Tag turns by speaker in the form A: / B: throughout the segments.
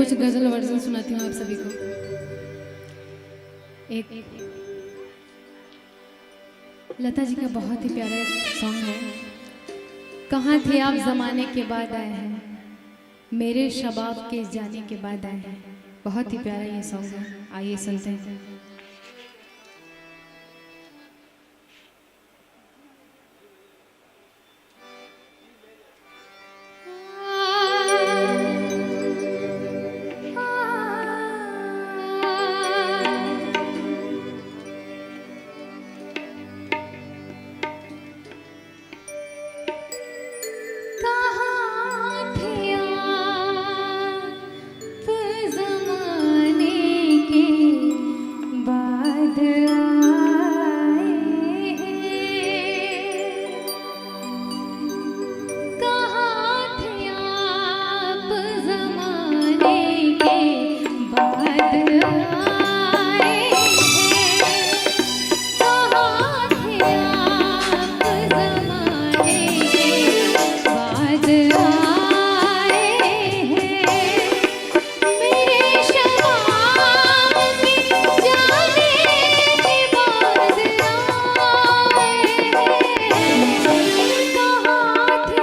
A: कुछ गजल वर्जन सुनाती हूँ आप सभी को। एक लता जी का बहुत ही प्यारा सॉन्ग है, कहाँ थे आप जमाने के बाद आए हैं, मेरे शबाब के जाने के बाद आए हैं। बहुत ही प्यारा ये सॉन्ग है, आइए सुनते हैं। कहाँ थे आप ज़माने के बाद आए हैं, कहाँ थे आप ज़माने के बाद आए हैं, कहाँ थे आप ज़माने के बाद आए हैं, मेरे शबाब के जाने के बाद आए हैं, कहाँ थे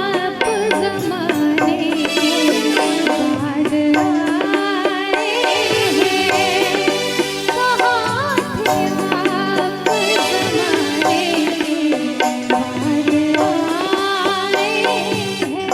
A: आप ज़माने के बाद आए हैं, कहाँ थे आप ज़माने के बाद आए हैं।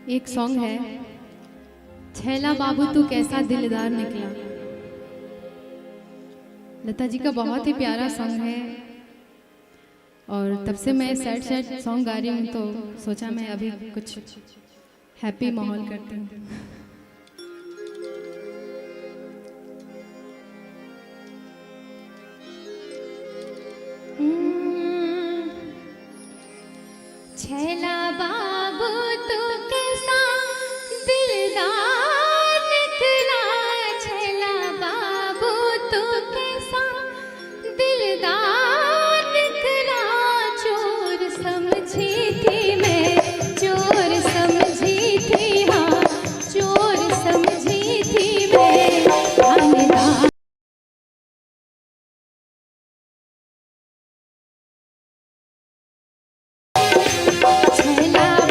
A: एक सॉन्ग है, छैला बाबू तू कैसा दिलदार निकला। लता जी का बहुत ही प्यारा सॉन्ग है और तब से मैं सैड सैड सॉन्ग गा रही हूँ, तो सोचा मैं अभी कुछ हैप्पी माहौल करती हूँ। छैला बाबू तू कैसा दिलदार निकला, छैला बाबू तू कैसा दिलदार निकला, चोर समझी थी मैं, चोर समझी थी, हाँ चोर समझी थी मैं, थानेदार। छैला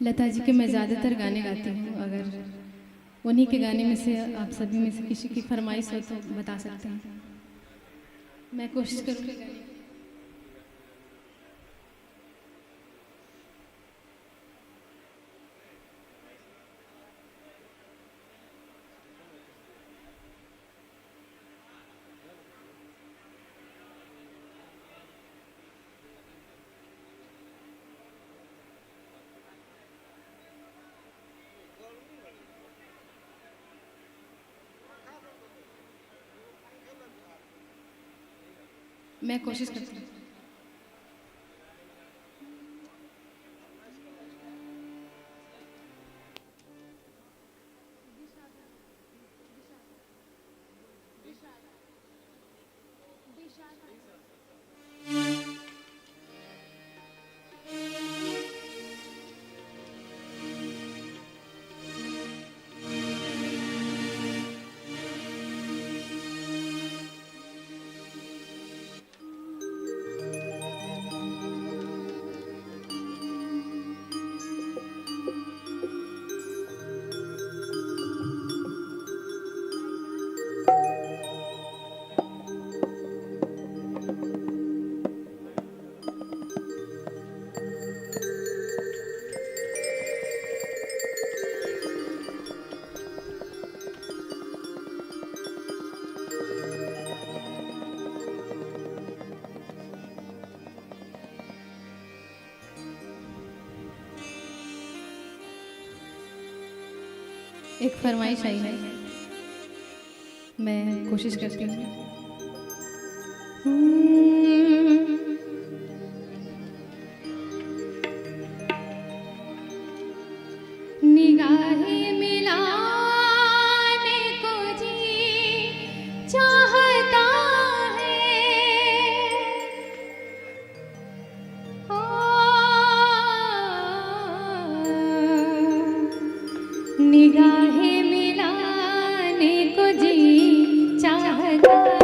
A: लता जी के मैं ज़्यादातर गाने गाती हूँ। अगर उन्हीं के गाने में से आप सभी में से किसी की फरमाइश हो तो बता सकते हैं, मैं कोशिश करूँगी गाने की। मैं कोशिश करती हूँ। एक फरमाइश आई है, मैं कोशिश करती हूँ। निगाहें मिलाने को जी चाहता है, ओ निगाहें मिलाने को जी चाहता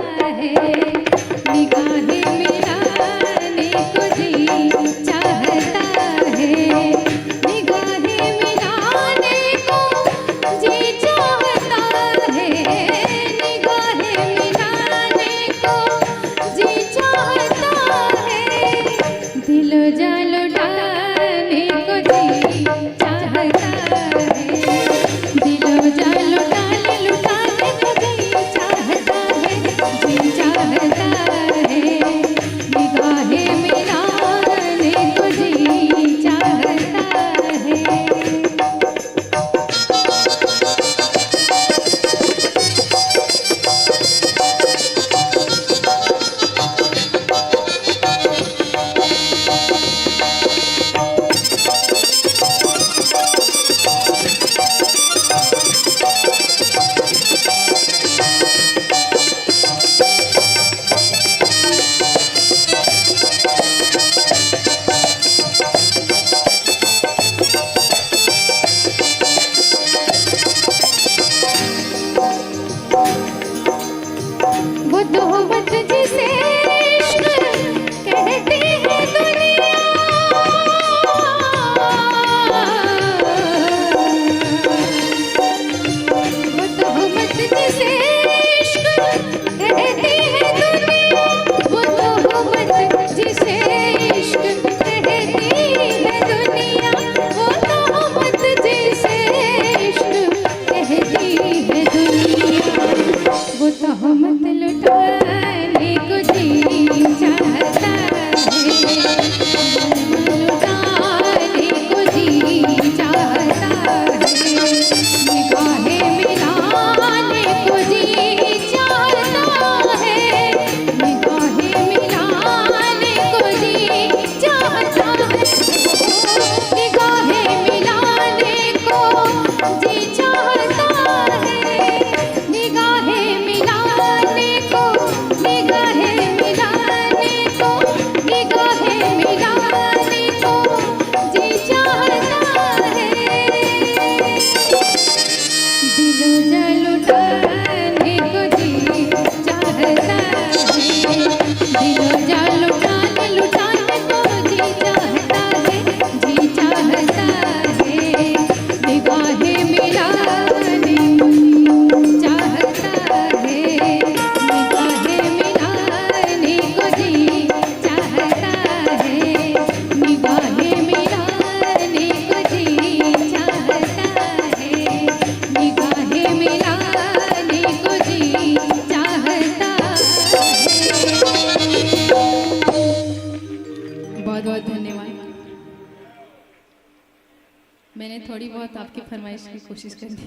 A: मैंने थोड़ी बहुत आपकी फरमाइश की कोशिश कर दी।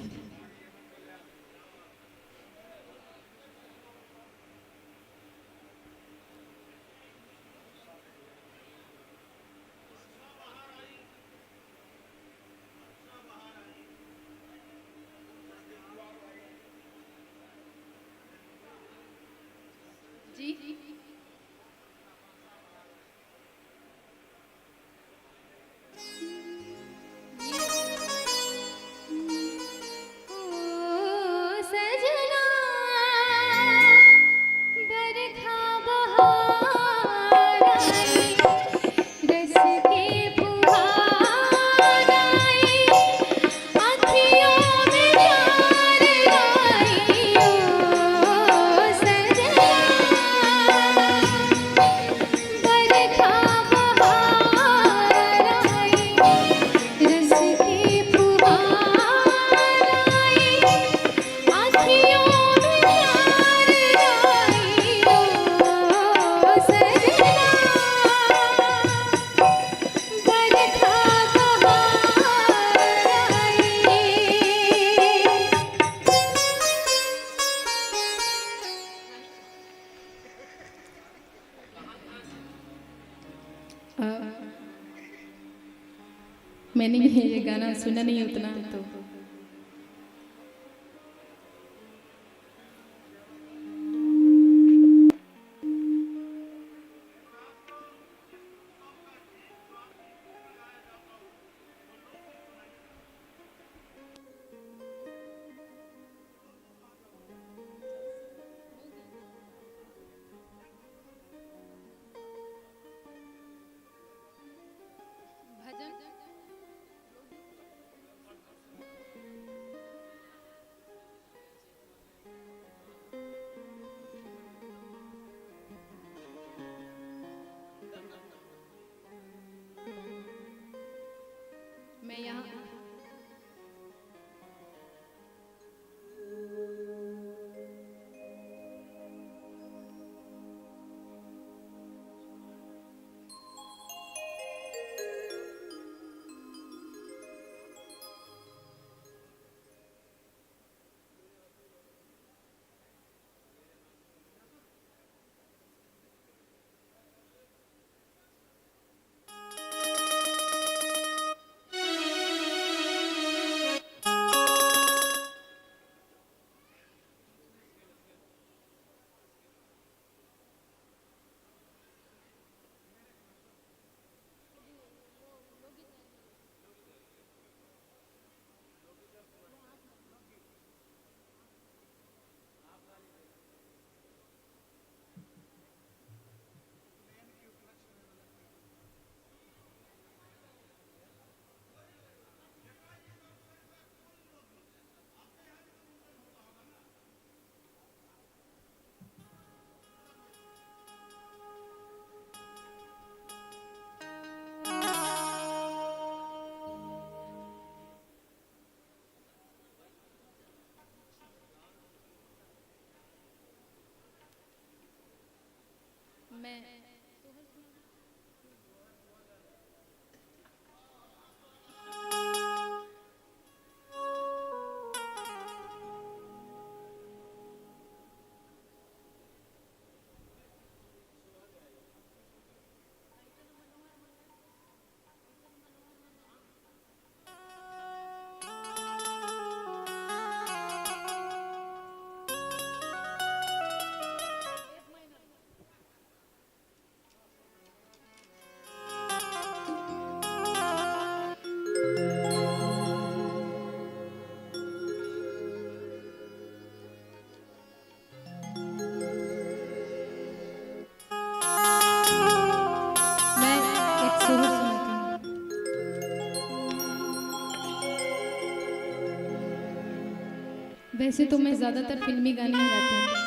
A: जी ओ सजना बरखा बहार आई, रस के फुहार आई, अखियों में प्यार आई। ओ सजना बरखा बहार आई, रस के फुहार आई, अखियों में प्यार आई। ओ सजना बरखा बहार आई। अ, मैंने ये गाना सुना नहीं उतना तो भजन मैं यहाँ मैं मैं एक सोहर सुनाती हूँ। वैसे तो मैं ज़्यादातर फिल्मी गाने ही गाती हूँ।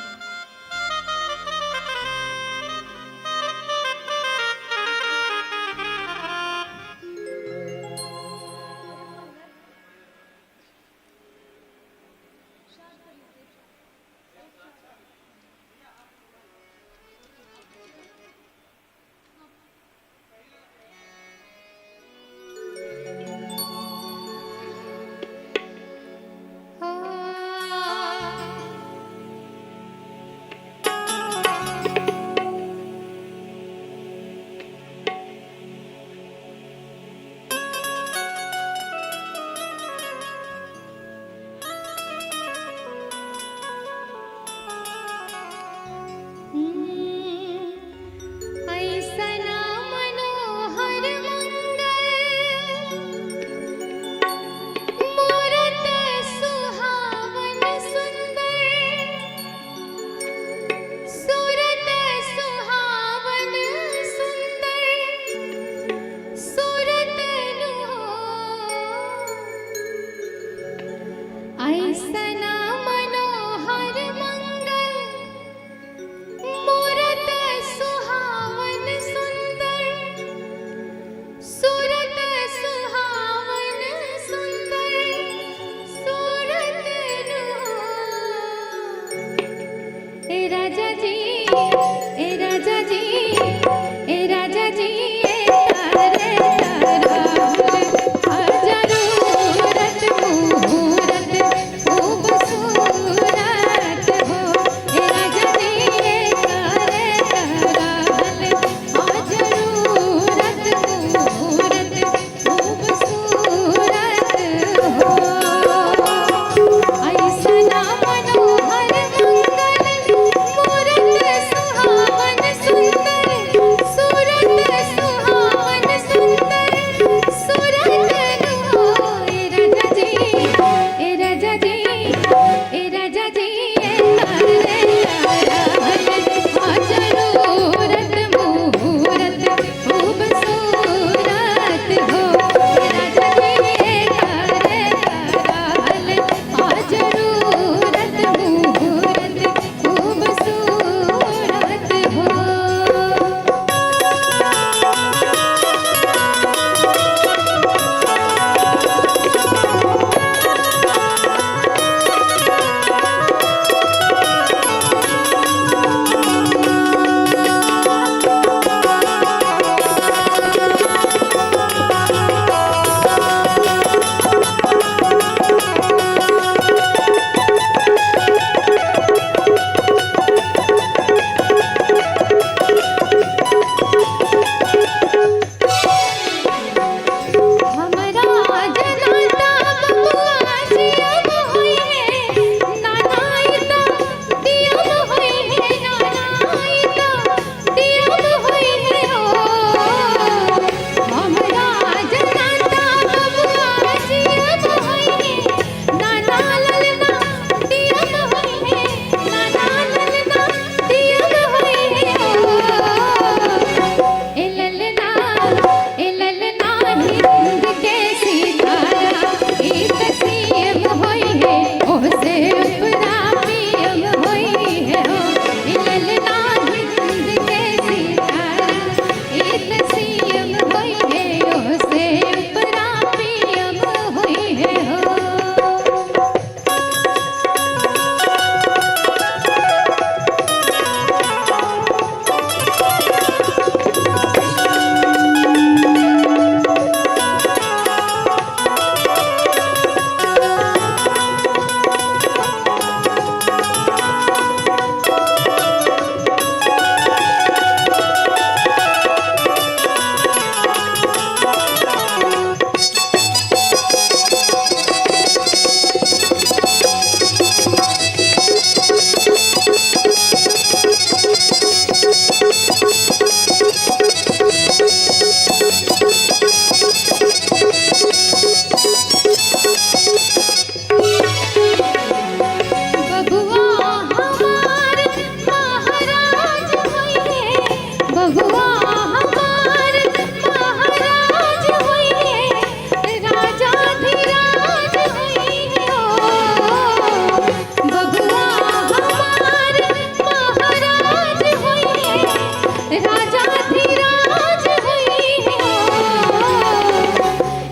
A: राजा धीराज होई हो।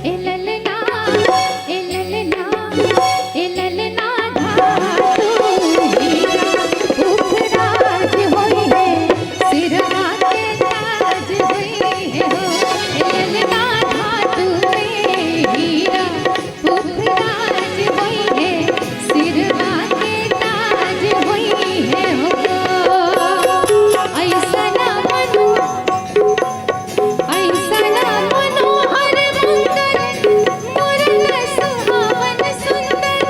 A: ए ललना, ए ललना, ए ललना धातु हीरा पुखराज होई है, सिरवा के ताज होई है हो। ए ललना धातु में हीरा पुखराज होई है, सिरवा के ताज होई है हो। ऐसा ना मनु, ऐसा ना मनोहर मंगल मुरल सुहावन सुंदर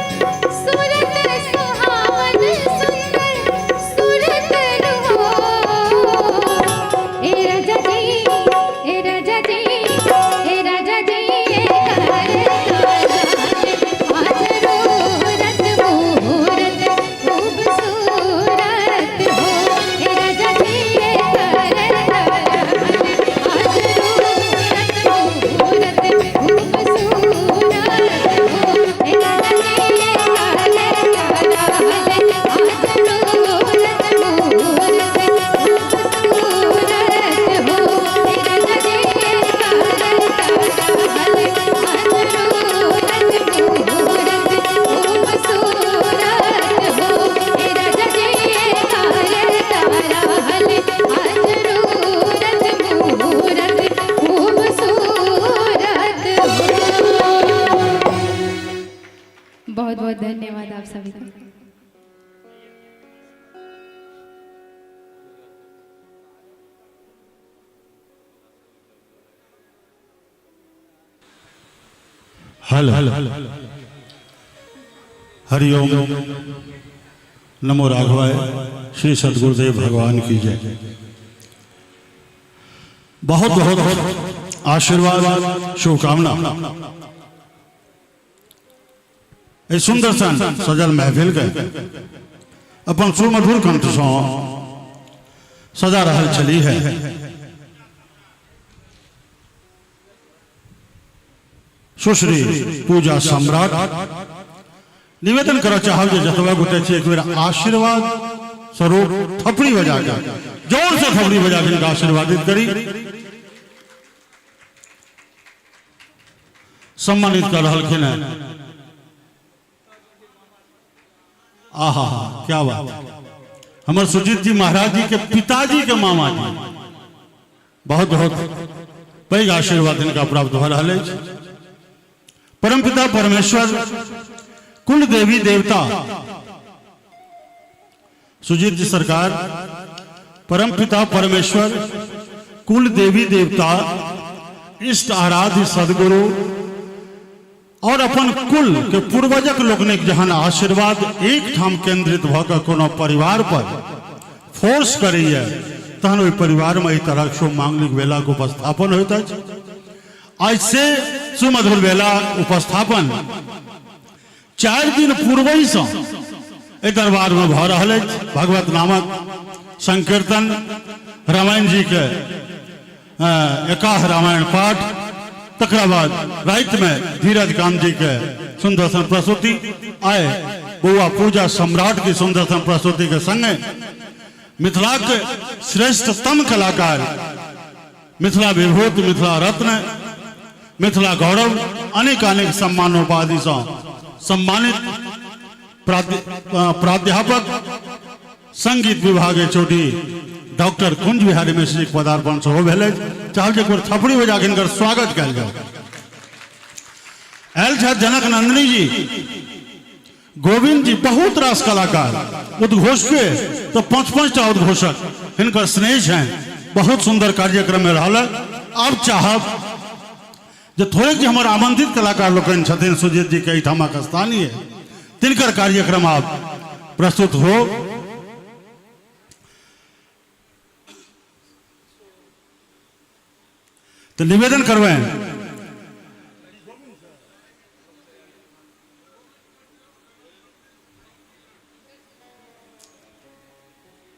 A: सूरत, सुहावन सुंदर सूरत हो। ए राजा जी, ए राजा जी, ए राजा जी, ए कर आज रोरत मुहूर्त खूबसूरत हो। ए राजा जी, ए कर आज रोरत मुहूर्त खूबसूरत हो। ए राजा जी, ए कर आज रोरत मुहूर्त खूबसूरत हो। ए राजा जी, ए कर आज रोरत मुहूर्त खूबसूरत हो। ए राजा जी, ए कर आज रोरत मुहूर्त खूबसूरत हो। बहुत बहुत धन्यवाद आप सभी का।
B: हेलो, हरिओम, नमो राघवाय, श्री सदगुरुदेव भगवान की जय। बहुत बहुत आशीर्वाद, शुभकामना। एहि सुंदर सन सजल महफिल के अपन सुमधुर कंठ सँ सजा रहल छली है सुश्री पूजा सम्राट। निवेदन करऽ चाहब जे जतबा गोटे छी, एक बेर आशीर्वाद स्वरूप थपड़ी बजा के, जोर से थपड़ी बजा के हिनका आशीर्वादित करी। सम्मानित कर रहलखिन हैं, आहा हा, क्या बात! हमर सुजीत जी महाराज जी के पिताजी के मामा जी, बहुत बहुत पैघ आशीर्वाद हिनका प्राप्त भऽ रहल अछि। परमपिता परमेश्वर, कुल देवी देवता, सुजीत जी सरकार, परमपिता परमेश्वर, कुल देवी देवता, इष्ट आराध्य सदगुरु और अपन कुल के पूर्वजक लोकनिक जहन आशीर्वाद एक ठाम केंद्रित भऽ कऽ कोनो परिवार पर फोर्स करैए, तहन ओहि परिवारमे एहि तरहक शुभ मांगलिक वेलाक उपस्थापन होइत अछि। आइ से सुमधुर वेला उपस्थापन 4 दिन पूर्वहिसँ एहि दरबारमे भऽ रहल अछि। भगवत नामक संकीर्तन, रामायण जी के एकाह रामायण पाठ, तकरा बाद रातिमे धीरज कांत जी के सुंदर सन प्रस्तुति, आय बौआ पूजा सम्राट की सुंदर सन प्रस्तुति के संगे मिथिलाक श्रेष्ठतम कलाकार, मिथिला विभूत, मिथिला रत्न, मिथिला गौरव, अनेक अनेक सम्मानोपाधिसँ सम्मानित प्राध्यापक, संगीत विभाग चोटी डॉक्टर कुंज बिहारी मिश्र जी के पदार्पण सेहो भेल अछि। चाहब जे एक बेर थपड़ी बजा के हिनकर स्वागत कयल जाओ। आयल छथि जनक नंदिनी जी, गोविंद जी, बहुत रास कलाकार, उद्घोषके तो 5-5 टा उद्घोषक हिनकर स्नेह छनि। बहुत सुंदर कार्यक्रम में रहल। अब चाहब जे थोड़े जे हमर आमंत्रित कलाकार लोकनि छथिन, सुजीत जी के एहिठामक स्थानीय, तिनकर कार्यक्रम आब प्रस्तुत हो। तो निवेदन करबनि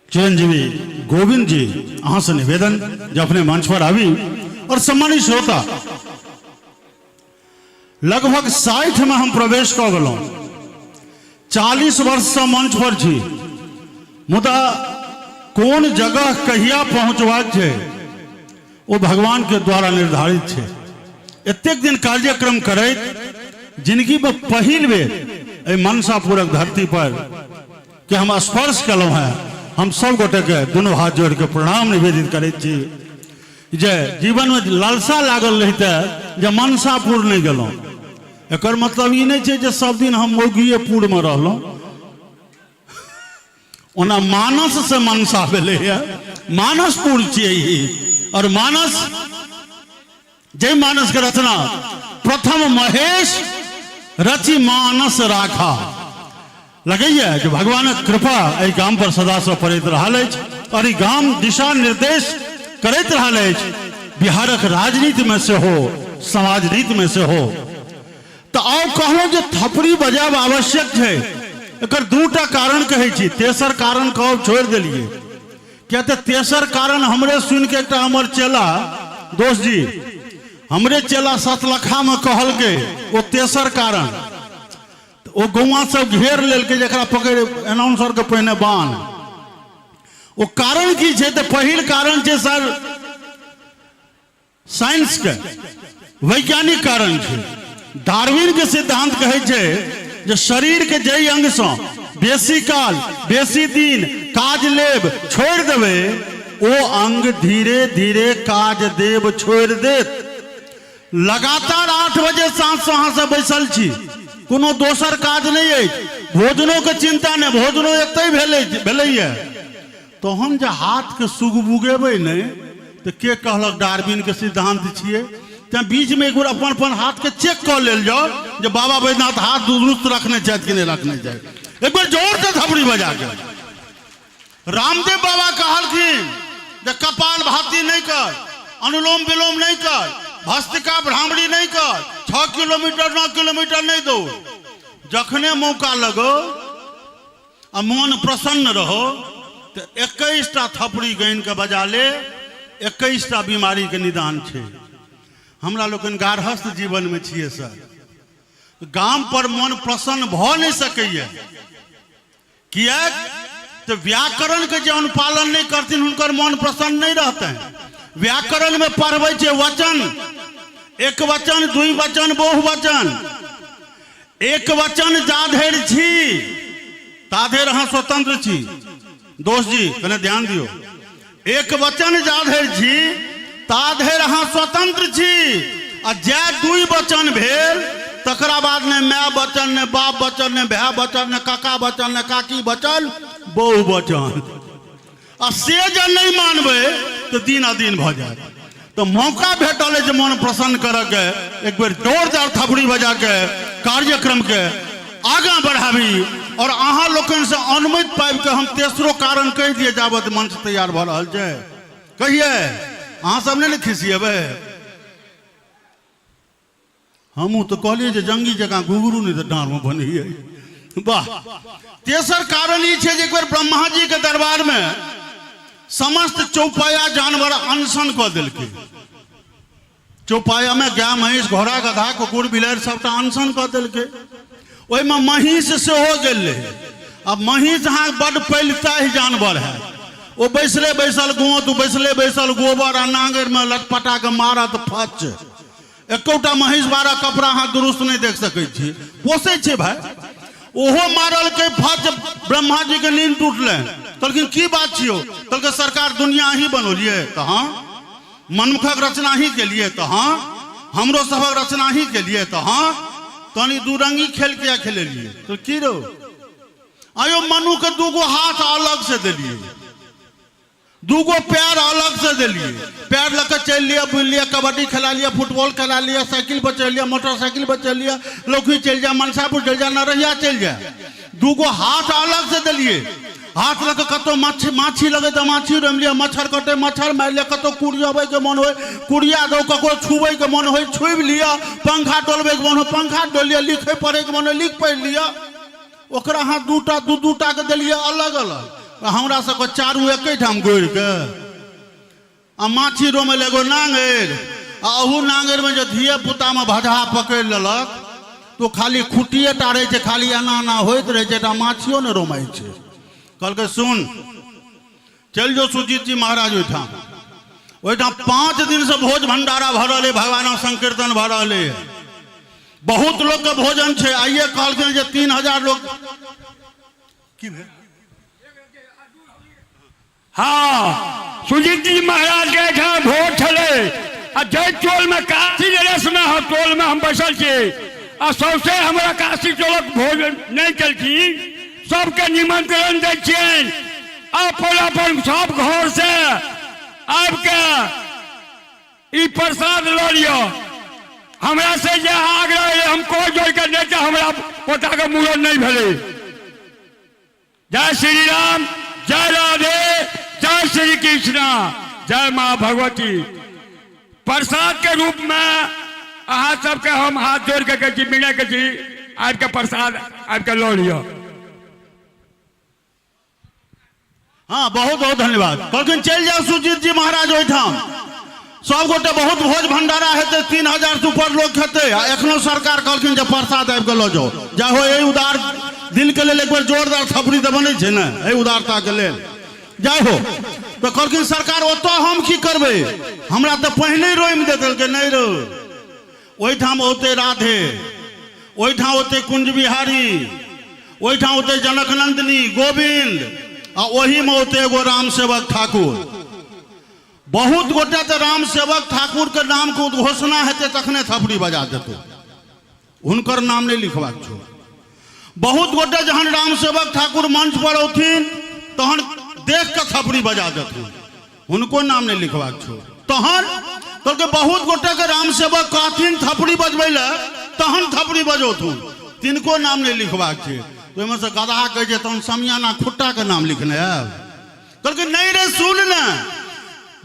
B: चिरंजीवी गोविंद जी, अहाँ से निवेदन जे अपने मंच पर आबी। और सम्मानित श्रोता, लगभग 60 में हम प्रवेश कऽ गेलहुँ, 40 वर्षसँ मंच पर छी, मुदा कोन जगह कहिया पहुँचबाक छै ओ भगवानके द्वारा निर्धारित छै। एतेक दिन कार्यक्रम करैत जिंदगीमे पहिल बेर एहि मनसापुरक धरती पर के हम स्पर्श केलहुँ हेँ। हम सब गोटेके दुनू हाथ जोड़ि के प्रणाम निवेदित करैत छी जे जीवनमे लालसा लागल रहिते जे मनसापुर नहि गेलहुँ। एकर मतलब ई नहि छै जे सब दिन हम मौगिएपुरमे रहलहुँ। ओना मानस से मनसा भेलैए, मानसपुर छियै ई। और मानस जय मानस के रचना प्रथम महेश रचि मानस राखा। लगैए जे भगवानक कृपा एहि गाम पर सदासँ पड़ैत रहल अछि और ई गाम दिशा निर्देश करैत रहल अछि बिहारक राजनीतिमे सेहो, समाजनीतिमे सेहो। तऽ आउ कहलहुँ जे थपड़ी बजायब आवश्यक छै। एकर दूटा कारण कहै छी, तेसर कारण कहब छोड़ि देलियै, किया तऽ तेसर कारण हमरे सुनिके एकटा हमर चेला दोस्त जी, हमरे चेला सतलखामे कहलकै ओ तेसर कारण। ओ गौआँ सब घेर लेलकै जकरा पकड़ि अनाउंसरके पहिने बान्ह। ओ कारण की छै? तऽ पहिल कारण छै सर साइंस के वैज्ञानिक कारण छै। डार्विन के सिद्धांत कहै छै जे शरीर के जाहि अंग सँ बेसी काल बेसी दिन काज लेब छोड़ि देबै ओ अंग धीरे धीरे काज देब छोड़ि देत। लगातार 8 बजे साँझ सँ अहाँ सब बैसल छी, कोनो दोसर काज नहि अछि, भोजनो के चिंता नहि, भोजनो एतहि भेलैए। तहन जे हाथके सुगबुगेबै नहि तऽ के कहलक डार्विनके सिद्धांत छियै? तेँ बीचमे एक बेर अपन अपन हाथके चेक कऽ लेल जाउ जे बाबा बैद्यनाथ हाथ दुरुस्त रखने छथि कि नहि रखने छथि। एक बेर जोरसँ थपड़ी बजा के रामदेव बाबा कहलखिन जे कपाल भाती नहि कर, अनुलोम विलोम नहि कर, भस्त्रिका भ्रामरी नहि कर, 6 किलोमीटर 9 किलोमीटर नहि दौड़। जखने मौका लगो आ मन प्रसन्न रहो तऽ 21टा थपड़ी गानि कऽ बजा ले, 21टा बीमारीके निदान छै। हमरा लोकनि गार्हस्थ जीवनमे छियै सर, गाम पर मन प्रसन्न भऽ नहि सकैए, किएक तऽ व्याकरणके जे अनुपालन नहि करथिन हुनकर मन प्रसन्न नहि रहतनि। व्याकरणमे पढ़बै छै वचन, एक वचन, दुइ वचन, बहुवचन। एक वचन जाधरि छी ताधरि अहाँ स्वतंत्र छी। दोस्त जी कने ध्यान दियौ, एक वचन जाधरि छी ताधरि अहाँ स्वतंत्र छी, आ जै दुइ वचन भेल तकरा बाद ने माय बचल, ने बाप बचल, ने भाय बचल, ने काका बचल, ने काकी बचल, बहु वचन। आ से जे नहि मानबै तऽ दिन अधीन भऽ जायत। तऽ मौका भेटल अछि मन प्रसन्न करऽके, एक बेर जोरदार थपड़ी बजाके कार्यक्रमके आगाँ बढ़ाबी। और अहाँ लोकनिसँ अनुमति पाबिके हम तेसरो कारण कहि दिअ जाबत मंच तैयार भऽ रहल छै। कहियै, अहाँ सब नहि ने खिसियेबै? हमहूँ तऽ कहलियै जे जंगी जकाँ घुघरू नहि तऽ डाँड़मे बन्हियै। वाह। तेसर कारण ई छै जे एक बेर ब्रह्माजीके दरबारमे समस्त चौपाया जानवर अनशन कऽ देलकै। चौपायामे गाय महींस घोड़ा गधा कुकुर बिलाड़ि सबटा अनशन कऽ देलकै। ओहिमे महींस सेहो गेल रहै। आब महींस अहाँ बड्ड पैलताहि जानवर है, ओ बैसले बैसल गोंत, बैसले बैसल गोबर आ नांगरिमे लटपटा कऽ मारत फच। एकोटा महींस बारह कपड़ा अहाँ दुरुस्त नहि देख सकै छी, पोसै छै भाय। ओहो मारलकै फच, ब्रह्मा जी के नींद टूटलनि, कहलखिन की बात छियौ? कहलकै सरकार दुनिया अहीं बनौलियै तऽ हँ, मनुखक रचना अहीं केलियै तऽ हँ, हमरो सभक रचना अहीं केलियै तऽ हँ, तहन ई दूरंगी खेल किया खेलेलियै? तऽ की रौ आयो मनु के दूगो हाथ अलग से देलियै, दूगो पैर अलग से देलिए, पैर लऽ कऽ चलि लिअ, बुलि लिअ, कबड्डी खेला लिअ, फुटबॉल खेला लिअ, साइकिल पर चलि लिअ, मोटरसाइकिल पर चलि लिअ, लौकी चलि जा, मनसापुर चलि जा, नरहिया चलि जा। दूगो हाथ अलग से देलिए, हाथ लऽ कऽ कतहु माछी माछी लगै तऽ माछी रोमि लिअ, मच्छर कटै मच्छर मारि लिअ, कतहु कुरियबैके मन होइ कुरिया दौ, ककरो छुबैके मन होइ छुबि लिअ, पंखा डोलबैके मन होइ पंखा डोलि लिअ, लिखै पढ़ैके मन होइ लिख पढ़ि लिअ। ओकरा अहाँ दूटा दू दूटा के देलियै अलग अलग, आ हमरा सबके चारू एकेठाम गोड़िके आ माछी रोमै लए एगो नांगरि, आ अहू नांगरिमे जे धिये पुतामे भजहा पकड़ि लेलक तऽ ओ खाली खुट्टिए टा रहै छै, खाली एना एना होइत रहै छै, एकटा माछियो नहि रोमाइ छै। कहलकै सुन, चलि जाउ सुजीत जी महाराज ओहिठाम। ओहिठाम 5 दिनसँ भोज भंडारा भऽ रहल अइ, भगवानक संकीर्तन भऽ रहल अइ, बहुत लोकके भोजन छै। आइए कहलखिन जे 3000 लोक की भेल।
C: हाँ, सुजीत जी महाराज के एहिठाम भोज छलै आ जाहि टोलमे काशी नरेशमे हम टोलमे हम बैसल छी आ सौंसे हमरा काशी टोलक भोज नहि केलखिन, सबके निमंत्रण दै छियनि अपन अपन सब घर से आबिके ई प्रसाद लऽ लिअ। हमरा से जे आग्रह अइ हम कह जोड़िके नहि तऽ हमरा पोताके मूड़न नहि भेलै। जय श्री राम, जय राधे, जय श्री कृष्णा, जय माँ भगवती। प्रसाद के रूप में अहाँ सबके हम हाथ जोड़ के कहै छी, मिलै के छी, आबि के प्रसाद आबि के लऽ लिअ।
B: हाँ, बहुत बहुत धन्यवाद। कहलखिन चलि जाउ सुजीत जी महाराज ओहिठाम, सब गोटे बहुत भोज भंडारा हेतै, 3000 से ऊपर लोग खेतै आ एखनो सरकार कहलखिन जे प्रसाद आबि कऽ लऽ जाउ। जा हो, एहि उदार दिल के लेल एक बेर जोरदार थपड़ी तऽ बनै छै ने, एहि उदारता के लेल। जय हो। तऽ कहलखिन सरकार ओतऽ हम की करबै, हमरा तऽ पहिने रोमि दे देलकै। नहि रो, ओहिठाम औतै राधे, ओहिठाम औतै कुंज बिहारी, ओहिठाम औतै जनक नंदिनी गोविंद, आ ओहीमे औतै एगो राम सेवक ठाकुर। बहुत गोटे तऽ राम सेवक ठाकुर के नाम के उद्घोषणा हेतै तखने थपड़ी बजा देतौ, हुनकर नाम नहि लिखबाक छौ। बहुत गोटे जहन राम सेवक ठाकुर मंच पर औथिन तहन देख कऽ थपड़ी बजा देथुन, हुनको नाम नहि लिखबाक छौ। तहन कहलकै बहुत गोटेके राम सेवक कहथिन थपड़ी बजबै लए तहन थपड़ी बजौथुन, तिनको नाम नहि लिखबाक छै। ओहिमे से गदहा कहै छै तहन समियाना खुट्टाके नाम लिखने आयब। कहलकै नहि रे सुन ने,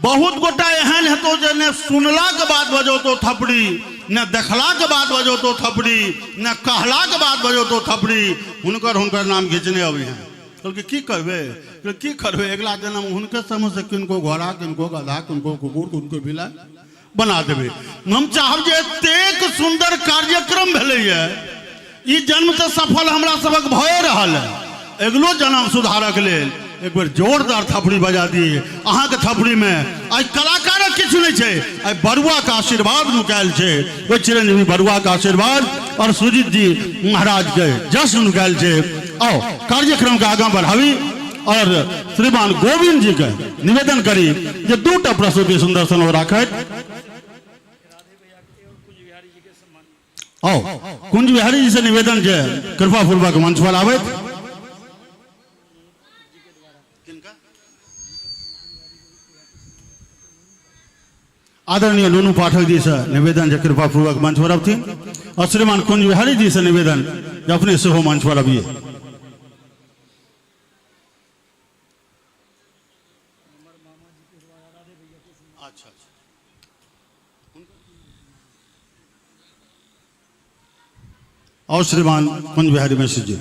B: बहुत गोटा एहन हेतौ जे ने सुनलाके बाद बजौतौ थपड़ी, ने देखलाके बाद बजौतौ थपड़ी, ने कहलाके बाद बजौतौ थपड़ी, हुनकर हुनकर नाम घिचने अबै हैं। कहलकै की करबै? कहलकै की करबै, अगिला जन्म हुनके समझ से किनको घोड़ा, किनको गधा, किनको कुकुर, किनको बिलाइ बना देबै। हम चाहब जे एतेक सुन्दर कार्यक्रम भेलैए, ई जन्म तऽ सफल हमरा सबक भए रहल है, अगिलो जन्म सुधारक लेल एक बेर जोरदार थपड़ी बजा दिए। अहाँके थपड़ीमे आइ कलाकारक किछु नहि छै, आइ बरुआके आशीर्वाद नुकायल छै, ओहि चिरंजीवी बरुआके आशीर्वाद और सुजीत जी महाराजके जश्न नुकायल छै। आओ कार्यक्रमके आगाँ बढ़ाबी और श्रीमान गोविंद जी के निवेदन करी जे दूटा प्रस्तुति सुंदर सन ओ राखथि। आओ कुंज बिहारी जी से निवेदन जे कृपा पूर्वक मंच पर आबैत। आदरणीय नूनू पाठक जी से निवेदन जे कृपा पूर्वक मंच पर अबथिन और श्रीमान कुंज बिहारी जी से निवेदन जे अपने सेहो मंच पर अबिए। और श्रीमान कुंज बिहारी मिश्र जी।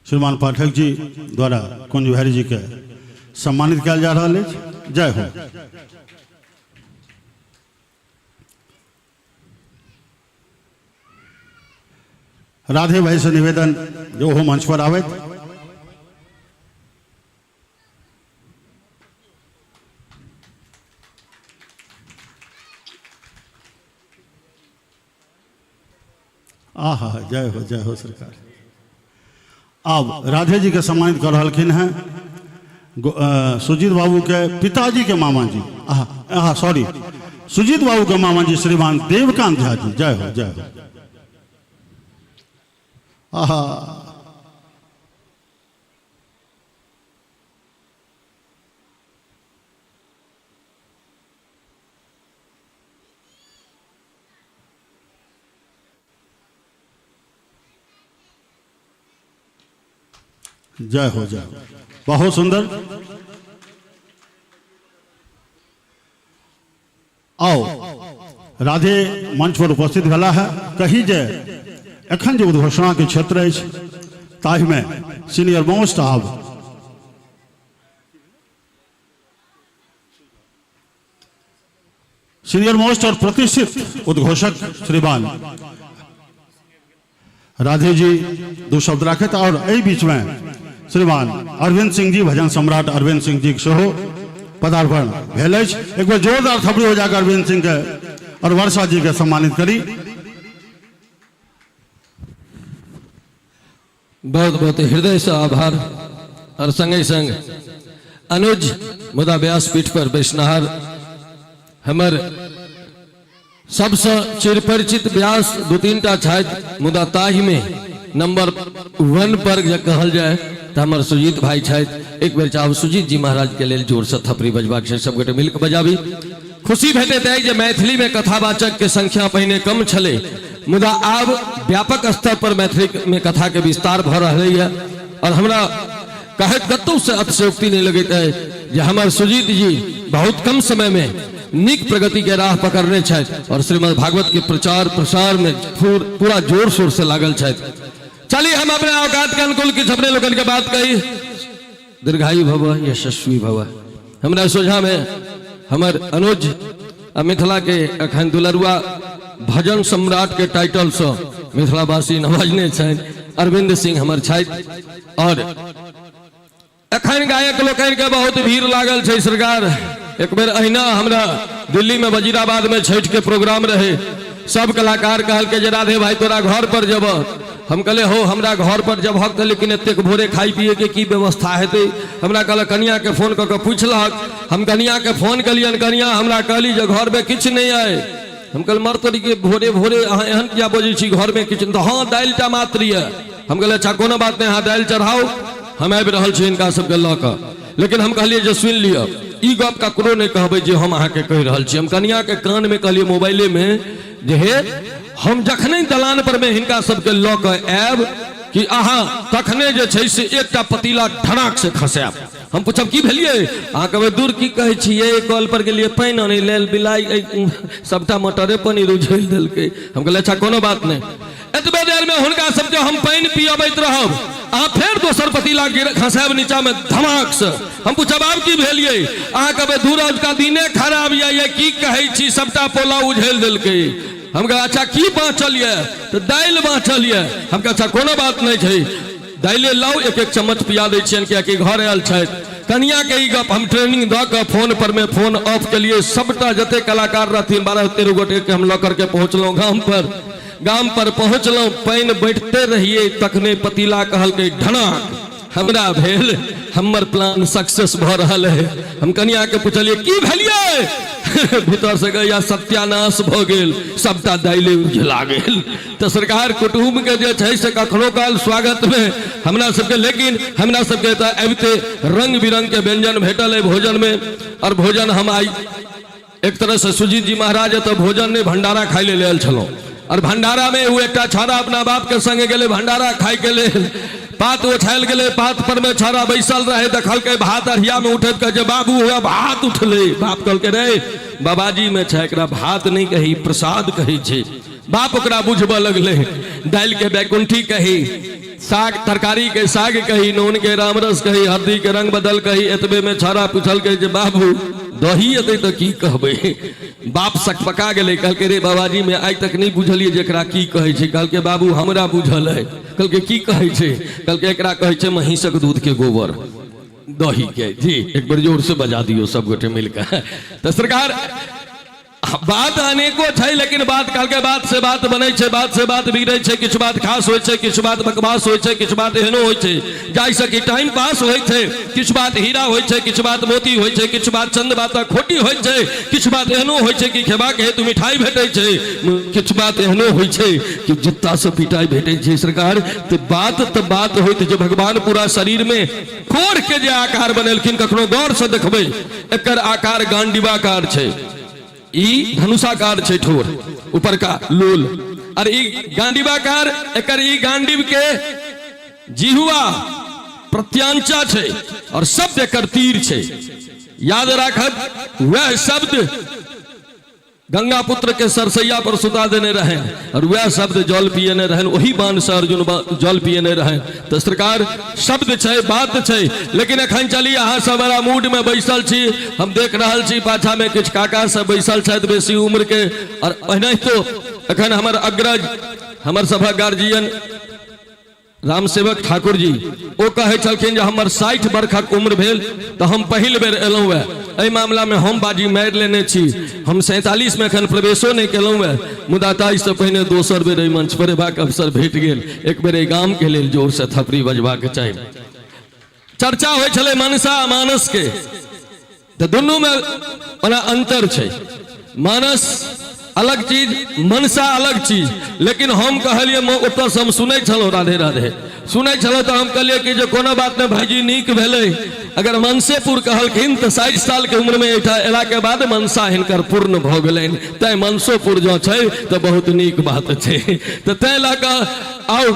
B: श्रीमान पाठक जी द्वारा कुंज बिहारी जी के सम्मानित कयल जा रहल अछि। जय हो। राधे भाई से निवेदन जो ओहो मंच पर आबैत। आहा, जय हो, जय हो सरकार। आब राधे जी के सम्मानित कर रहलखिन हैं सुजीत बाबू के पिताजी के मामा जी, आहा, आहा, सॉरी, सुजीत बाबू के मामा जी श्रीमान देवकांत झा जी। जय हो, जय हो। आहा, जय हो, जय हो, बहुत सुंदर। राधे मंच पर उपस्थित भेला है। कही जे एखन जे उद्घोषणाके क्षेत्र अछि ताहिमे सीनियर मोस्ट आब सीनियर मोस्ट और प्रतिष्ठित उद्घोषक श्रीमान राधे जी दू शब्द राखत और एहि बीच में श्रीमान अरविंद सिंह जी भजन सम्राट अरविंद सिंह जी सेहो पदार्पण भेल अछि। एक बेर जोरदार थपड़ी हो जाकर अरविंद सिंह के और वर्षा जी के सम्मानित करी।
D: बहुत बहुत हृदय से आभार और संगे संग अनुज मुदा व्यासपीठ पर बैसनहार हमर सबसे चिरपरिचित व्यास दू तीन टा छथि, मुदा ताहि में नंबर 1 पर जे कहल जाए तो हमर सुजीत भाई छथि। एक बेर चाहब सुजीत जी महाराज के लेल जोर से थपड़ी बजबाक छै, सब गोटे मिलके बजाबी। खुशी भेटैत अछि जे मैथिली में कथावाचक के संख्या पहिने कम छलै, मुदा आब व्यापक स्तर पर मैथिली में कथा के विस्तार भऽ रहलैए। और हमरा कहैत कतहु से अतिशयोक्ति नहीं लगैत अछि जे हमर सुजीत जी बहुत कम समय में नीक प्रगति के राह पकड़ने छथि और श्रीमद् भागवत के प्रचार प्रसार में पूरा जोर शोर से लागल छथि। चलिए हम अपने औकात के अनुकूल किछु अपने लोगन के बात कही। दीर्घायु भव यशस्वी भव। हमरा सोझा में हमर अनुज आ मिथिला के अखन दुलरुआ भजन सम्राट के टाइटल से मिथिलावासी नवाजने छनि अरविंद सिंह हमर छथि। और अखन गायक लोकनि के बहुत भीड़ लागल छै सरकार। एक बेर अहिना हमरा दिल्ली में वजीराबाद में छठ के प्रोग्राम रहे, सब कलाकार कहलकै जे राधे भाई तोरा घर पर जब। हम कहले हो हमरा घर पर जब हक, लेकिन एतेक भोरे खाइ पिए के की व्यवस्था हेतै। हमरा कहलक कनिया के फोन कऽ के पुछलक। हम कनिया के फोन केलियनि, कनिया हमरा कहली जे घर में किछु नहि अइ। हम कहल मर तोरी के भोरे भोरे अहाँ एहन किया बजै छी, घर में किछु? तऽ हँ दालि टा मात्र यऽ। हम कहलियै अच्छा कोनो बात नहि, अहाँ दालि चढ़ाउ, हम आबि रहल छी हिनका सबके लऽ कऽ। लेकिन हम कहलियै जे सुनि लिअ, ई गप ककरो नहि कहबै जे हम अहाँके कहि रहल छी। हम कनियाके कानमे कहलियै मोबाइलेमे जे हे हम जखने दलान पर मे हिनका सबके लऽ कऽ आयब कि अहाँ तखने जे छै से एकटा पतीला धड़ाक से खसायब। हम पूछब की भेलियै? अहाँ कहबै दूर की कहै छियै, कल पर गेलियै पानि आनै लेल, बिलाइ सबटा मटरे पनीर उझलि देलकै। हम कहलियै अच्छा कोनो बात नहि, एतबे देर में हुनका सबके हम पानि पियबैत रहब, अहाँ फेर दोसर पतीला खसायब नीचा में धमाक से। हम पूछब आब की भेलियै? अहाँ कहबै दूर अजुका दिने खराब यऽ, ये की कहै छी, सबटा पोलाव उझलि देलकै। हम कहबै अच्छा की बाँचल यऽ? तऽ दालि बाँचल यऽ। हम कहै अच्छा कोनो बात नहि छै, दालिए लाउ, एक एक चम्मच पिया दै छियनि कियाकि घर आयल छथि। कनिया के ई गप हम ट्रेनिंग दऽ कऽ फोन पर में फोन ऑफ केलियै। सबटा जते कलाकार रहथिन 12-13 गोटे के हम लऽ करके पहुँचलहुँ गाम पर। गाम पर पहुँचलहुँ, पानि बैठते रहियै तखने पतीला कहलकै ढनाक। हमरा भेल हमर प्लान सक्सेस भऽ रहल है। हम कनिया के पुछलियै की भेलियै? भीतर से गैया सत्यानाश भऽ गेल, सबटा दाइले उझला गेल। तऽ सरकार कुटुम्ब के जे छै से कखनो काल स्वागत में हमरा सबके, लेकिन हमरा सबके तऽ अबिते रंग बिरंग के व्यंजन भेटल है भोजन में। और भोजन हम आइ एक तरह से सुजीत जी महाराज एतऽ भोजन नहि भंडारा खाइ लेल आयल छलहुँ। और भंडारा में ओ एकटा छाड़ा अपना बाप के संगे गेलै भंडारा खाइ के लेल। पात ओछायल गेलै, पात पर में छाड़ा बैसल रहे, देखलकै भात अरिया में उठैत, कहै छै बाबू हुआ भात उठलै। बाप कहलकै रे बाबाजी में छै, एकरा भात नहि कही प्रसाद कहै छै। बाप ओकरा बुझबऽ लगलै, दालि के बैकुंठी कही, साग तरकारी के साग कही, नून के रामरस कही, हल्दी के रंग बदल कही। एतबे में छाड़ा पूछलकै जे बाबू दही एतै तऽ की कहबै? बाप सकपका गेलै, कहलकै रे बाबाजी में आइ तक नहि बुझलियै जे एकरा की कहै छै। कहलकै बाबू हमरा बुझल है। कहलकै की कहै छै? कहलकै एकरा कहै छै महींसक दूध के गोबर दही के। जी एक बेर जोर से बजा दियौ सब गोटे मिलके। तऽ सरकार बात अनेको छै, लेकिन बात कहलकै बात से बात बनै छै, बात से बात बिगड़ै छै, किछु बात खास होइ छै, किछु बात बकवास होइ छै, किछु बात एहनो होइ छै जाहिसँ कि टाइम पास होइ छै, किछु बात हीरा होइ छै, किछु बात मोती होइ छै, किछु बात चंद बात खोटी होइ छै, किछु बात एहनो होइ छै कि खेबाक हेतु मिठाई भेटै छै, किछु बात एहनो होइ छै कि जुत्ता से पिटाई भेटै छै। सरकार तऽ बात तऽ बात होइत जे भगवान पूरा शरीर में कोर के जे आकार बनेलखिन, कखनो गौर से देखबै एकर आकार गांडीवाकार छै, ई धनुषाकार छै ठोर ऊपरका लोल, और ई गांडीवाकार एकर ई गांडीव के जिहुआ प्रत्यांचा छै और शब्द एकर तीर छै। याद राखब वह शब्द गंगा पुत्र के सरसैया पर सुता देने रहनि और वह शब्द जल पियने रहनि, वही बाण से अर्जुन जल पियने रहनि। तो सरकार शब्द छै, बात छै, लेकिन एखन चली अहाँ सब बड़ा मूड में बैसल छी। हम देख रहल छी पाछा में किछु काका सब बैसल छथि बेसी उम्र के, और एनाहितो एखन हमर अग्रज, हमर सभक गार्जियन रामसेवक ठाकुर जी, ओ कहै छलखिन जे हमर 60 बरखक उम्र भेल तऽ हम पहिल बेर एलहुँ हेँ। एहि मामलामे हम बाजी मारि लेने छी। हम 47मे एखन प्रवेशो नहि केलहुँ हेँ, मुदा ताहिसँ पहिने दोसर बेर एहि मंच पर अयबाक अवसर भेट गेल। एक बेर एहि गामके लेल जोरसँ थपड़ी बजबाक चाही। चर्चा होइ छलै मनसा आ मानसके, तऽ दुनूमे ओना अन्तर छै। मानस अलग चीज, मनसा अलग चीज। लेकिन हम कहलियै, ओतऽसँ हम सुनै छलहुँ, राधे राधे सुनै छलहुँ, तऽ हम कहलियै कि जे कोनो बात नहि भाईजी, नीक भेलै। अगर मनसेपुर कहलखिन तऽ 60 सालके उम्रमे एहिठाम अयलाके बाद मनसा हिनकर पूर्ण भऽ गेलनि, तैँ मनसोपुर जँ छै तऽ बहुत नीक बात छै। तऽ ताहि लऽ कऽ आउ,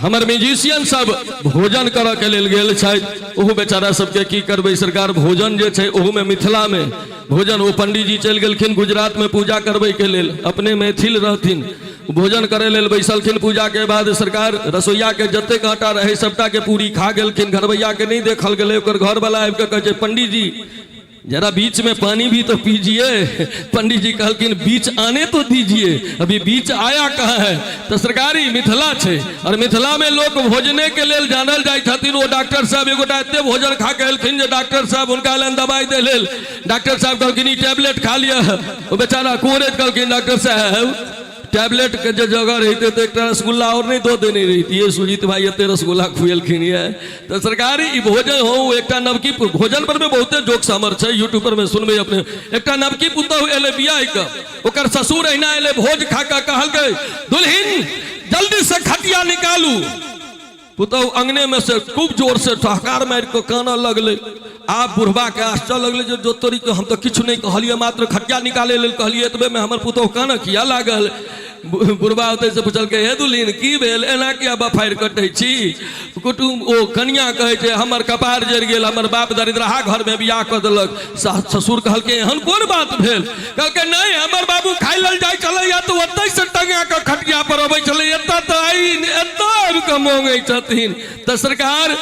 D: हमर म्यूजिशियन सब भोजन करऽ के लेल गेल छथि। ओहो बेचारा सबके की करबै सरकार, भोजन जे छै ओहूमे मिथिलामे भोजन। ओ पंडीजी चलि गेलखिन गुजरातमे पूजा करबै के लेल, अपने मैथिल रहथिन, भोजन करै लेल बैसलखिन। पूजा के बाद सरकार रसोइया के जतेक आटा रहै सबटा के पूरी खा गेलखिन, घरवैया के नहि देखल गेलै। ओकर घरवला आबि कऽ कहै छै, पंडीजी जरा बीच में पानी भी तो पीजिए। पंडित जी कहलखिन, बीच आने तो दीजिए, अभी बीच आया कहाँ है। तो सरकारी मिथिला छै और मिथिला में लोक भोजने के लेल जानल जाइ छथिन। ओ डॉक्टर साहब एगोटा एते भोजन खा के एलखिन जे डॉक्टर साहब हुनका लेल दवाई दे लेल। डॉक्टर साहब कहलखिन, ई टैबलेट खा लिअ। ओ बेचारा कोरेत कहलखिन, डॉक्टर साहब टैबलेट के जे जगह रहिते तऽ एकटा रसगुल्ला और नहि दऽ देने रहितियै। सुजीत भाई एते रसगुल्ला खुएलखिन यऽ। तऽ सरकारी ई भोजन हो, एकटा नवकी भोजन पर में बहुते जोक्स हमर छै, यूट्यूब पर में सुनबै अपने। एकटा नवकी पुतहु एलै बियाह के, ओकर ससुर अहिना एलै भोज खा कऽ, कहलकै, दुल्हिन जल्दी से खटिया निकालू। पुतहु अंगने में से खूब जोर से ठहकार मारि कऽ कानऽ लगलै। आब बुढ़बा के आश्चर्य लगलै जे जो तोरी के, हम तऽ किछु नहि कहलियै, मात्र खटिया निकालै लेल कहलियै, एतबे में हमर पुतहु कानऽ किया लागल? बुढ़बा ओतै से पुछलकै, हे दुल्हिन की भेल, एना किया बफारि कटै छी? कुटुम्ब ओ कनिया कहै छै, हमर कपार जरि गेल, हमर बाप दरिद्रहा घरमे बियाह कऽ देलक। ससुर कहलकै, एहन कोन बात भेल? कहलकै, नहि, हमर बाबू खाइ लेल जाइ छलैया तऽ ओतै से टंगा कऽ खटिया पर अबै छलै, एतऽ तऽ आइ एतऽ आबि कऽ मङ्गै छथिन। तऽ सरकार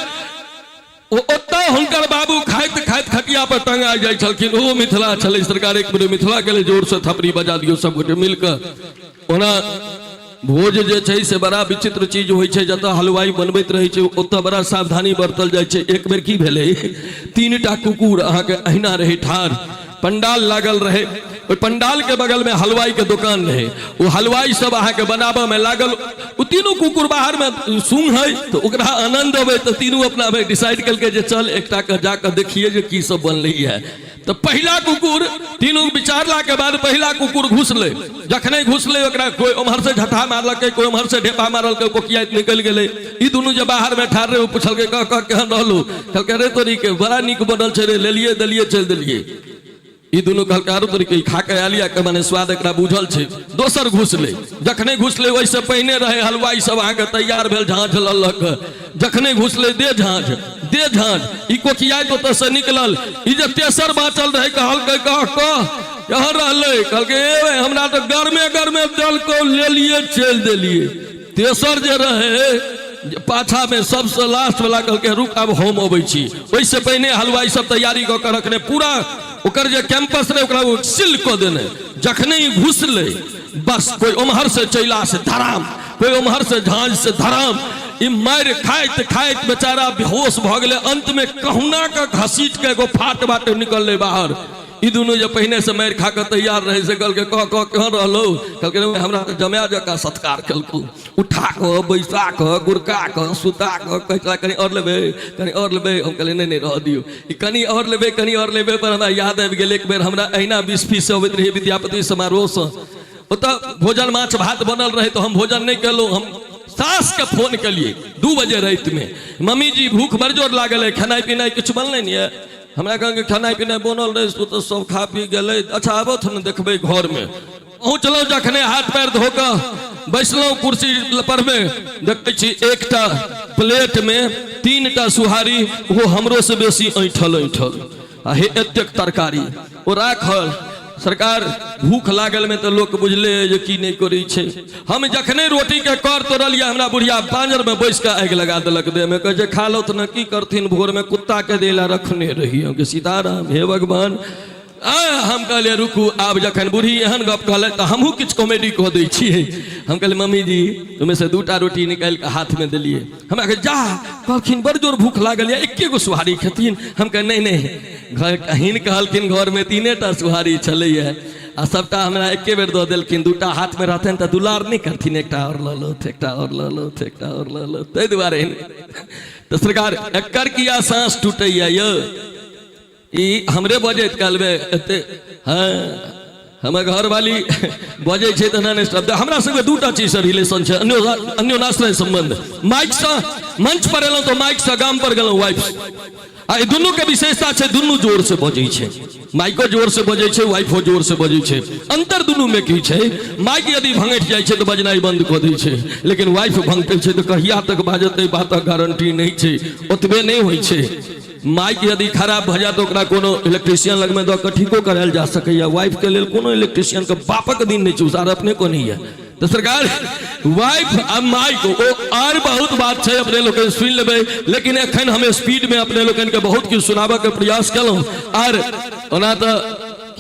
D: ओ ओतऽ हुनकर बाबू खाइत खाइत खटिया पर टंगा जाइ छलखिन। ओ मिथिला छलै सरकार। एक बेर मिथिला के लेल जोर से थपड़ी बजा दियौ सब गोटे मिल कऽ। ओना भोज जे छै से बड़ा विचित्र चीज होइ छै, जतऽ हलवाई बनबैत रहै छै ओतऽ बड़ा सावधानी बरतल जाइ छै। एक बेर की भेलै, 3टा कुकुर अहाँके अहिना रहै ठाढ़, पंडाल लागल रहे, ओहि पंडाल के बगल में हलवाई के दुकान रहे, ओ हलवाई सब अहाँके बनाबऽ में लागल। ओ तीनू कुकुर बाहर में सूंघ है तऽ ओकरा आनंद अबै, तऽ तीनू अपना में डिसाइड केलकै जे चल एकटा के जाकऽ देखिए जे की सब बनलै है। तऽ पहिला कुकुर तीनू विचारला के बाद पहिला कुकुर घुसलै। जखने घुसलै ओकरा कोई उम्हर से झटहा मारलकै, कोई उम्हर से ढेपा मारलकै, कोकियाइत निकलि गेलै। ई दुनू जे बाहर में ठाढ़ रहे, ओ पुछलकै, कह कह केहन रहलू? कहलकै, रे तोरी के बड़ा नीक बनल छै रे, लेलिए देलिए चलि देलिए। ई दुनू कहलकै, आरो तोरी के ई खा के आयल या के माने स्वाद एकरा बुझल छै। दोसर घुसलै, जखने घुसलै ओहिसँ पहिने रहै हलवाई सब अहाँके तैयार भेल झाँझ लऽ लऽ कऽ। जखने घुसलै, दे झाँझ दे झाँझ, ई कोकियाइत ओतऽसँ निकलल। ई जे तेसर बाँचल रहै कहलकै, कह कह केहन रहलै? कहलकै, ए हमरा तऽ गरमे गरमे देलकौ, लेलिए चलि देलिए। तेसर जे रहे पाछामे सबसँ लास्ट वाला कहलकै, रुक आब हम अबै छी। ओहिसँ पहिने हलवाई सब तैयारी कऽ कऽ रखने, पूरा ओकर जे कैंपस रहै ओकरा ओ सील कऽ देने। जखने ई घुसलै बस कोई उम्हर से चैला से धराम, कोई उम्हर से झाँझ से धराम, ई मारि खाइत खाइत बेचारा बेहोश भऽ गेलै। अंतमे कहुना कऽ घसीट के एगो फाट बाटे निकललै बाहर। ई दुनू जे पहिने से मारि खा कऽ तैयार रहै से कहलकै, कह कह केहन रहलौ? कहलकै, रे हमरा तऽ जमाए जकाँ सत्कार केलकौ, उठा कऽ बैसा कऽ गुड़का कऽ सुता कऽ कहै छला कनि आओर लेबै, कनि आओर लेबै। हम कहलियै, नहि नहि रहऽ दियौ, ई कनि आओर लेबै कनि आओर लेबै पर हमरा याद आबि गेल, एक बेर हमरा अहिना बिस्फी से अबैत रहियै विद्यापति समारोहसँ, ओतऽ भोजन माछ भात बनल रहै, तऽ हम भोजन नहि केलहुँ। हम सासके फोन केलियै 2 बजे रातिमे, मम्मी जी भूख बड़ जोर लागल है, खेनाइ पिनाइ किछु बनलै नहि यऽ? हमरा कहलकै, खेनाइ पिनाइ बनल रहै से तऽ सब खा पी गेलै। अच्छा आबथु ने देखबै। घरमे पहुँचलहुँ, जखने हाथ पैर धो कऽ बैसलहुँ कुर्सी परमे, देखै छी एकटा प्लेटमे 3टा सुहारी, ओहो हमरो से बेसी ऐंठल ऐंठल, आ हे एतेक तरकारी ओ राखल। सरकार भूख लागल में तऽ लोक बुझले जे की नहि करै छै। हम जखने रोटी के कर तोड़लियै, हमरा बुढ़िया पांजर में बैस कऽ आगि लगा देलक देह में। कहै छै खा लो तऽ ने की करथिन, भोर में कुत्ता के दै लए रखने रही। हम सीताराम, हे भगवान। हम कहलियै रुकू, आब जखन बूढ़ी एहन गप कहलै तऽ हमहूँ किछु कॉमेडी कऽ दै छियै। हम कहलियै मम्मी जी, ओहिमे से दूटा रोटी निकालि कऽ हाथमे देलियै। हमरा कहै जा, कहलखिन बड़ जोर भूख लागल यऽ, एके गो सोहारी खेथिन। हम कहलियै नहि नहि, घर कहीन कहलखिन घरमे तीनेटा सोहारी छलैए आ सबटा हमरा एके बेर दऽ देलखिन। दूटा हाथमे रहतनि तऽ दुलार नहि करथिन, एकटा आओर लऽ लौथ, एकटा आओर लऽ लौथ, एकटा आओर लऽ लौथ, ताहि दुआरे। तऽ सरकार एकर किया साँस टूटैए यौ? ई हमरे बजैत कालमे एते, हँ, हमर घरवाली बजै छै तऽ नहि शब्द। हमरा सबके दूटा चीजसँ रिलेशन छै, अन्योनाश्रय सम्बन्ध। माइकसँ मंच पर एलहुँ तऽ माइकसँ, गाम पर गेलहुँ वाइफ। आ ई दुनूके विशेषता छै, दुनू जोरसँ बजै छै। माइको जोरसँ बजै छै, वाइफो जोरसँ बजै छै। अन्तर दुनूमे की छै? माइक यदि भंगठि जाइ छै तऽ बजनाइ बन्द कऽ दै छै, लेकिन वाइफ भंगटै छै तऽ कहिया तक बाजतै बातक गारंटी नहि छै। ओतबे नहि होइ छै, माइक यदि खराब भऽ जाय तऽ ओकरा कोनो इलेक्ट्रिशियन लगमे दऽ कऽ ठीको करायल जा सकैए। वाइफके लेल कोनो इलेक्ट्रिशियनके बापक दिन नहि छै, उसार अपने को नहि यऽ। तऽ सरकार वाइफ आ माइक ओ आर बहुत बात छै, अपने लोकनि सुनि लेबै, लेकिन एखन हम स्पीडमे अपने लोकनिके बहुत किछु सुनाबऽके प्रयास केलहुँ। आर ओना तऽ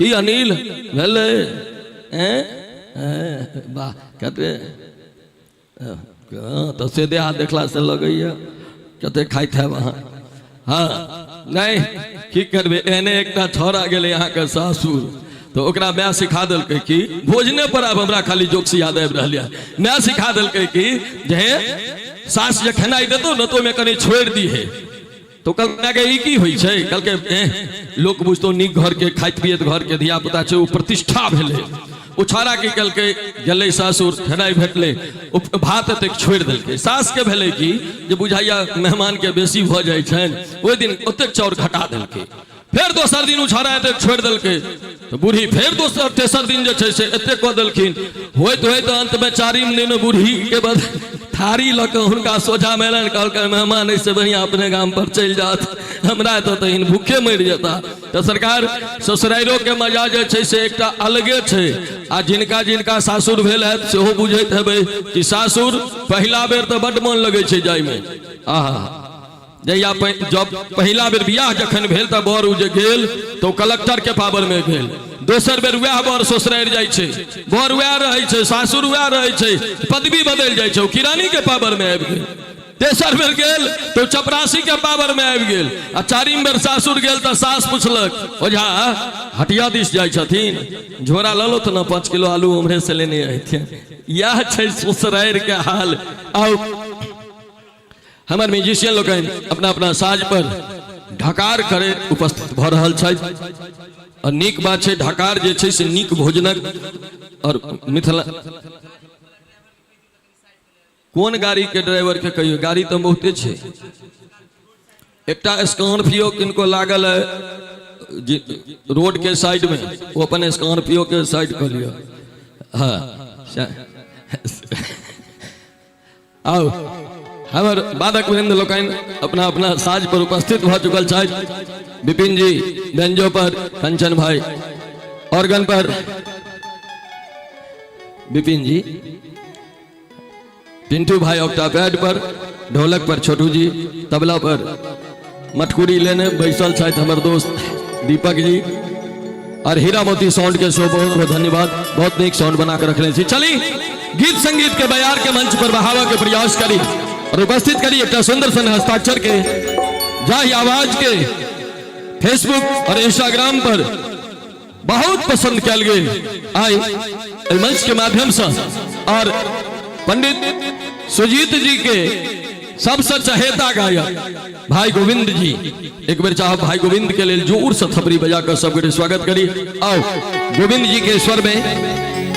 D: की अनिल भेलै? वाह, कते हँ तऽ से देह हाथ देखलासँ लगैए कते खाइत हैब अहाँ। हँ नहि, की करबै, एहने एकटा छौड़ा गेलै अहाँके सासुर, तऽ ओकरा माय सिखा देलकै कि भोजने पर, आब हमरा खाली जोक्स याद आबि रहल यऽ, माय सिखा देलकै कि जे हे सास जे खेनाइ देतौ ने तऽ ओहिमे कनि छोड़ि दीहे। तऽ कहलकै ई की होइ छै? कहलकै एह, लोक बुझतौ नीक घरके खाइत पियैत घरके धियापुता छै, ओ प्रतिष्ठा भेलै। ओ छाड़ा की केलकै? गेलै सासुर, खेनाइ भेटलै, ओ भात एतेक छोड़ि देलकै। सासके भेलै कि जे बुझाइया मेहमानके बेसी भऽ जाइ छनि, ओहि दिन ओतेक चाउर घटा देलकै। फेर दोसर दिन उछाड़ा एतेक छोड़ि देलकै, तऽ बूढ़ी फेर दोसर तेसर दिन जे छै से एतेक कऽ देलखिन। होइत होइत अन्तमे चारिम दिन बूढ़ीके बाद थारी लऽ कऽ हुनका सोझामे एलनि। कहलकै मेहमान एहिसँ बढ़िआँ अपने गाम पर चलि जात, हमरा एतऽ तऽ हिन भूखे मरि जेता। तऽ सरकार ससुराइरोके मजा जे छै से एकटा अलगे छै। आ जिनका जिनका सासुर भेल हैत सेहो बुझैत हेबै कि सासुर पहिला बेर तऽ बड्ड मोन लगै छै जाइमे। आहा, जहिया जब पहिला बेर बियाह जखन भेल तऽ बर ओ जे गेल तऽ ओ कलेक्टरके पावरमे गेल। दोसर बेर वएह बर ससुरारि जाइ छै, बर वएह रहै छै, सासुर वएह रहै छै, पदवी बदलि जाइ छै, ओ किरानीके पावरमे आबि गेल। तेसर बेर गेल तऽ ओ चपरासीके पावरमे आबि गेल। आ चारिम बेर सासुर गेल तऽ सास पुछलक, ओझा हटिया दिस जाइ छथिन, झोरा लऽ लो तऽ ने 5 किलो आलू उम्हरे से लेने अयथिन। इएह छै ससुरारिके हाल। आउ हमर म्यूजिशियन लोकनि अपना अपना साज पर ढकार करैत उपस्थित भऽ रहल छथि। आओर नीक बात छै, ढकार जे छै से नीक भोजनक। आओर मिथिला कोन गाड़ीके ड्राइवरके कहियौ, गाड़ी तऽ बहुते छै। एकटा स्कॉर्पियो किनको लागल है रोड के साइड में, ओ अपन स्कॉर्पियो के साइड कऽ लिअ। हँ, आउ हमर बादक वृंद लोकनि अपना अपना साज पर उपस्थित भऽ चुकल छथि। विपिन जी व्यंजो पर, कंचन भाई ऑर्गन पर, विपिन जी, पिंटू भाई ऑक्टा पैड पर, ढोलक पर छोटू जी, तबला पर मटकुरी लेने बैसल छथि हमर दोस्त दीपक जी। और हीरा मोती साउंड के शो बहुत बहुत धन्यवाद, बहुत नीक साउंड बना के रखने छी। चली गीत संगीत के बयार के मंच पर बहावा के प्रयास करी और उपस्थित करी एक सुंदर सन हस्ताक्षर के, जाहि आवाज के फेसबुक और इंस्टाग्राम पर बहुत पसंद कयल गेल, आइ एहि मंच के माध्यम से और पंडित सुजीत जी के सबसे चहेता गायक भाई गोविंद जी, एक बेर चाहब भाई गोविंद के लेल जोर से थपड़ी बजा कर सब गोटे स्वागत करी। आओ गोविंद जी के स्वर में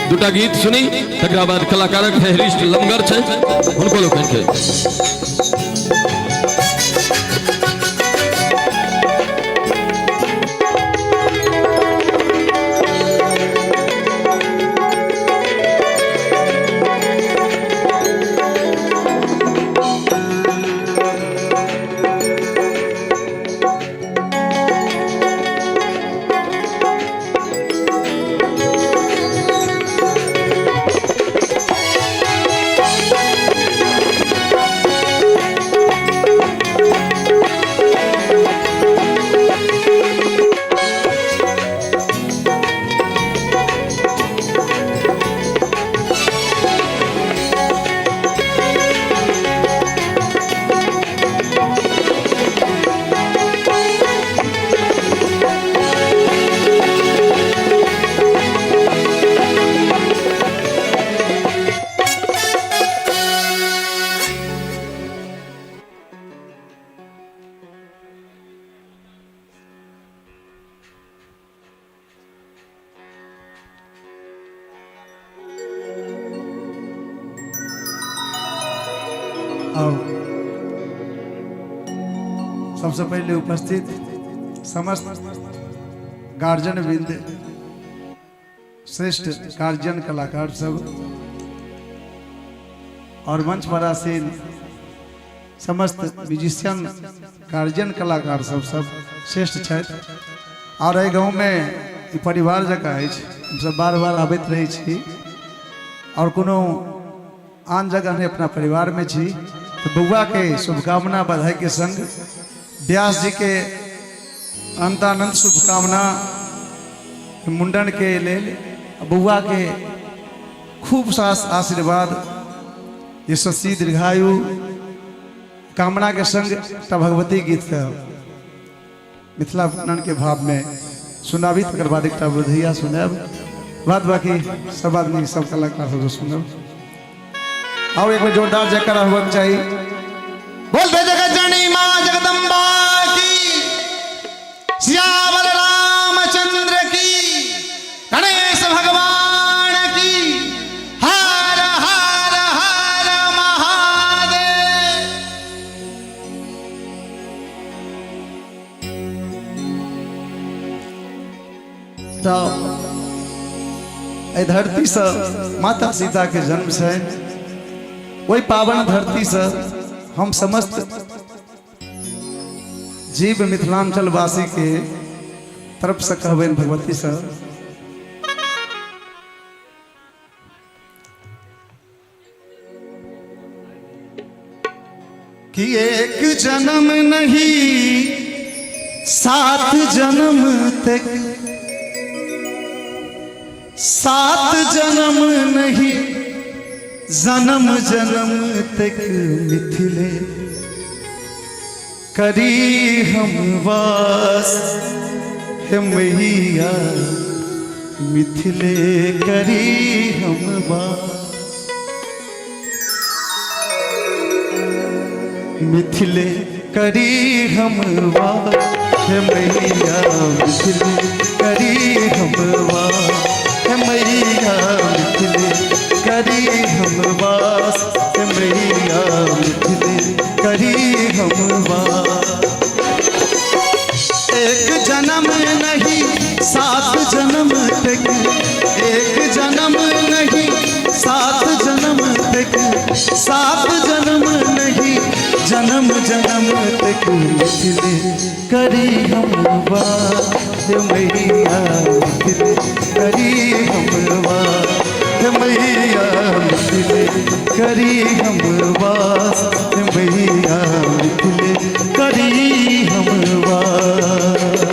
D: दूटा गीत सुनी, तकरा बाद कलाकारक फेहरिस्त लमगर छै, हुनको लोकनि के।
E: और सबसे पहले उपस्थित समस्त गार्जियन वृंद, श्रेष्ठ गार्जियन कलाकार सब और मंच पर आसीन समस्त म्यूजिशियन गार्जियन कलाकार सब सब श्रेष्ठ छथि। और एहि गाँवमे ई परिवार जकाँ अछि, हमसब बार बार आबैत रहै छी और कोनो आन जगह नहीं, अपना परिवार में छी। तो बउआ के शुभकामना बधाई के संग व्यास जी के अनंतानंत शुभकामना मुंडन के लेल, बउआ के खूब सास आशीर्वाद, यशस्वी दीर्घायु कामना के संग एकटा भगवती गीत मिथिला वर्णन के भाव में सुनाबी, तकर बाद एकटा बुधिया सुनाब, बाद बाकी सब आदमी सब कलाकार सब सुनब। आओ एक बार जोरदार जयकारा होना चाहिए।
F: बोल दे जगत जननी माँ जगदम्बा की, सियावर रामचंद्र की, गणेश भगवान की, हर हर हर महादेव।
E: तो एहि धरती से माता सीता के जन्म से वही पावन धरती से हम समस्त जीव मिथिलांचल वासी के तरफ से कहबनि भगवती से कि एक जन्म नहीं सात जन्म तक, सात जन्म नहीं जन्म जन्म तक मिथिले करी हम वास, हे मैया मिथिले करी हम वास, मिथिले करी हम वास, हे मैया मिथिले करी हम वास, हे मैया मिथिले करी हम वास, हे मैया मिथिले करी हम वास। एक जन्म नहीं सात जन्म तक, एक जन्म नहीं सात जन्म तक, सात जन्म नहीं जन्म जन्म तक मिथिले करी हम वास, हे मैया मिथिले करी हम वास, हे मैया मिथिले करी हम वास, हे मैया मिथिले करी हम वास।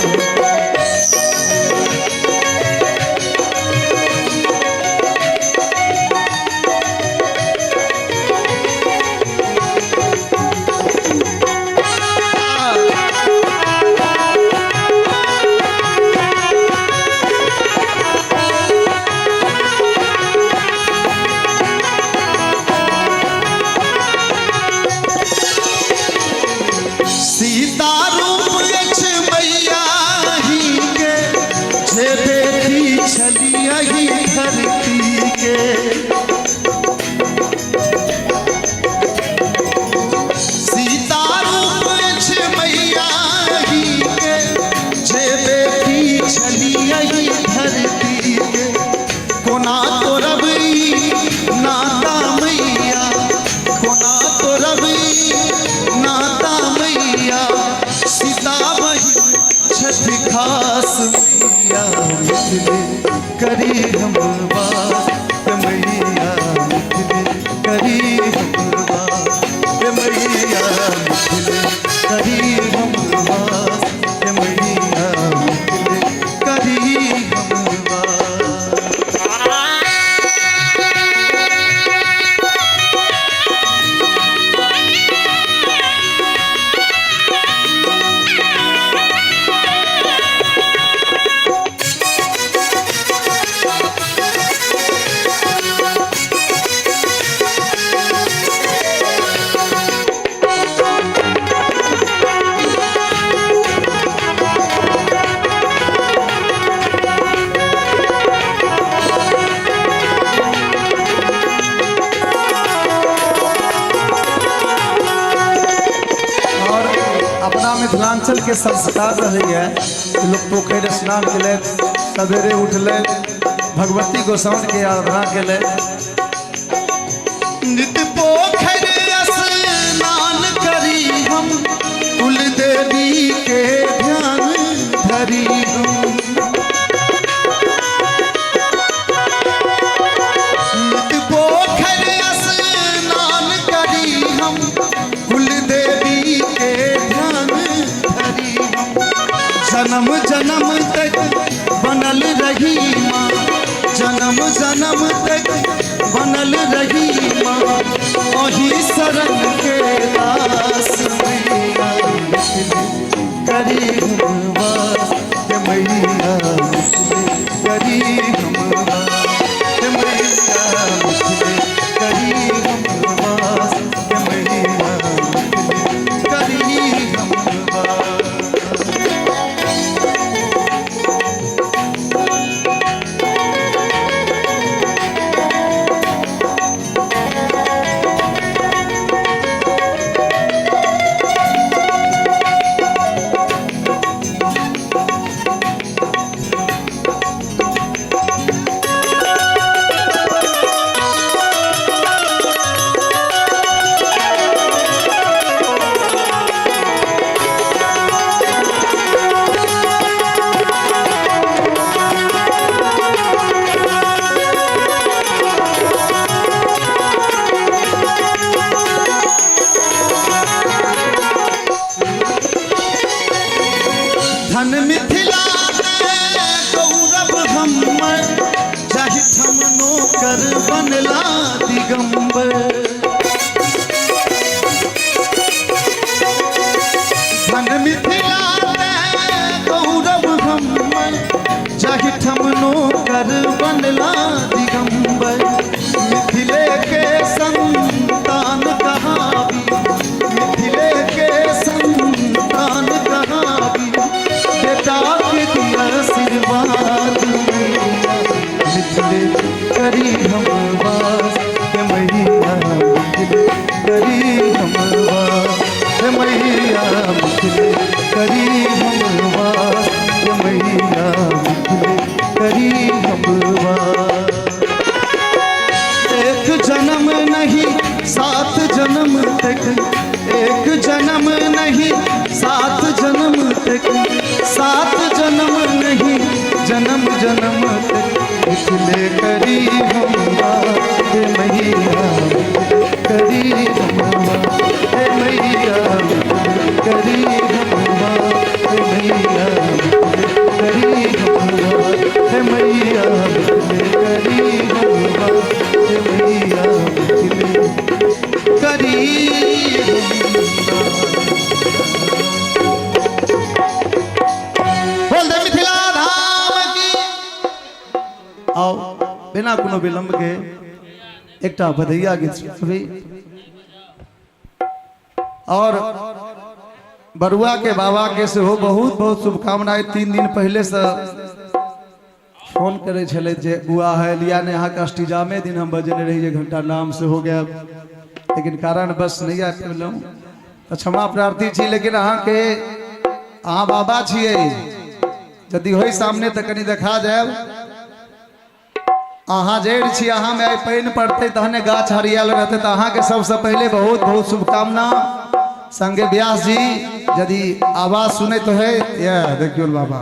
E: मिथिलांचल के संस्कार रहैए कि लोक पोखरि स्नान केलथि, सवेरे उठलथि, भगवती गोसाउन के आराधना केलथि।
F: नित पोखरि स्नान करी हम, कुल देवी के ध्यान धरी हम। नित पोखरि स्नान करी हम, कुल देवी के ध्यान धरी हम। जन्म जन्म तक बनल रही माँ, जन्म जन्म तक बनल रही माँ, अही शरण के दास मैया। मिथिले करी हम वास, हे मैया मिथिले करी हम वास, हे मैया मिथिले करी हम वास, हे मैया मिथिले करी हम वास। धन मिथिला के गौरव हमर, जाहि ठाम नौकर बनला दिगंबर। धन मिथिला के गौरव हमर, जाहि ठाम नौकर बनला दिगंबर। मिथिले के संतान कहावी, मिथिले के संतान कहावी, बेटा के दिया आशीर्वाद मैया। मिथिले करी हम वास, हे मैया मिथिले करी हम वास, हे मैया मिथिले करी हम वास, हे मैया मिथिले करी हम वास। एक जन्म नहीं सात जन्म तक, एक जन्म नहीं सात जन्म तक, सात जन्म नहीं जन्म जन्म तक, मिथिले करी हम वास, हे मैया मिथिले करी हम वास, हे मैया मिथिले करी हम वास, हे मैया मिथिले करी हम वास, हे मैया मिथिले करी हम वास, हे मैया मिथिले करी हम वास। बोल दे मिथिला धाम की।
E: आओ बिना कोनो विलंब के एकटा बधैया गीत सुनबी। और बरुआ के बाबा के सेहो बहुत बहुत शुभकामना। 3 दिन पहले से फोन करे छलै जे बुआ है लिया ने, अहाँके अष्टजामे दिन हम बजेने रही जे घंटा नाम से हो गया, लेकिन कारणवश नहीं आबि पेलहुँ तऽ क्षमा प्रार्थी छी। लेकिन अहाँके अहाँ बाबा छियै, यदि होय सामने तऽ कनि देखा जायब। अहाँ जड़ि छी, अहाँमे आइ पानि पड़तै तहने गाछ हरियाल रहतै। तऽ अहाँके सबसँ पहिले बहुत बहुत शुभकामना। संगे व्यास जी यदि आवाज सुनैत है, यह देखियौ बाबा,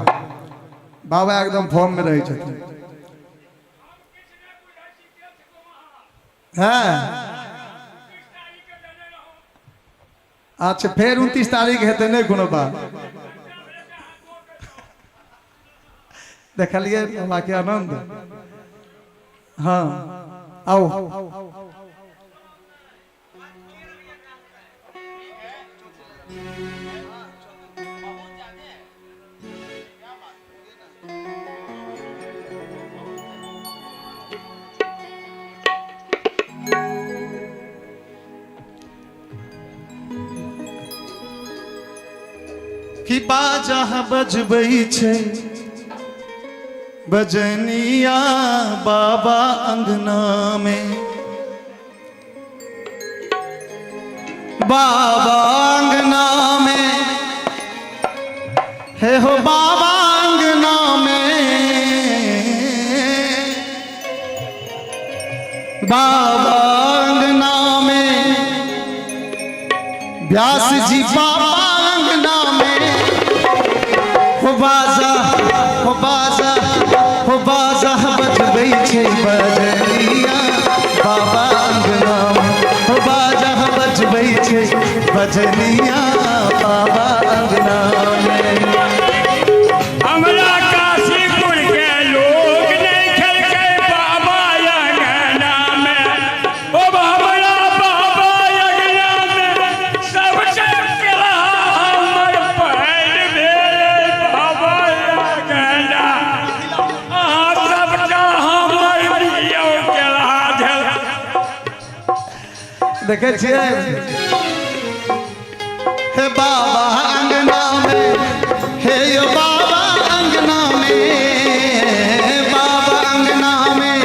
E: बाबा एकदम फॉर्म में रहै छथिन। हँ अच्छा, फेर 29 तारीख हेतै, नहि कोनो बात। देखलियै बाबा के आनंद। हाँ आओ।
F: कि बाजा बजबै छै बजनिया बाबा अंगना में, बाबा अंगना में व्यास जी बाबा अंगना में हो बाजा, हो बाजा, हो बाजा बजबै छै बजनिया बाबा अंगना में, हो बाजा बजबै छै बजनिया बाबा अंगना में।
C: हमरा काशीपुर के लोग नहीं खेलकै बाबा अंगना में, ओ हमरा बाबा अंगना में सबसे केला हमर पैर भेल बाबा अंगना, अहाँ सबटा हमर दियौ केला भेल।
E: देखै छियै
F: हे बाबा अंगना में, हे यो बाबा अंगना में, बाबा अंगना में,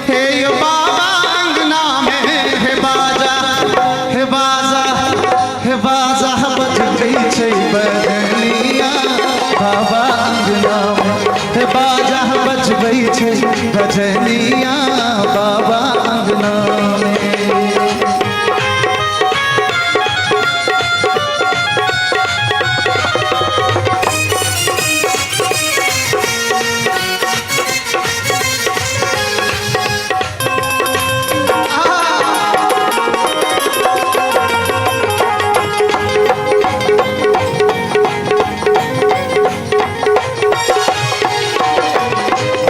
F: हे यो बाबा अंगना में, हे बाजा, हे बाजा, हे बाजा बजबै छै बजनिया बाबा अंगना में, हे बाजा बजबै छै बजनिया बाबा अंगना में।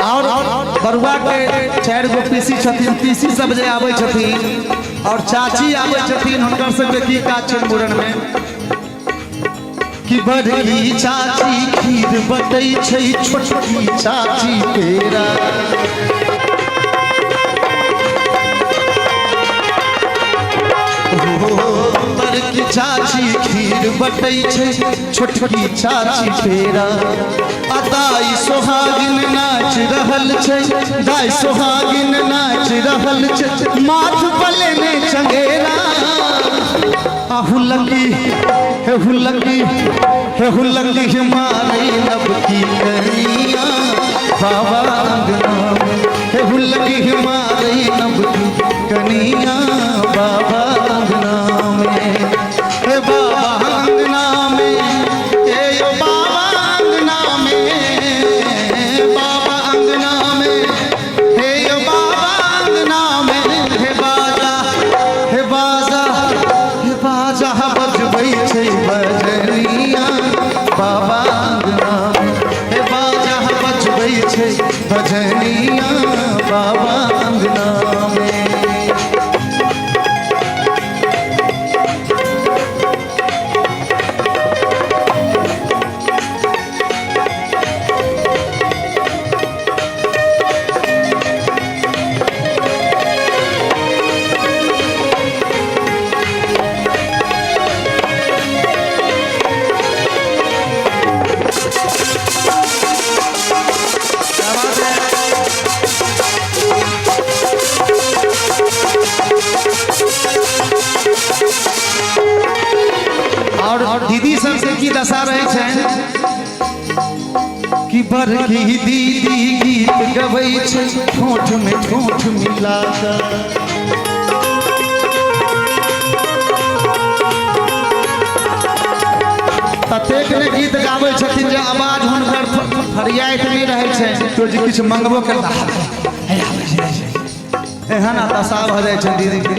F: और बरुआ के 4 गो पीसी छथिन, पीसी सब जे आबै छथिन और चाची आबै छथिन, हुनकर सबके की काज छनि मुड़न में कि बड़की चाची खीर बटै छै, छोटकी चाची पेड़ा, बड़की चाची खीर बटै छै, छोटकी चाची पेड़ा, आ दाइ सोहागिन नाच रहल छै, दाइ सोहागिन नाच रहल छै, माथ पलेने चंगेरा, आ हुलकी हे हुलकी हे हुलकी हे मारै नबकी कनिया बाबा अंगना में, हे हुलकी हे मारै नबकी कनिया बाबा अंगना में, हे बाबा अंगना में, हे यो बाबा अंगना में, बाबा अंगना में, हे यो बाबा अंगना में, हे बाजा, हे बाजा, हे बाजा बजबै छै बजनिया बाबा अंगना में, हे बाजा बजबै छै बजनिया बाबा अंगना में। और दीदी सबके की दशा रहे छनि कि बड़की दीदी गीत गबै छै ठोठ में ठोठ मिला कऽ, ततेक ने गीत गाबै छथिन जे आवाज हुनकर फरियाइत नहि रहै छै,
E: तो जे किछु मंगबो करता एहन दशा भऽ जाइ छै दीदी के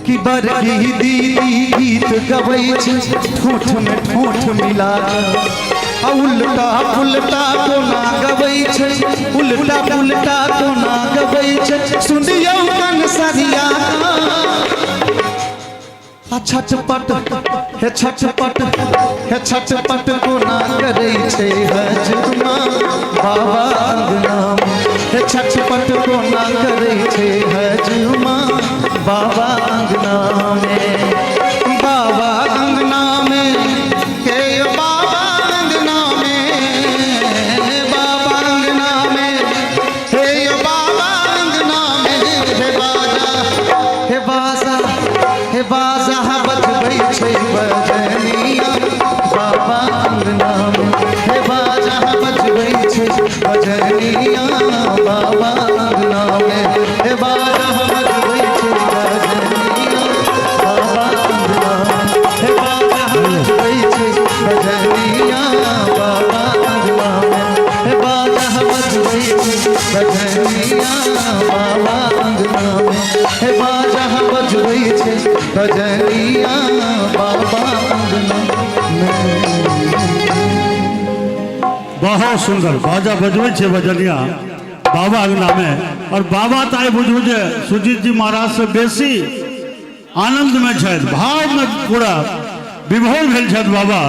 F: कि बड़की दीदी गीत गबै छै ठोठ में ठोठ मिला कऽ, आ उल्टा पुल्टा कोना गबै छै, उल्टा पुल्टा कोना गबै छै, सुनियौ कनसरिया, आ छटपट हे छटपट हे छटपट कोना करै छै हजमा बाबा अंगना में, हे छटपट कोना करै छै हजमा बाबा अंगना में, बाबा अंगना में, हे बाबा अंगना में, बाबा अंगना में, हे बाबा अंगना में, हे बाजा, हे बाजा, हे बाजा बजबै छै बजनिया बाबा अंगना में, हे बाजा बजबै छै बजनिया बाबा अंगना में, हे बाजा बजबै छै बजनिया बाबा अंगना में, बजनिया बाबा अंगना में।
B: बहुत सुंदर बाजा बजबै छै बजनिया बाबा अंगना में। और बाबा तऽ आइ बुझू जे सुजीत जी महाराज से बेसी आनंद में छथि, भाव में पूरा विभोर भेल छथि बाबा।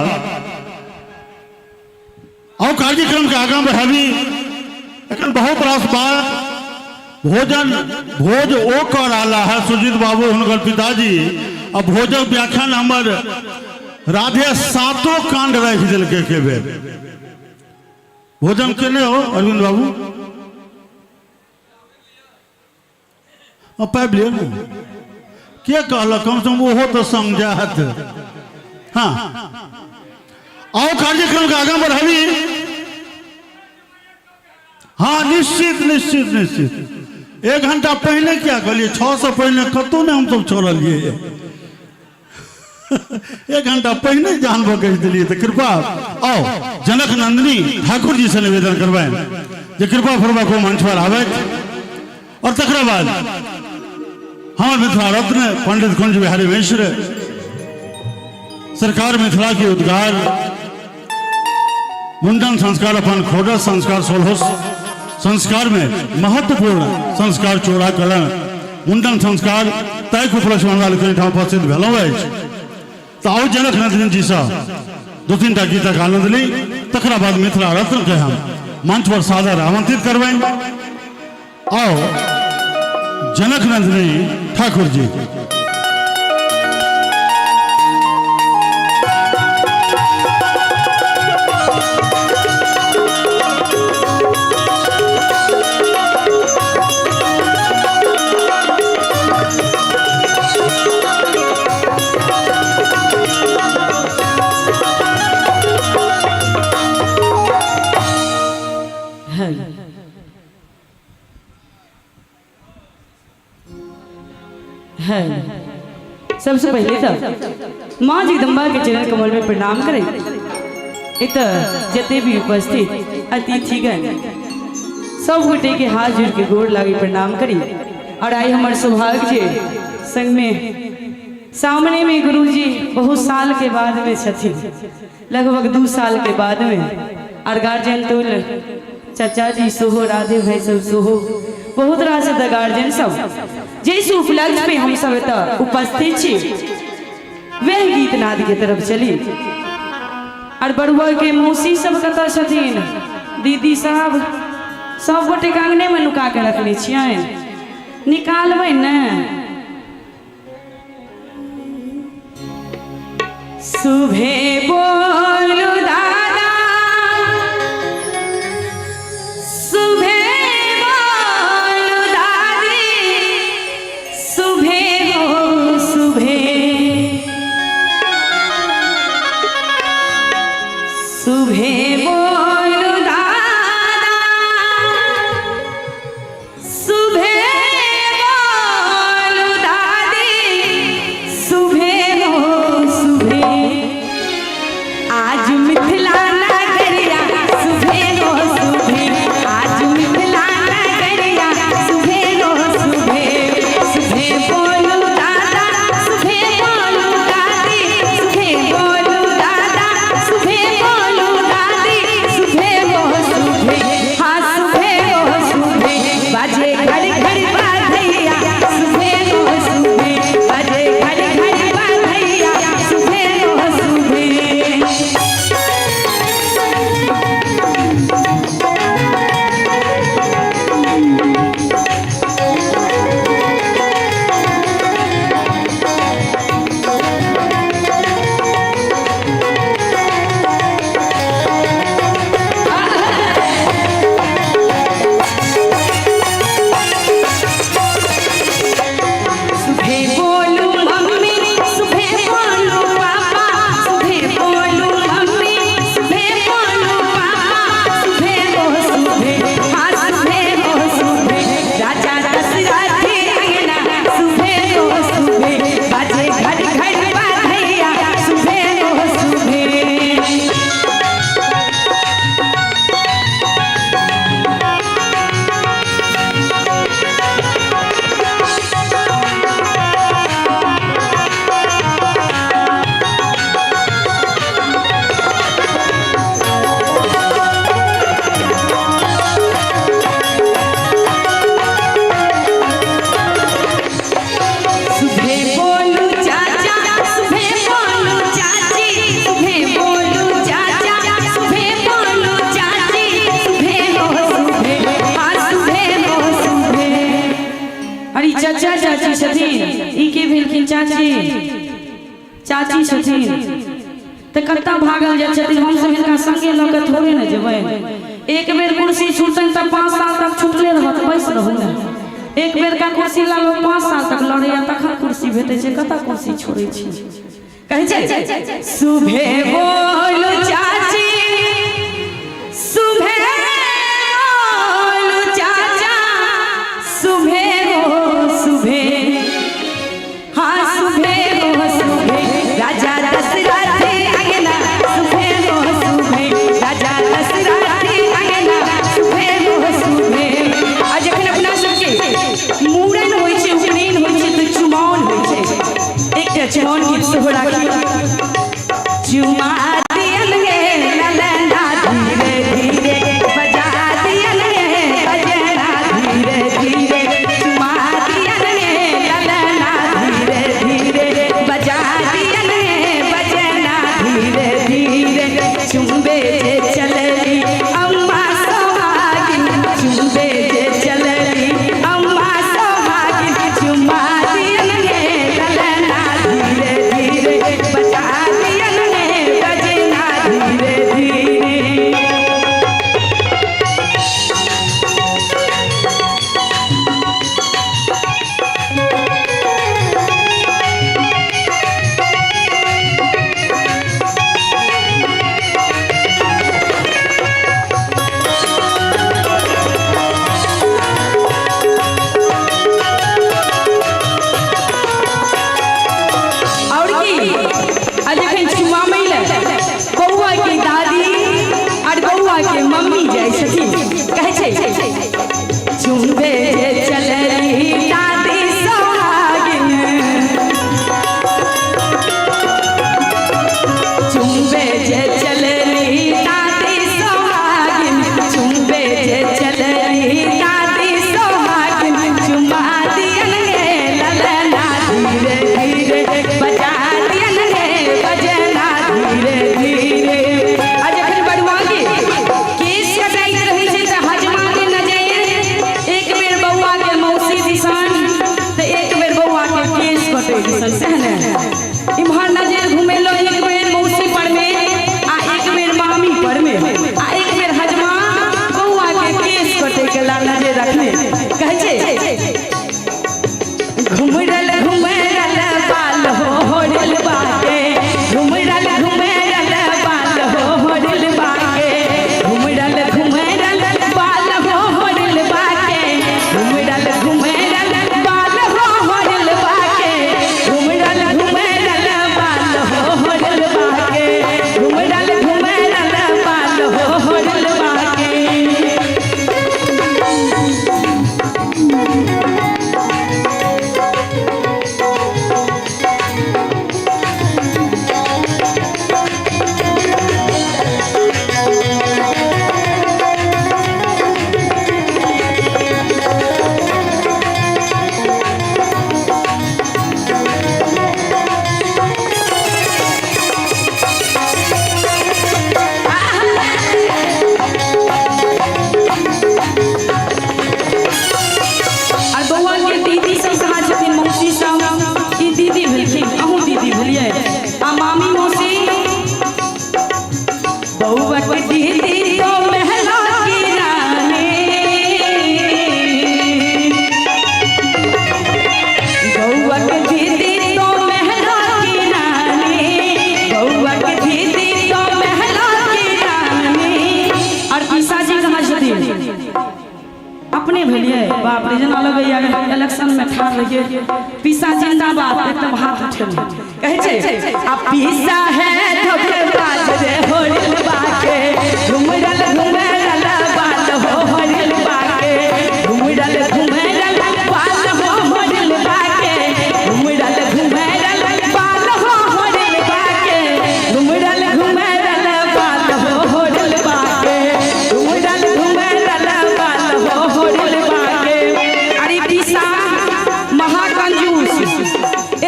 B: और कार्यक्रम के आगाँ बढ़ाबी, एखन बहुत रास बात। भोजन भोज ओ कऽ रहला है सुजीत बाबू हुनकर पिताजी, आ भोजक व्याख्यान हमर राधे सातो कांड राखि देलकै एके बेर। भोजन केने हो अरविंद बाबू? पाबि लिअ ने, के कहलक कम से कम ओहो तऽ संग जायत। हाँ आओ कार्यक्रम के आगाँ बढ़ाबी। हाँ निश्चित निश्चित निश्चित। एक घंटा पहले क्या कहलिए, 6 से पहले कतौ नहीं हम सब छोड़लिए, एक घंटा पहले जान बकैस दिलिए। तो कृपा आओ जनक नंदिनी ठाकुर जी से निवेदन करबै जे कृपा पूर्वक ओ मंच पर आबथि। और तकरा बाद हमर मिथिला रत्न पंडित कुंज बिहारी मिश्र सरकार मिथिला के उद्गार मुंडन संस्कार अपन खोडस संस्कार सोलह संस्कार में महत्वपूर्ण संस्कार चोराकरण मुंडन संस्कार तय के उपलक्ष्य में हमरा लोकनि एहिठाम उपस्थित भेलहुँ अछि। तऽ आउ जनक नंदिनी जी सँ दू तीन टा गीतक आनंद ली, तकरा बाद मिथिला रत्न के हम मंच पर सादर आमंत्रित करबनि। आओ जनक नंदिनी ठाकुर जी।
G: है सबसे पहले तो माँ जगदम्बा के चरण कमल में प्रणाम करें। एक जते भी उपस्थित अतिथिगण सब गोटे के हाथ जोड़ के गोर लागी प्रणाम करी। और आई हमारे सौभाग्य जे संग में सामने में गुरुजी बहुत साल के बाद में छथिन, लगभग 2 साल के बाद में। और गार्जियन तुल चाचा जी सोहो, राधे भाई सब सोहो, बहुत रास एतऽ गार्जियन सब जैसे उपलक्ष्य पे हम सब एतऽ उपस्थित छी वह गीत नाद के तरफ चली। और बरुआ के मौसी सब कतऽ छथिन, दीदी सब सब गोटे के अंगने में नुका के रखने छियनि, निकालबै ने। सुबह बोलू दादा, सुबह बोलू दादी, सुबह हो सुबह, सुबह बोलू दादा, सुबह बोलू दादी, सुबह हो सुबह। छथिन चाची चाची छथिन तऽ कतऽ भागल जाइ छथिन हमसभ हिनका संगे लऽ कऽ थोड़े ने जेबै एक बेर कुर्सी छूटतनि तऽ 5 साल तक छूटले रहत बैस रहू ने एक बेर का कुर्सी ला लोग 5 साल तक लड़ैया तखन कुर्सी भेटै छै कतऽ कुर्सी छोड़ै छी कहै छै सुबह बोल चाची सुबह बोल चाचा सुबह हो सुबह हाँ सुबह हो सुबह राजा दशरथ अंगना सुबह हो सुबह राजा दशरथ अंगना सुबह हो सुबह आ जखन अपना सबके मूड़न होइ छै उपनयन होइ छै तऽ चुमाओन होइ छै एकटा चुमाओन गीत सेहो राखी चुमा दियन गे ललना धीरे धीरे बजा दियन गे बजना धीरे धीरे चुमा दियन गे ललना धीरे धीरे बजा दियन गे बजना धीरे धीरे चुम्बे जे चलली अम्मा सोहागिन चुम्बे जे चलली अम्मा सोहागिन चुमा दियन गे ललना धीरे धीरे बजा दियन गे बजना धीरे धीरे। और की आ जखन चुमाबै लए बौआ के दादी और बौआ के मम्मी जाइ छथिन कहै छै चुम्बे जे चलली दादी सोहागिन चुम्बे जे चलली दादी सोहागिन चुम्बे जे चलली दादी सोहागिन चुमा दियन गे ललना धीरे धीरे बजा दियन गे बजना धीरे धीरे। आ जखन बड़ुआ के केश कटाइत रहै छै तऽ हजमा के नजरि एक बेर बौआ के मौसी दिसन तऽ एक बेर बौआ के केश कटै दिसन सएह ने इम्हर नजरि घुमेलो एक बेर मौसी पर में आ एक बेर मामी पर में आ एक बेर हजमा बौआ के केश कटै के ला नजरि रखने कहै छै घुमरल घुमरल बाल हो होरल बाके घुमरल घुमरल बाल हो होरल बाके घुमरल घुमरल बाल हो होरल बाके घुमरल घुमरल बाल हो होरल बाके घुमरल घुमरल बाल हो होरल बाके घुमरल घुमरल बाल हो होरल बाके। और बौआ के दीदी सब कहाँ छथिन मौसी सब ई दीदी भेलखिन अहूँ दीदी भेलियै आ मामी मौसी बौआ के दीदी तो महला की रानी बौआ के दीदी तो महला की रानी बौआ के दीदी तो महला की रानी। और पिसाजी कहाँ छथिन अपने भेलियै बाप रे जेना लगैया इलेक्शन में ठाढ़ रहियै पीसा जिंदाबाद एकदम हाथ उठेल कहै छै आ पीसा है धोखेबाज रे होरिल बाके घुमरल घुमरल बाल हो होरिल बाके घुमरल घुमरल बाल हो होरिल बाके घुमरल घुमरल बाल हो होरिल बाके घुमरल घुमरल बाल हो होरिल बाके घुमरल घुमरल बाल हो होरिल बाके। अरे पीसा महाकंजूस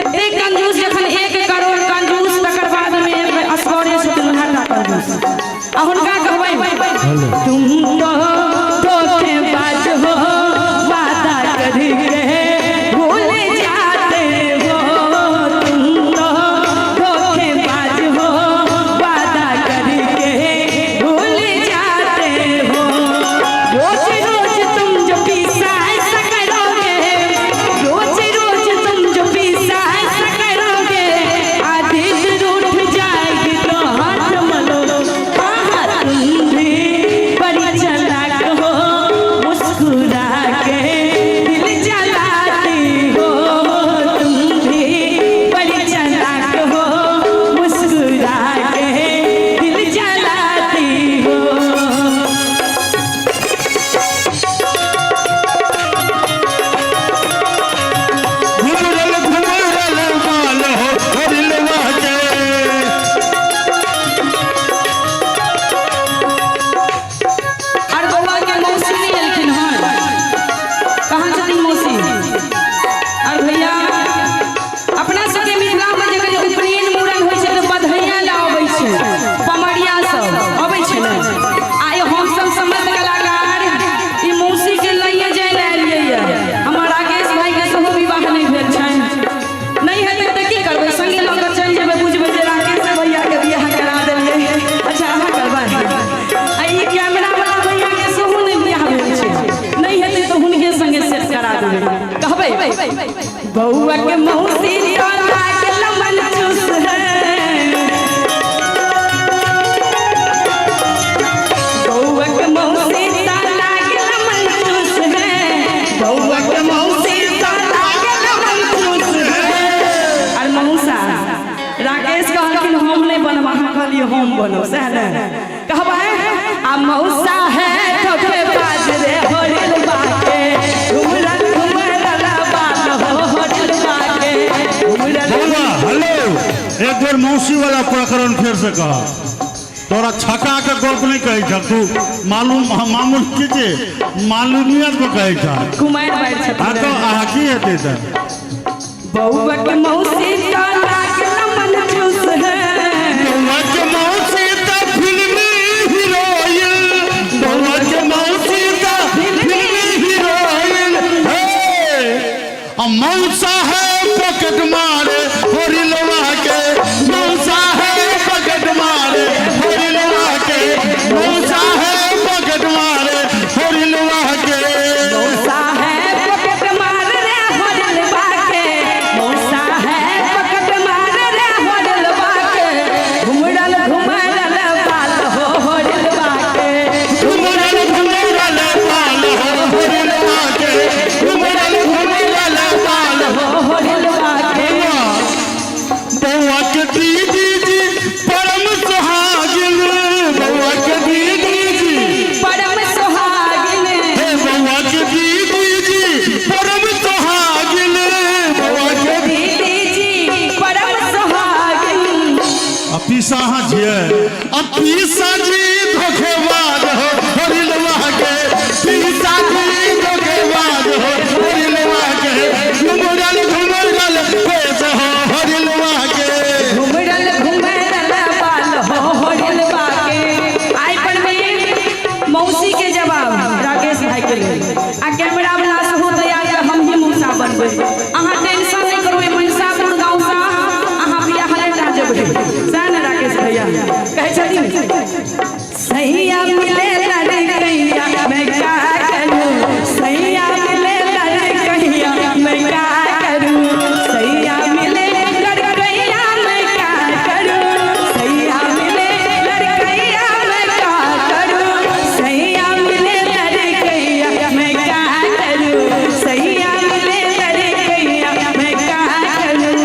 G: एते कंजूस जखन 1 करोड़ कंजूस तकर बाद में असगरे छथिन उएहटा कंजूस। कहलियै हम बनब सएह ने कहबै आ मौसा है धोखेबाज रे होरिल बाके घुमरल घुमरल बाल हो होरिल बाके घुमरल
B: बौआ हेलो एक बेर मौसी वाला प्रकरण फेर से कह तोरा छका के गप नहीं कहै छ तू मालूम मामूल की जे मालूमियत में कहै छ
G: कुमारि बारि
B: हाँ
G: छथिन
B: तो अहाँ की हेतै तऽ
G: बउआ के मौसी का लाग मन चूस है
B: बौआ के मौसी तऽ फिल्मी हीरोइन बौआ के मौसी तऽ फिल्मी हीरोइन हे आ मौसा है पॉकेट मारे होरिलवा के मौसा है पॉकेट मारे होरिलवा के मौसा है पॉकेट मारे होरिलवा के
G: मौसा है पकड़ मार रे होडल बाके मौसा है पकड़ मार रे होडल बाके घुमड़ल घुमड़ल बाल हो होडल बाके
B: घुमरल घुमरल बाल हो होरिलवा के घुमरल घुमरल बाल हो
G: हो होडल बाके
B: बौआ के दीदी जी परम सुहागिन बौआ के दीदी जी
G: परम सुहागिन
B: हे बौआ के दीदी जी परम सुहागिन बौआ के
G: दीदी जी परम सुहागिन
B: आ पीसा अहाँ छियै आ पीसा जी धोखेबाज हो हरिलवा के पीसा जी धोखेबाज हो हरिलवा के घुमरल घुमरल केस हो हरिलवा के
G: घुमड़ल घुमड़ल बाल हो होडल बाके आई पर में मौसी के जवाब राकेश भाई के लेल आ कैमरा वाला सेहो तैयार है हम ही मौसा बनबै अहाँ टेंशन नहि करू एहि मनसापुर गाँवसँ अहाँ बियाह ले टा जेबै सएह ने राकेश भैया कहै छथिन सैया मिले लड़कैया मैं क्या करूं सैया मिले लड़कैया मैं क्या करूं सैया मिले लड़कैया मैं क्या करूं सैया मिले लड़कैया मैं क्या करूं सैया मिले लड़कैया मैं क्या करूं सैया मिले लड़कैया मैं क्या करूं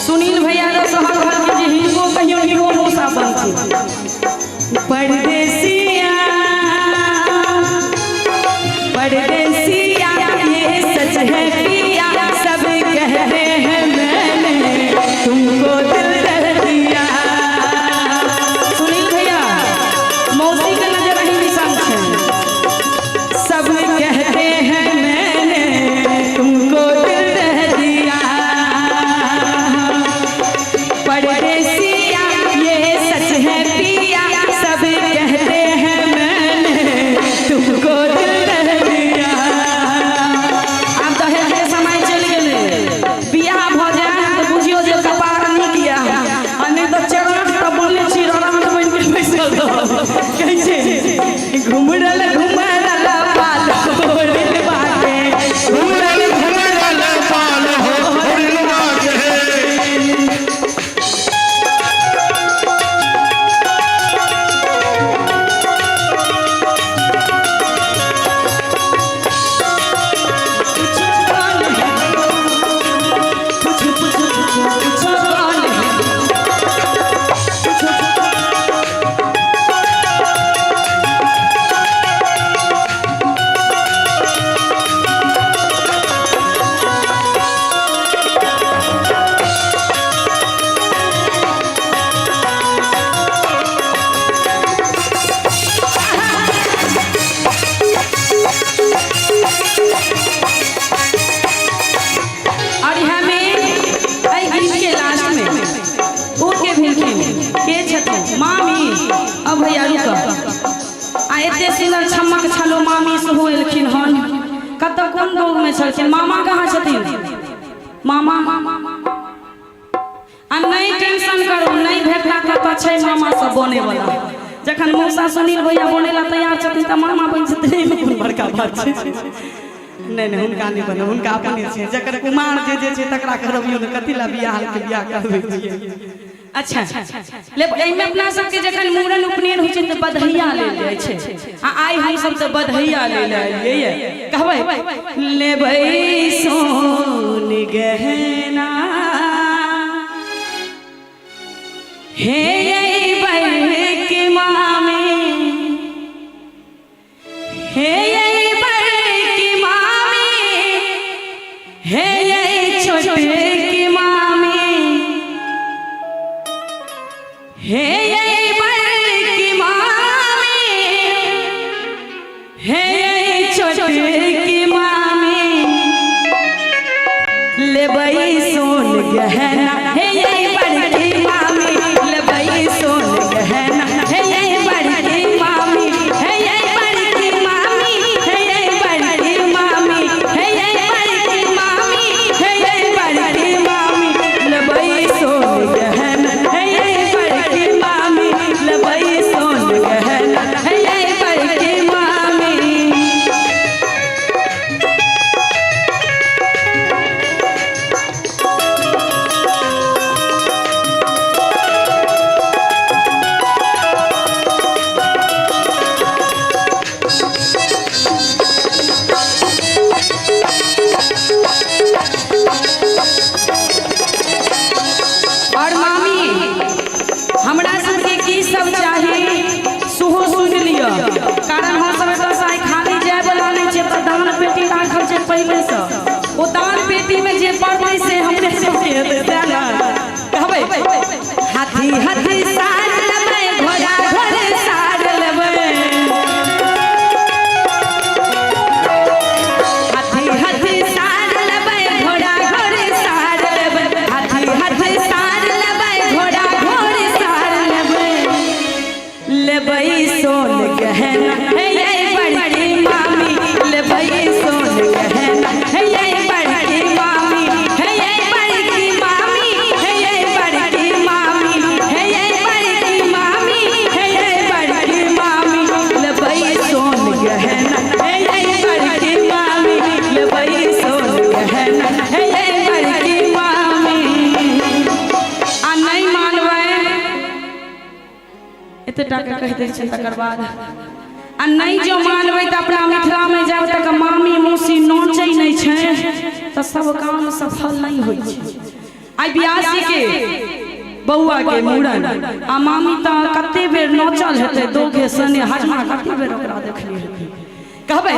G: सुनील भैया रे शहर घर के जे हिनको कहियो हीरो मौसा बनथिन परदेसिया परदेसिया ये सच है पिया सब कहते हैं मैंने तुमको दिल दे दिया सुनील भैया मौसी के नजर ही निशान छै सब कहते हैं मैंने तुमको दिल दे दिया परदेसिया ये सच है पिया सब कहते हैं मैंने तुमको दिल दे दिया आब दहेज के समय चलि गेलै बियाह भऽ जाय तऽ बुझियौ जे कपार नीक यऽ आ नहि तऽ चरक तऽ बनले छी ररान बनि के बैसल रहब। कहै छै घुमरल घुमरल बाल होरिल बाके
B: घुमरल घुमरल बाल हो हरिलवा के
G: पूछो कौन है पूछो पूछो पूछो पूछो कौन है पूछो और हमें एहि गीत के लास्ट में ओ के भेलखिन के छथिन मामी अब भैया रुक आ एते सुंदर छमक छलो मामी सेहो एलखिन हन कतऽ कोन गाँवमे छलखिन मामा कहाँ छथिन मामा आ नहि टेंशन करू, नहि भेटला तऽ छै मामा सब बने वाला। जखन मौसा सुनील भैया बने ला तैयार छथिन तऽ मामा बनि जेतै, एहिमे कोन बड़का बात छै। नहि नहि, हुनका नहि बनब, हुनका अपने छै। जकर कुमार जे जे छै तकरा करबियौ ने, कथी ला बियाह के बियाह करबै छियै। अच्छा ले, एहिमे अपना सबके जखन मूड़न उपनयन होइ छै तऽ बधैया लेल जाइ छै, आ आइ हमसब तऽ बधैया लेल एलियै। कहबै लेबै सोन गहना हे बड़की मामी, हे बड़की मामी, हे छोटकी मामी, हे बड़की मामी, हे छोटकी मामी, लेबै सोन गहना हे बड़की मामी, लेबै सोन गहना हे बड़की मामी, हे बड़की मामी, हे बड़की मामी, हे बड़की मामी, हे बड़की मामी, लेबै सोन गहना हे बड़की मामी, लेबै सोन गहना हे बड़की मामी। और मामी हमरा सबके की सब चाही सेहो सुनि लिअ, कारण हम सब एतऽसँ आइ खाली जायवला नहि छै। तऽ दान पेटी राखल छै पहिलेसँ, ओ दान पेटीमे जे पड़तै से हमरे सबके हेतै, सएह ने कहबै। हाथी हाथी सार लेबै, घोड़ा घोड़े सार लेबै, हाथी हाथी सार लेबै, घोड़ा घोड़े सार लेबै, हाथी हाथी सार लेबै, घोड़ा घोड़े सार लेबै, लेबै सोन गहना हे बड़की मामी, लेबै सोन गहना हे बड़की मामी, हे बड़की मामी, हे बड़की मामी, हे बड़की मामी, हे बड़की मामी, लेबै सोन गहना हे बड़की मामी, लेबै सोन गहना हे बड़की मामी। आ नहि मानबै, एते टाके कहि दै छै तकर बाद। आ नहि जो मानबै तऽ अपना मिथिलामे जब तक मामी मौसी नोचै नहि छै तऽ सब काम सफल नहि होइ छै। आइ बियासी के बौआ के मूड़न आ मामी तऽ कते बेर नोचल हेतै, दोगे सने हजमा कते बेर ओकरा देखली हेतै। कहबै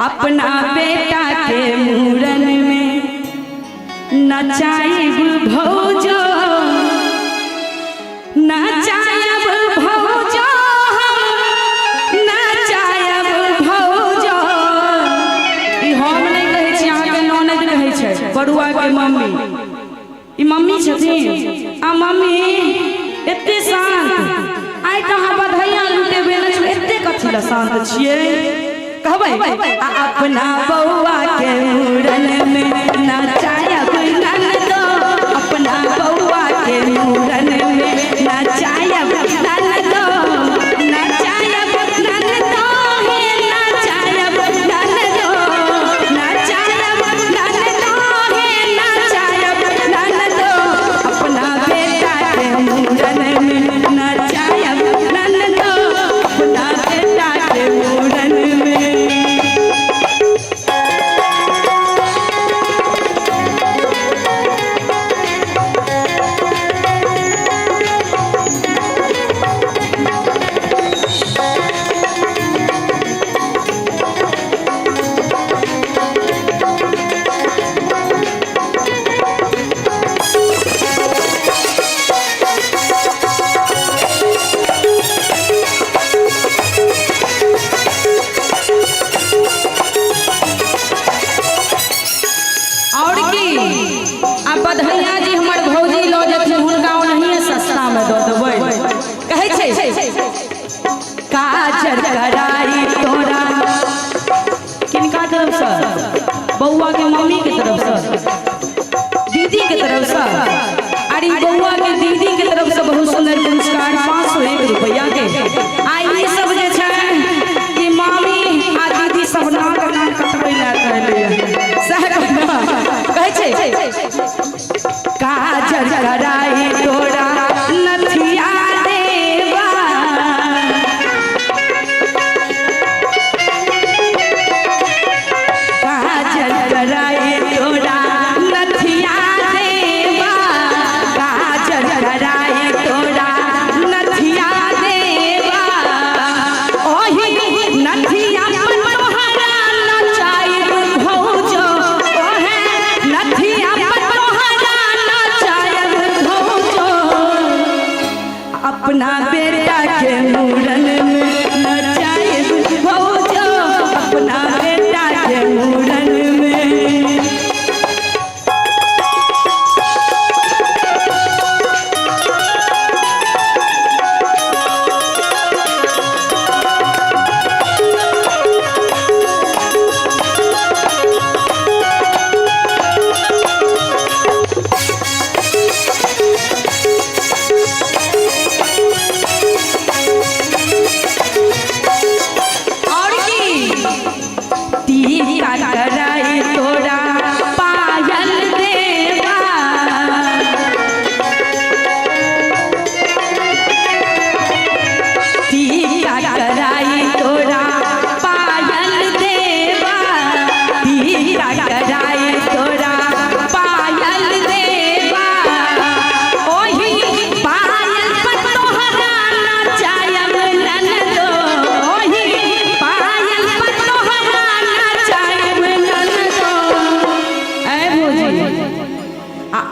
G: अपना बेटा के मूड़न में नचाइब भौजो, नचायब भौजो, हम नचायब भौजो। ई हम नहि कहै छी, अहाँके ननद कहै छै, बड़ुआ के मम्मी। ई मम्मी छथिन। आ मम्मी एते शान्त, आइ तऽ अहाँ बधैया लुटेबे नहि छौ, एते कथी लए शान्त छियै? कहबै आ अपना बौआ के मूड़न में नचायब ननदो, अपना बौआ के मूड़न में नचायब ननदो, नचायब ननदो, हे नचायब ननदो, नचायब ननदो, हे नचायब ननदो, अपना बेटा के मूड़न में नचायब ननदो, अपना बेटा के मूड़न में। और की आ बधैया जी हमर भौजी लऽ जेथिन, हुनका ओनाहिए सस्ता में दऽ देबै। कहै छै काजर कराई तोरा किनका तरफसँ? बौआ के मम्मी के तरफसँ, दीदी के तरफसँ। अरे बौआ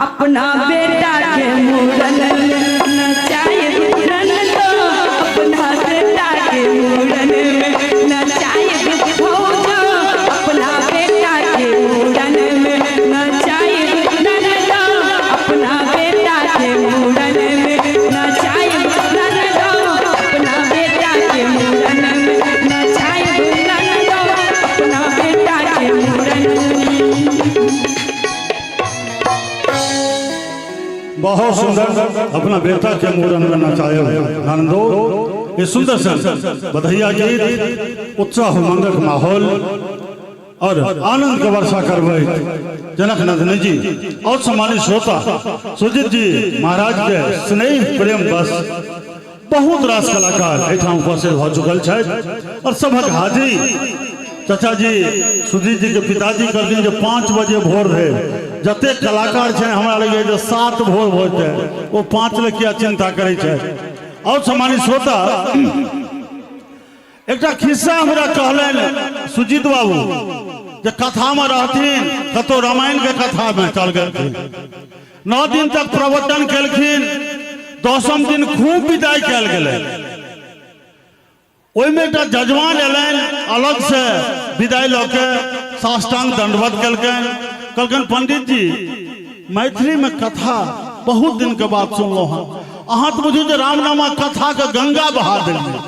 G: अपना बेटा के मूड़न में नचाए ननदो, अपना बेटा के मूड़न में नचाए भौजो, अपना बेटा के मूड़न में नचाए ननदो, अपना बेटा के मूड़न में नचाए ननदो, अपना बेटा के मूड़न में नचाए ननदो, अपना बेटा के मूड़न में।
B: बहुत सुंदर, अपना बेटा के मूड़न में नचाए ननदो, ये सुंदर सन बधैया गीत, उत्साह उमंगक माहौल और आनंद के वर्षा करबै जनक नंदनी जी और सम्मानित श्रोता सुजीत जी महाराज के स्नेह प्रेम बस बहुत रास कलाकार एहिठाम उपस्थित भऽ चुकल छथि और सभक हाजिरी। चाचा जी सुजीत जी के पिताजी कहलखिन जे 5 बजे भोर भेल, जतेक कलाकार छै हमरा लगैए जे 7 भोर भऽ जेतै, ओ 5 लए किया चिंता करै छै। और सम्मानित श्रोता, एकटा खिस्सा हमरा कहलनि सुजीत बाबू जे कथामे रहथिन, कतौ रामायण के कथामे चल गेलखिन, 9 दिन तक प्रवचन केलखिन, 10म दिन खूब विदाई कयल गेलै। ओहिमे एकटा जजमान एलनि अलग से विदाई लऽ के साष्टांग दंडवत केलकनि, कहलकनि पंडित जी मैथिली में कथा बहुत दिन के बाद सुनलहुँ हँ, अहाँ तऽ बुझू जे रामनामा कथा के गंगा बहा देलियै।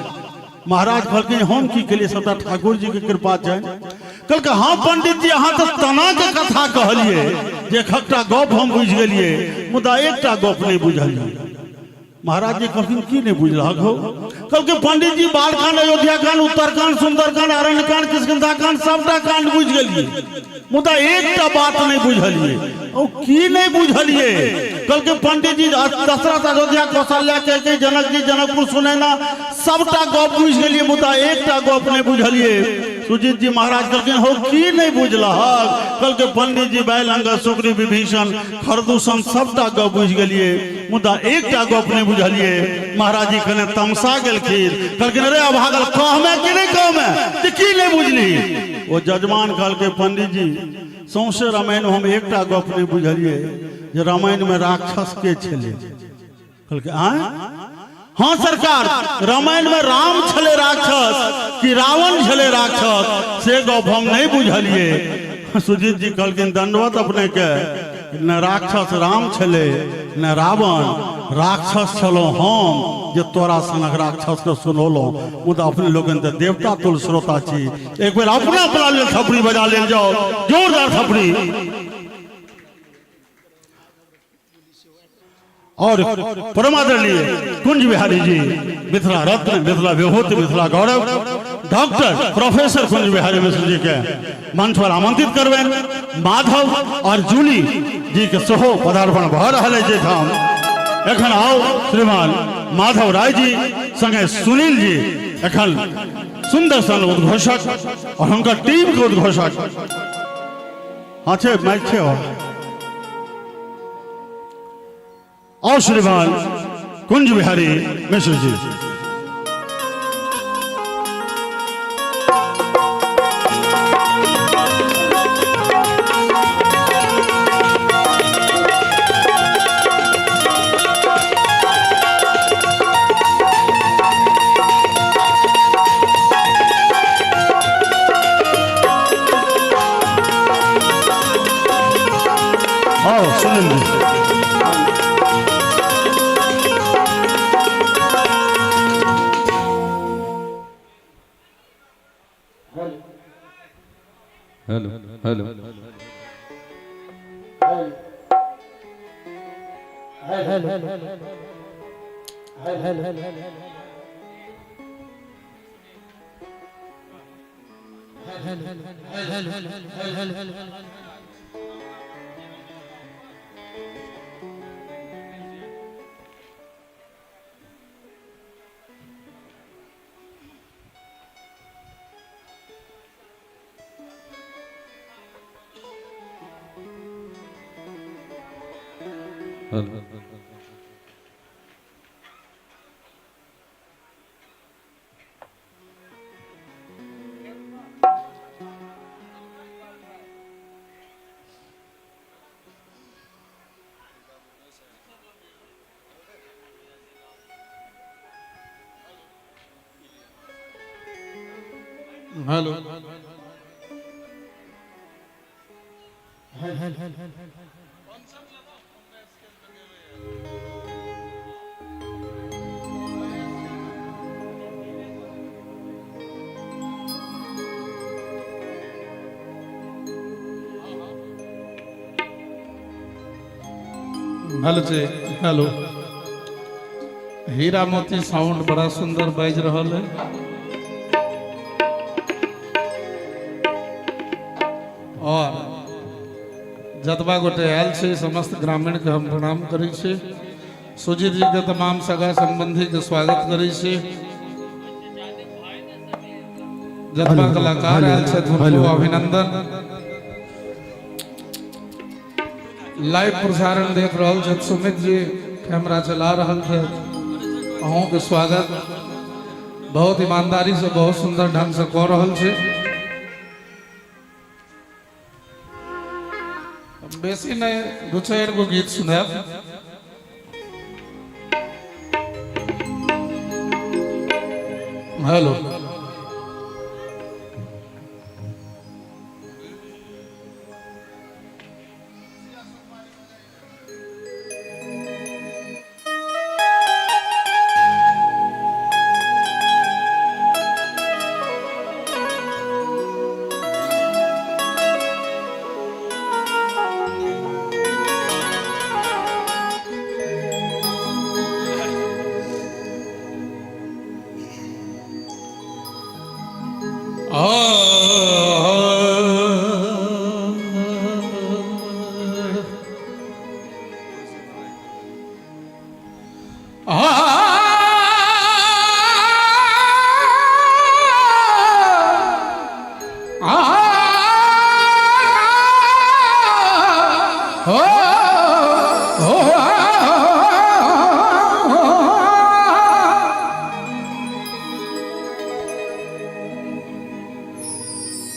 B: महाराज कहलखिन हम की केलियै, सबटा ठाकुर जी के कृपा छनि। कहलकै हाँ पंडित जी अहाँ तऽ तना के कथा कहलियै जे एकटा गप हम बुझि गेलियै, मुदा एकटा गप नहि बुझलियै। महाराज जी कहलखिन की नहीं बुझलहक हो? कहलखिन पंडित जी बालकांड, अयोध्या कांड, उत्तरकांड, सुंदरकांड, अरण्यकांड, किष्किंधा कांड सबटा कांड बुझि गेलियै, मुदा एकटा बात नहीं बुझलियै। ओ की नहीं बुझलियै? कहलखिन पंडित जी दशरथ, अयोध्या, कौशल्या, कैकेयी, जनक जी, जनकपुर, सुनैना सबटा गप बुझि गेलियै, मुदा एकटा गप नहीं बुझलियै। सुजीत जी महाराज कहलखिन हो की नहीं बुझलहक? कहलकै पंडित जी बैलंग, सुग्रीव, विभीषण, खरदूषण सबटा गप बुझि गेलियै, मुदा एकटा गप नहीं बुझलियै। महाराज जी कने तमसा गेलखिन, कहलखिन अरे अभागल कहमे कि नहीं कहमे जे की नहीं बुझली? ओ जजमान कहलकै पंडित जी सौंसे रामायण हम एकटा गप नहीं बुझलियै जे रामायण में राक्षस के छलै। कहलकै आँय? हाँ सरकार, रामायण में राम छले राक्षस कि रावण छले राक्षस से गप हम नहीं बुझलियै। सुजीत जी कहलखिन दंडवत अपने के, न राक्षस राम छले न रावण, राक्षस छलो हम जे तोरा सनक राक्षस के सुनौलहुँ, मुदा अपने लोकनि तऽ देवता तुल श्रोता छी। एक बेर अपना अपना लेल थपड़ी बजा लेल जाओ, जोरदार थपड़ी। और परमादरणीय कुंज बिहारी जी, मिथिला रत्न, मिथिला विभूति, मिथिला गौरव, डॉक्टर प्रोफेसर कुंज बिहारी मिश्र जी के मंच पर आमंत्रित करबनि। माधव और जूली जी के सेहो पदार्पण भऽ रहल अछि एहिठाम। एखन आओ श्रीमान माधव राय जी संगे सुनील जी एखन सुंदर सन उद्घोषक और हुनकर टीम के उद्घोषक। हाँ छै माइक छै। और श्रीमान कुंज बिहारी मिश्र जी। आओ Sunil ji.
D: Hello hello hello.
E: Hello hello जी हेलो। हीरा मोती साउंड बड़ा सुंदर बाजि रहल है। और जतबा गोटे आयल छै समस्त ग्रामीण के हम प्रणाम करै छी। सुजीत जी के तमाम सगा संबंधी के स्वागत करै छी। जतबा कलाकार आयल छथि हुनको अभिनंदन। लाइव प्रसारण देख रहल छथि सुमित जी, कैमरा चला रहल छथि, अहूँके स्वागत। बहुत ईमानदारी से बहुत सुंदर ढंग से कऽ रहल छी। बेसी नहीं, दू चारि गो गीत सुनायब। हेलो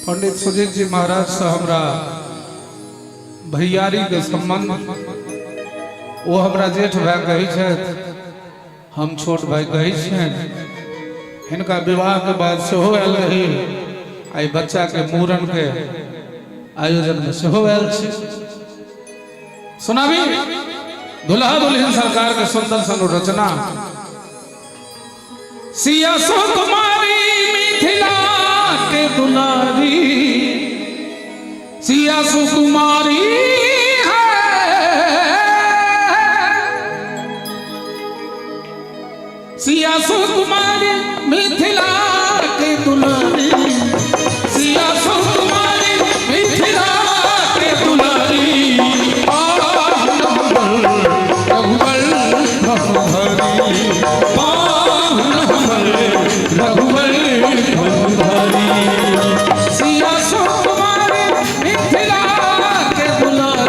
E: पंडित सुजीत जी महाराज से हमरा भैयारी के संबंध, वो हमरा जेठ भाई कहै छथि, हम छोट भाई कहै छियनि। हिनका विवाह के बाद सेहो आयल रही, आई बच्चा के मूड़न के आयोजन में सेहो आयल छी। सुनाबी दुल्हा दुल्हन सरकार के सुंदर सन रचना। सिया सुकुमारी मिथिला के दुलारी, सिया सुकुमारी है, सिया सुकुमारी मिथिला के दुलारी, सिया सुकुमारी मिथिला के दुलारी, रघुवर हरि रघुवर हरि, सिया सुकुमारी मिथिला के दुलारी।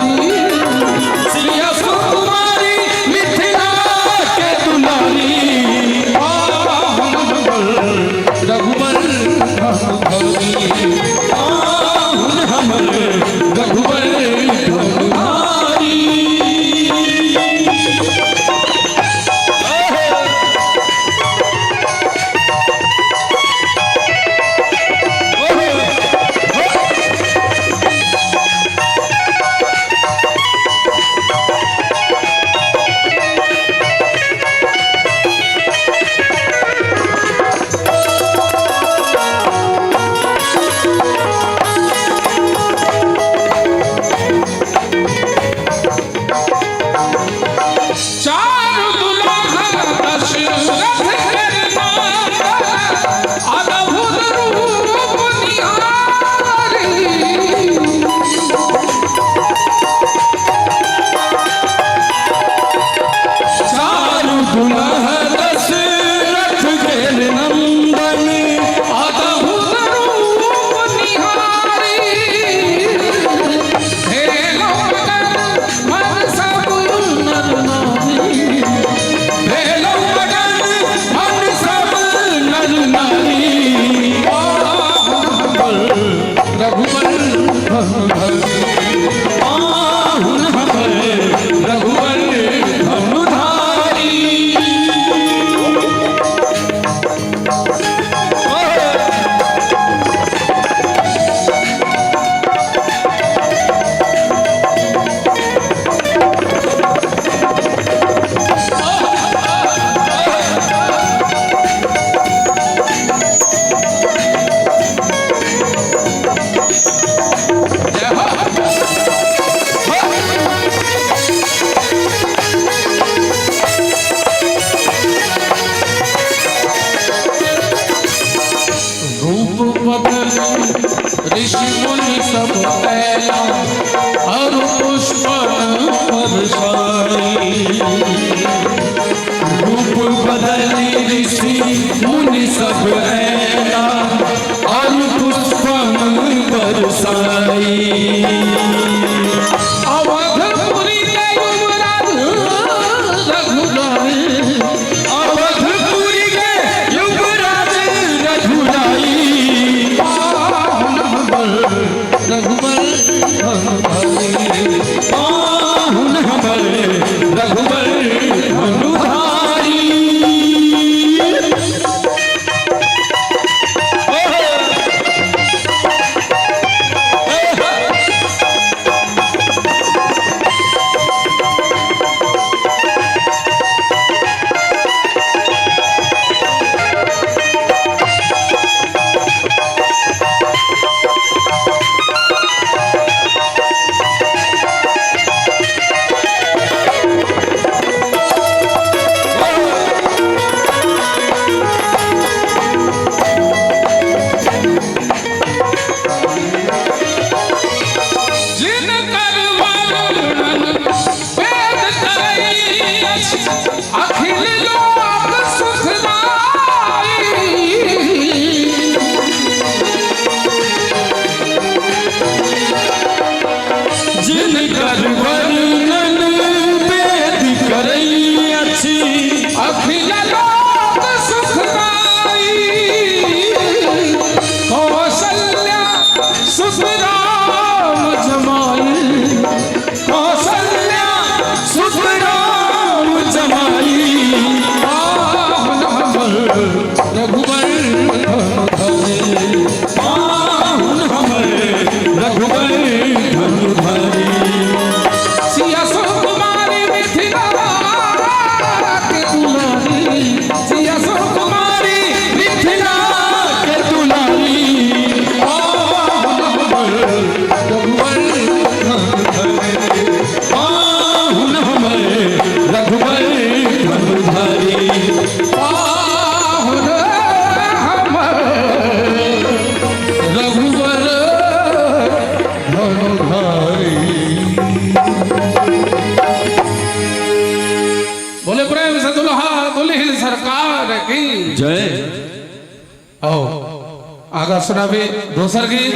H: आगा सुनाबी दोसर गीत।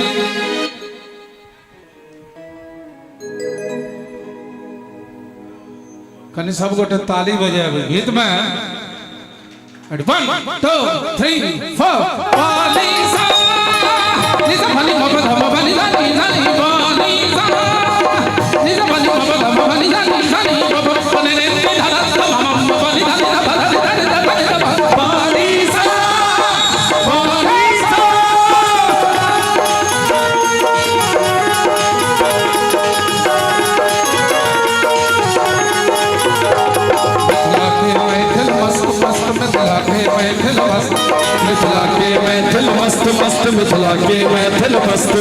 H: कनि सब गोटे ताली बजाबे गीत में। 1 2 3 4 पाली सा नि सा भली म ध म भली धा नि धा नि पाली सा नि सा भली म ध म भली धा नि धा नि प प ने ने धा धा ध म म भली धा नि धा धा धा धा धा धा पाली सा पाली सा। मिथिला के मैथिल मस्त मस्त मिथिला के मैथिल मस्त मस्त मिथिला के मैथिल मस्त।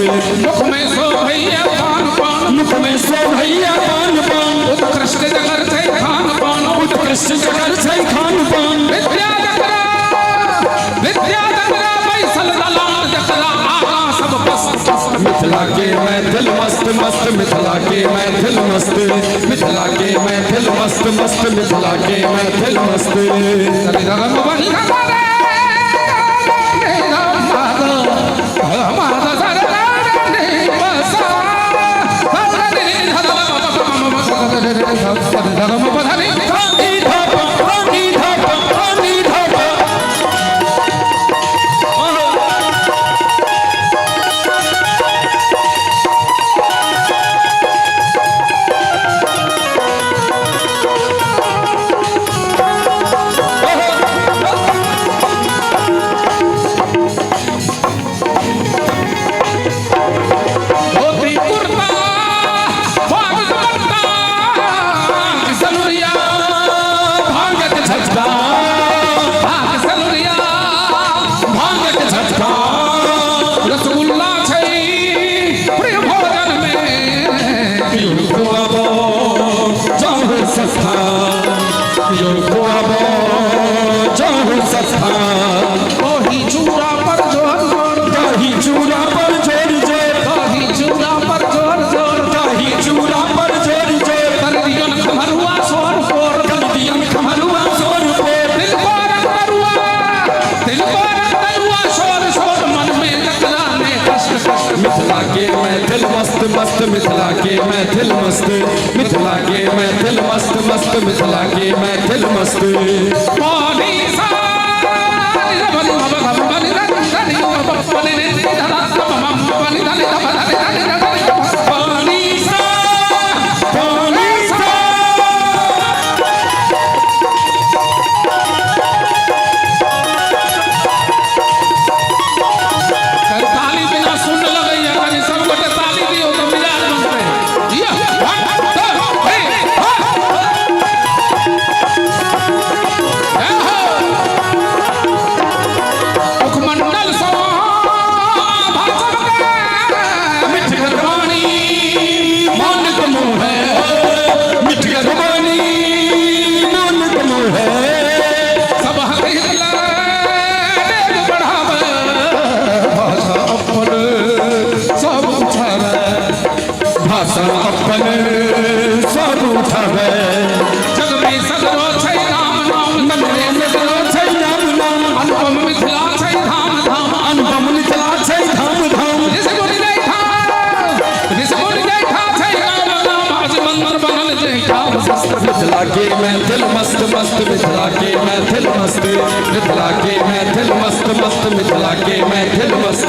H: मुख में सो भैया पान पान, मुख में सो भैया पान पान, उत्कृष्ट जगर छै खान पान, उत्कृष्ट जगर छै खान पान। विद्या जकरा विद्या जकरा बैसल दलान जकरा आगा सब मस्त मस्त। मिथिला के मैथिल मस्त मस्त मिथिला के मैथिल मस्त, मिथिला के मैथिल मस्त मस्त मिथिला के मैथिल मस्त। मिथिला के मैथिल मस्त मस्त मिथिला के मैथिल मस्त, मिथिला के मैथिल मस्त मस्त मिथिला के मैथिल मस्त। मिथिला के मैथिल मस्त मस्त मिथिला के मैथिल मस्त, मिथिला के मैथिल मस्त मस्त मिथिला के मैथिल मस्त।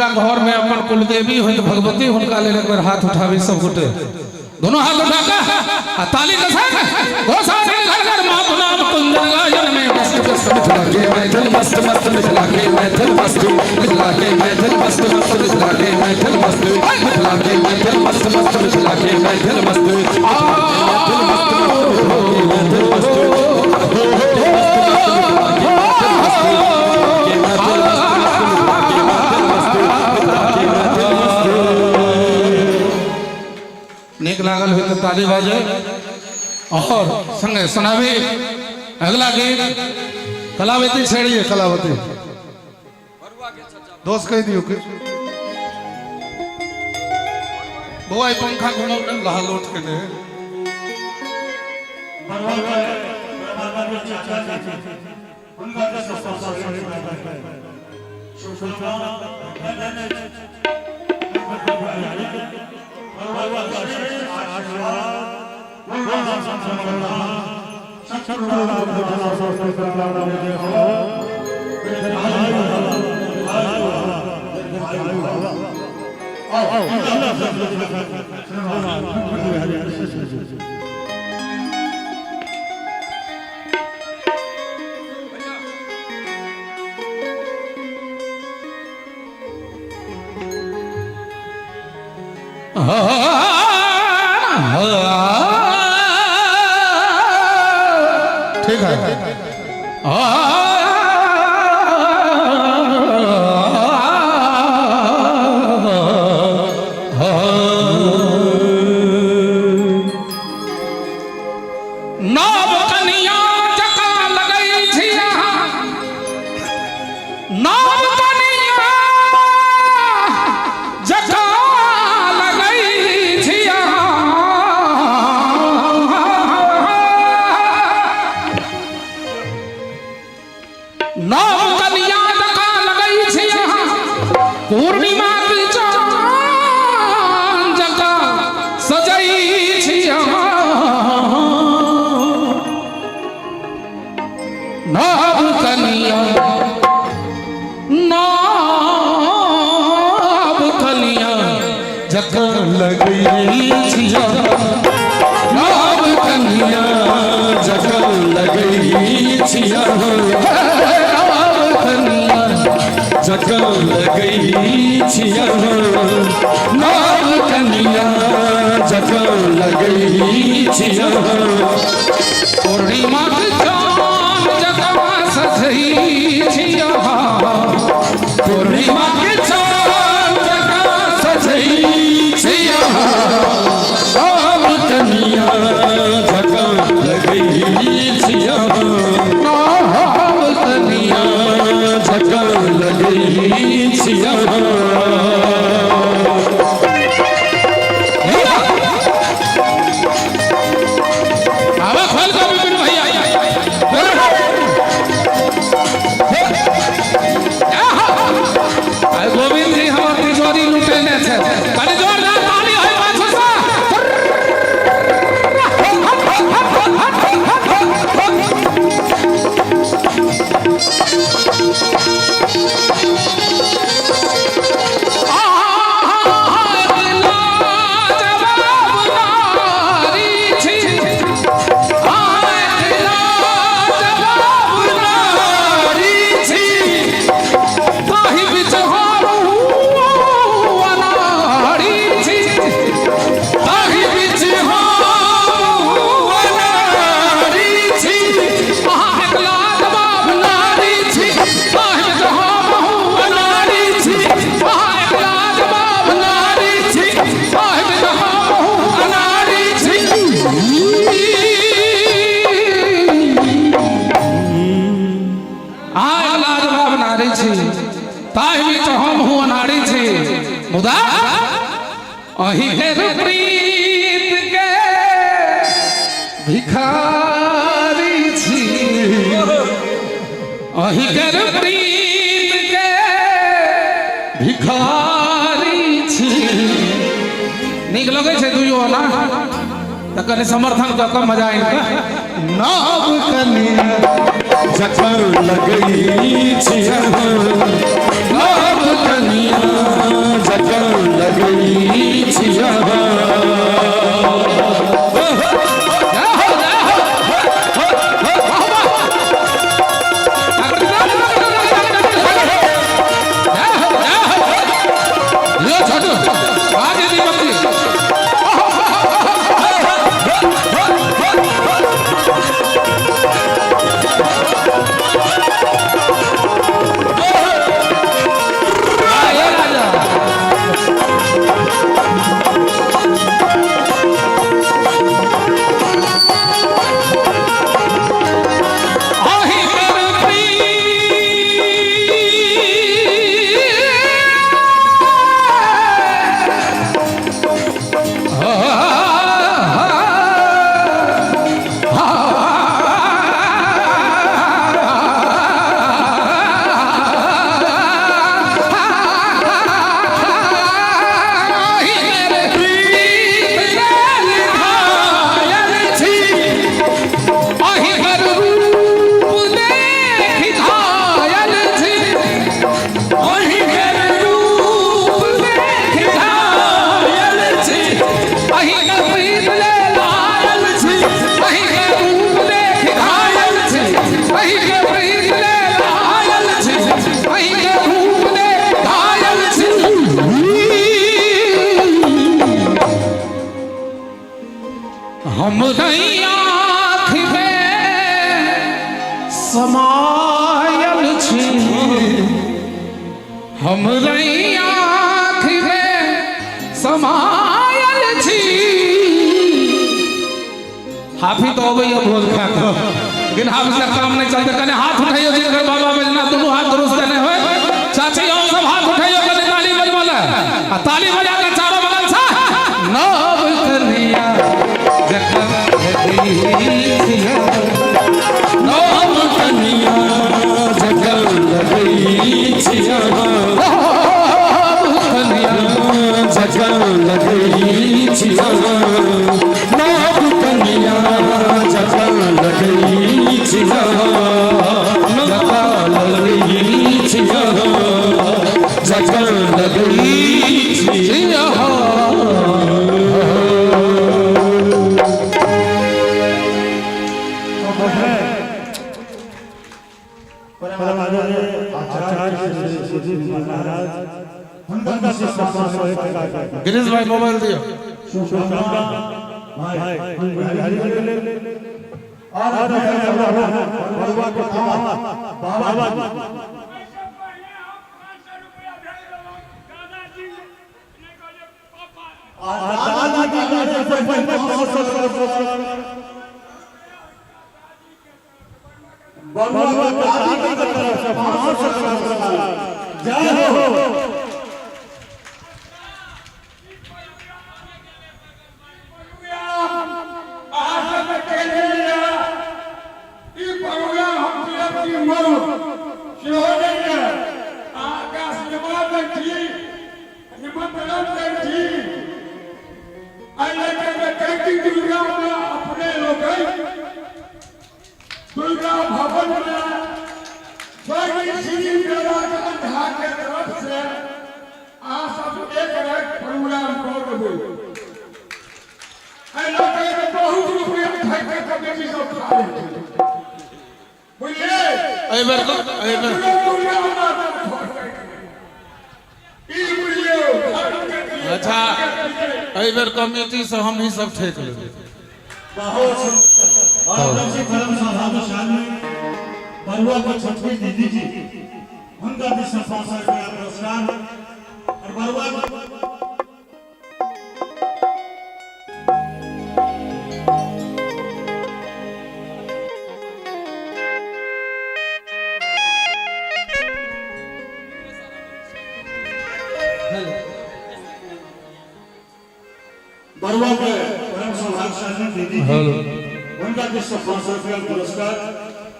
H: जिनका घर में अपन कुलदेवी होइत भगवती, हुनका लेल एक बेर हाथ उठाबी सब गोटे, दोनों हाथ उठा के आ ताली के साथ गोसाई घर घर मातु नाम कुंजन गायन में मस्त मस्त
D: मिथिला के मैथिल मस्त मस्त, मिथिला के मैथिल मस्त, मिथिला के मैथिल मस्त मस्त, मिथिला के मैथिल मस्त, मिथिला के मैथिल मस्त मस्त, मिथिला के मैथिल मस्त, मैथिल मस्त मस्त, मैथिल मस्त।
H: नीक लागल हो तो ताली बाजे और संगे सुनाबी अगला गीत। कलावती छेड़िए,
E: कलावती दोस्त कह दियो कि
H: बउआ ई पंखा घुमाउ ने लहा लोट के ने।
E: ठीक है।
H: नव कनिया जकाँ लगै छी अहाँ, नव कनिया जकाँ लगै छी अहाँ, नव कनिया जकाँ लगै छी अहाँ, पूर्णिमा के चाँद जकाँ सजै छी अहाँ, नव कनिया, नव कनिया जकाँ लगै छी अहाँ, नव कनिया
D: जकाँ लगै छी अहाँ,
H: नव कनिया
D: जकाँ लगै छी अहाँ, नव कनिया जकाँ लगै छी अहाँ।
H: पूर्णिमा के चाँद जकाँ सजै छी अहाँ, पूर्णिमा के चाँद जकाँ सजै छी अहाँ,
D: नव कनिया जकाँ लगै छी अहाँ,
H: नव कनिया
D: जकाँ लगै छी अहाँ।
H: आवा खोल के विपिन भैया। आइ गोविंद जी हमर तिजोरी लुटेने छै, कनि जोरदार ताली होय पाछू से। आय लाजवाब नारी छी, ताहि बीच हम हूँ अनारी छी, मुदा अही केर प्रीत के भिखारी छी, अही केर प्रीत के भिखारी छी। नीक लगै छै दुइयो ना? तऽ कनि समर्थन कऽ कऽ मजा आनि कऽ।
F: नव कनिया
B: जकर लगई छी नव कनिया जकर लगई छी।
H: यो छोटू आ जे दीपक जी। आ, ये राजा। अहि कर अहि कर रूप देखि घायल छी, अहि कर रूप देखि घायल छी, अहि कर प्रीत लेल आयल छी, अहि कर रूप देखि घायल छी, अहि कर प्रीत लेल आयल छी, अहि कर रूप देखि घायल छी। हम आँख में समायल छी, हम आँख में समायल छी। हाफी तो अबैया भोज खा कऽ, लेकिन हाफी से काम नहीं चलते। कने हाथ उठाइयो जिनकर बाबा बजना दुनू हाथ दुरुस्त नहीं होय। चाची और सब हाथ उठाइयो, कने ताली बजबा ले आ ताली बजा के चारों बगल से
F: नव कनिया जकर लगई
B: नव कनिया जकर लगई छी
H: कनिया
B: जकर लगई छी, नव कनिया जकर लगई छी, जकर लगई छी, जकर लगई छी।
I: परम आदरणीय आचार्य श्री सुजीत जी महाराज, हुनका से 501 टका के
H: गिरीश भाई, मोबाइल दियो।
I: शुभकामना भाई बिहारी जी के लेल और अपने बरुआ के पापा बाबा जी। दादाजी के सबसे पहले 500 पुरस्कार, बरुआ के दादी की तरफ से 500 पुरस्कार। जय हो।
C: ई प्रोग्राम हम तिरपति मरु सेहो दैए, अहाँके आशीर्वाद दै छी, निमंत्रण दै छी। एहि लऽ कऽ कैकी दुर्गामे अपने लोकनि दुर्गा भवन में स्वर्गीय श्री वेदांत झा के तरफ से अहाँ सब एक राति प्रोग्राम कऽ देबै। एहि लऽ कऽ बहुत रुपया खाइ के कमेटी सब खा लै छै, बुझलियै?
H: एहि बेर एहि बेर
C: दुर्गा माता ई बुझलियौ।
H: अच्छा, एहि बेर कमेटी से हम ही सब ठेक लेबै।
I: बहुत सुंदर। और अपना परम सौभाग्यशाली बरुआ के छोटकी दीदी जी, उनका भी 500 रुपया पुरस्कार और बरुआ बरुआ के परम सौभाग्यशाली दीदी जी, उनका भी 500 रुपया पुरस्कार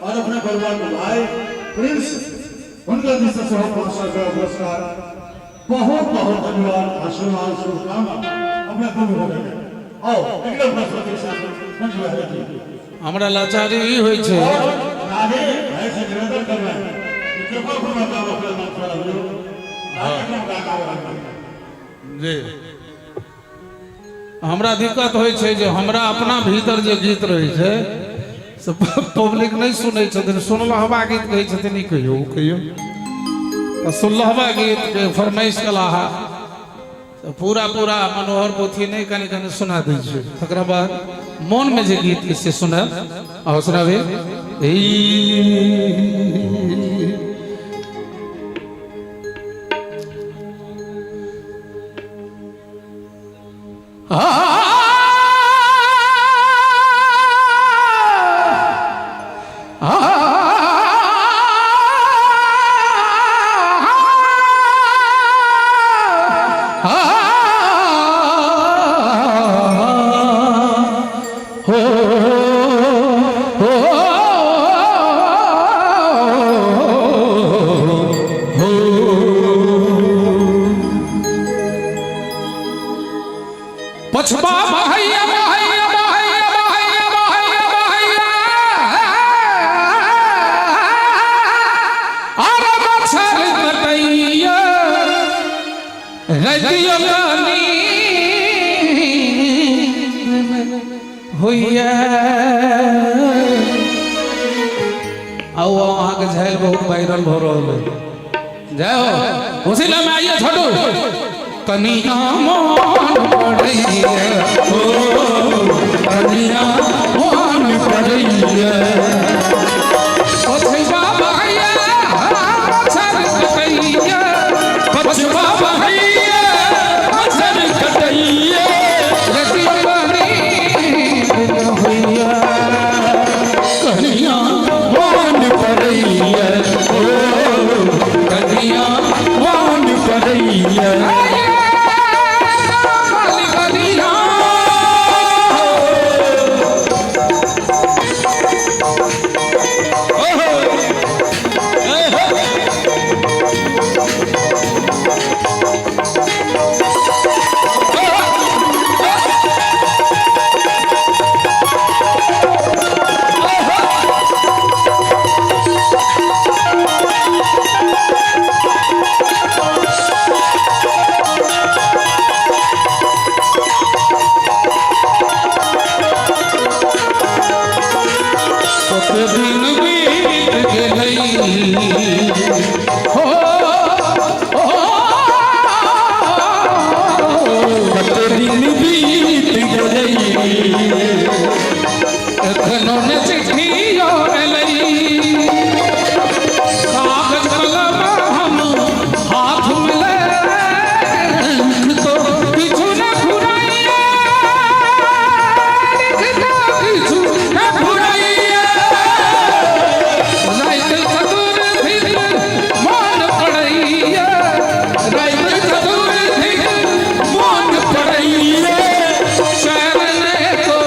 I: और अपने बरुआ के भाई प्रिंस, उनका भी 500 रुपया पुरस्कार। बहुत बहुत धन्यवाद, आशीर्वाद, शुभकामना अपने दोनों हो गए। आओ एकदम प्रस्तुति के साथ मंच पर जी।
H: हमरा लाचारी ई होइ छै।
I: राधे भाई से निवेदन कर रहे हैं कि कृपा पूर्वक आप अपने मंच पर आइए। कार्यक्रम का आगाज
H: जी, हमरा दिक्कत होइ छै जे हमरा अपना भीतर जे गीत रहै छै से पब्लिक नहि सुनै छथिन। सुनलहबा गीत कहै छथिन, ई कहियौ, ओ कहियौ। तऽ सुनलहबा गीतके फरमाइश कलाहा तऽ पूरा पूरा मनोहर पोथी नहि, कनि कनि सुना दै छियै। तकरा बाद मोनमे जे गीत छै से सुनायब। आउ सुनाबे। पछबा बहैया बहैया बहैया बहैया बहैया बहैया, अरे मच्छर कटैया, रतियो रानी होइया। आउ अहाँके झाइल बहुत वायरल भऽ रहल है। जय हो। उसी में आइए छोटू। कनिया मोन पड़ैया हो, कनिया मोन पड़ैया, पछबा बहैया मच्छर कटैया, पछबा बहैया मच्छर कटैया, रतिया होइया, कनिया मोन पड़ैया हो, कनिया मोन पड़ैया। कते दिन बीत गेलै हो, कते दिन बीत गेलै, एखनो ने चिट्ठी एलै, कागज कलम हम हाथ में ले तो किछु न फुराइया, लिख तो किछु न फुराइया, राति चतुर्थी मोन पड़ैया, राति चतुर्थी मोन पड़ैया, चैन को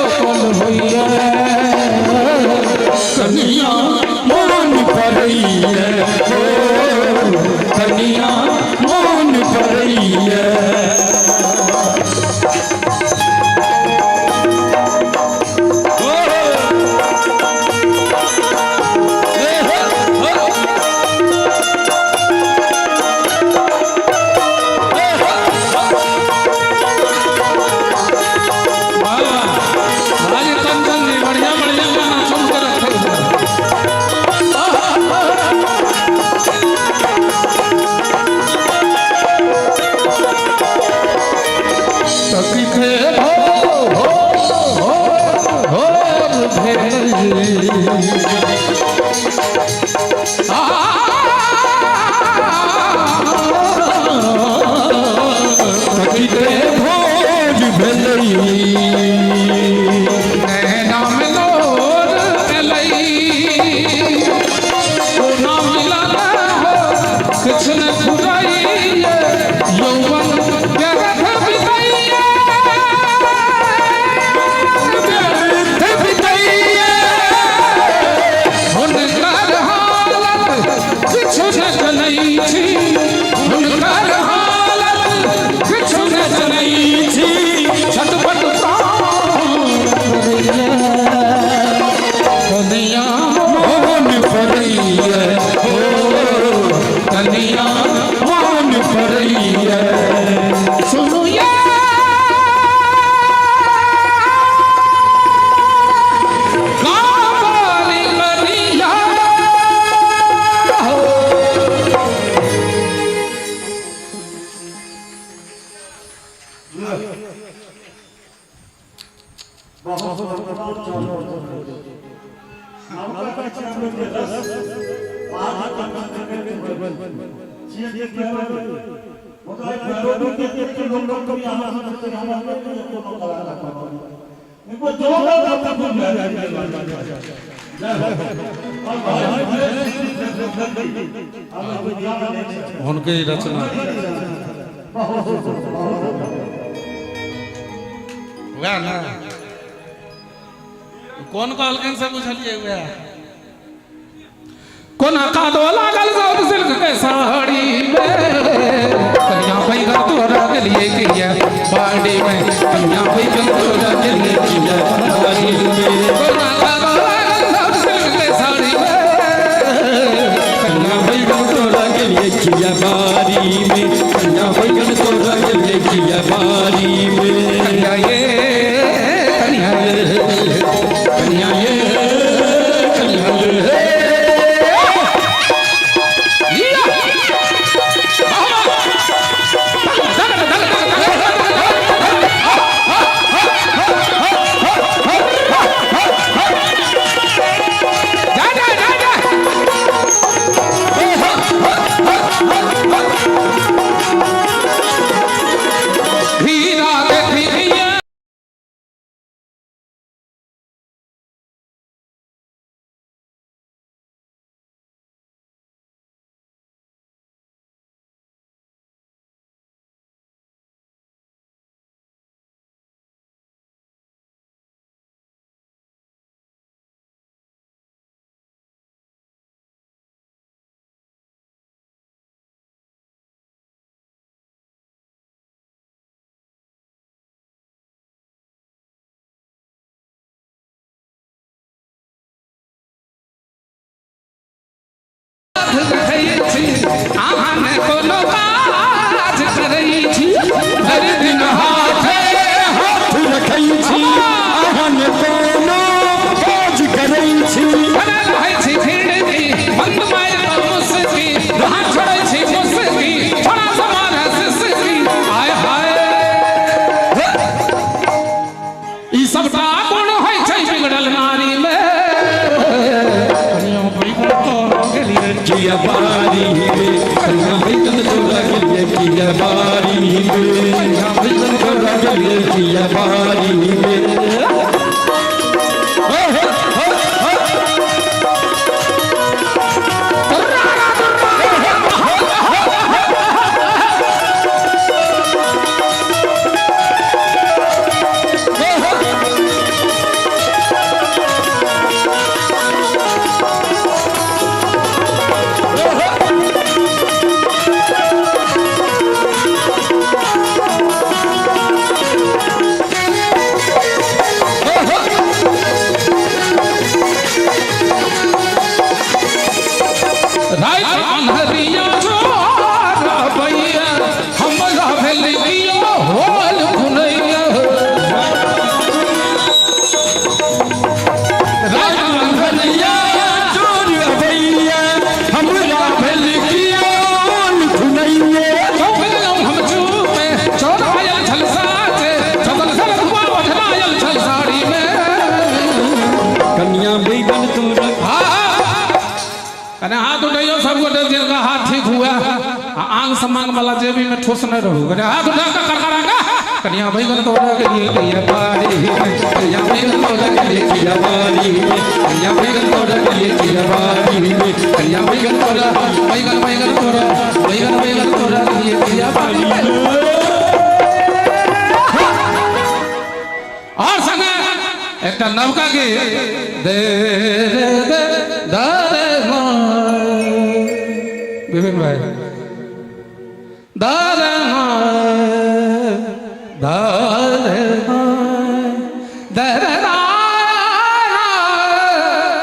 H: हुनके ही रचना वएह ने कोन कहलखिन से बुझलियै वएह कोना कादो लागल सौद सिल्क के साड़ी में कन्या बैगन तोरा गेलिए किया बाड़ी में कन्या बैगन तोरा गेलिए किया बाड़ी में कोना कादो लागल सौद सिल्क के साड़ी में
D: कन्या बैगन तोरा गेलिए किया बाड़ी में कन्या बैगन तोरा गेलिए किया बाड़ी में
H: कन्या ये कन्या ये
D: कन्या ये कन्या ये
H: जा जा जा जा हीरा देखिए देखै छी अहाँ ने कोनो काज करै छी भरि दिन हाथे
D: हाथ रखै छी अहाँ ने कोनो काज करै छी
H: बनल रहै छी खिड़की बंद मारि पर मुस्की जहाँ छोड़ै छी मुस्की छोड़ा समान है सिसकी आय हाय ई सबटा गुण होइ छै बिगड़ल नारी में कनियो बैगन तोरा गेलिए
D: किया बारी में कन्या बैगन तोरा गेलिए किया बारी में कन्या बैगन तोरा गेलिए किया बारी में
H: राति अन्हरिया चोर अबैया हमरा भेलिया होल गुनैया राति अन्हरिया
D: चोर अबैया हमरा भेल किया खुनैया
H: चौक हम चूपे चोर आयल छल साचे चदल सर धुआ ओढ़नायल छल साड़ी में
D: कन्या बैगन तोरा
H: कने हाथ उठैयो सब गोटे जिनका हाथ ठीक हुआ आ आंग समांग वाला जेबी में ठोस नहीं रहू कने हाथ उठा के करकरा के कनिया बैगन तोरा के लिए किया बारी कनिया बैगन तोरा के लिए
D: किया बारी में कन्या बैगन तोरा के लिए किया बारी में
H: कनिया बैगन तोरा बैगन बैगन तोरा बैगन बैगन तोरा के लिए किया बारी और संगे एकटा नवका के दे रे दे दा रे मा विपिन भाई दा रे मा दा रे मा दा रे दा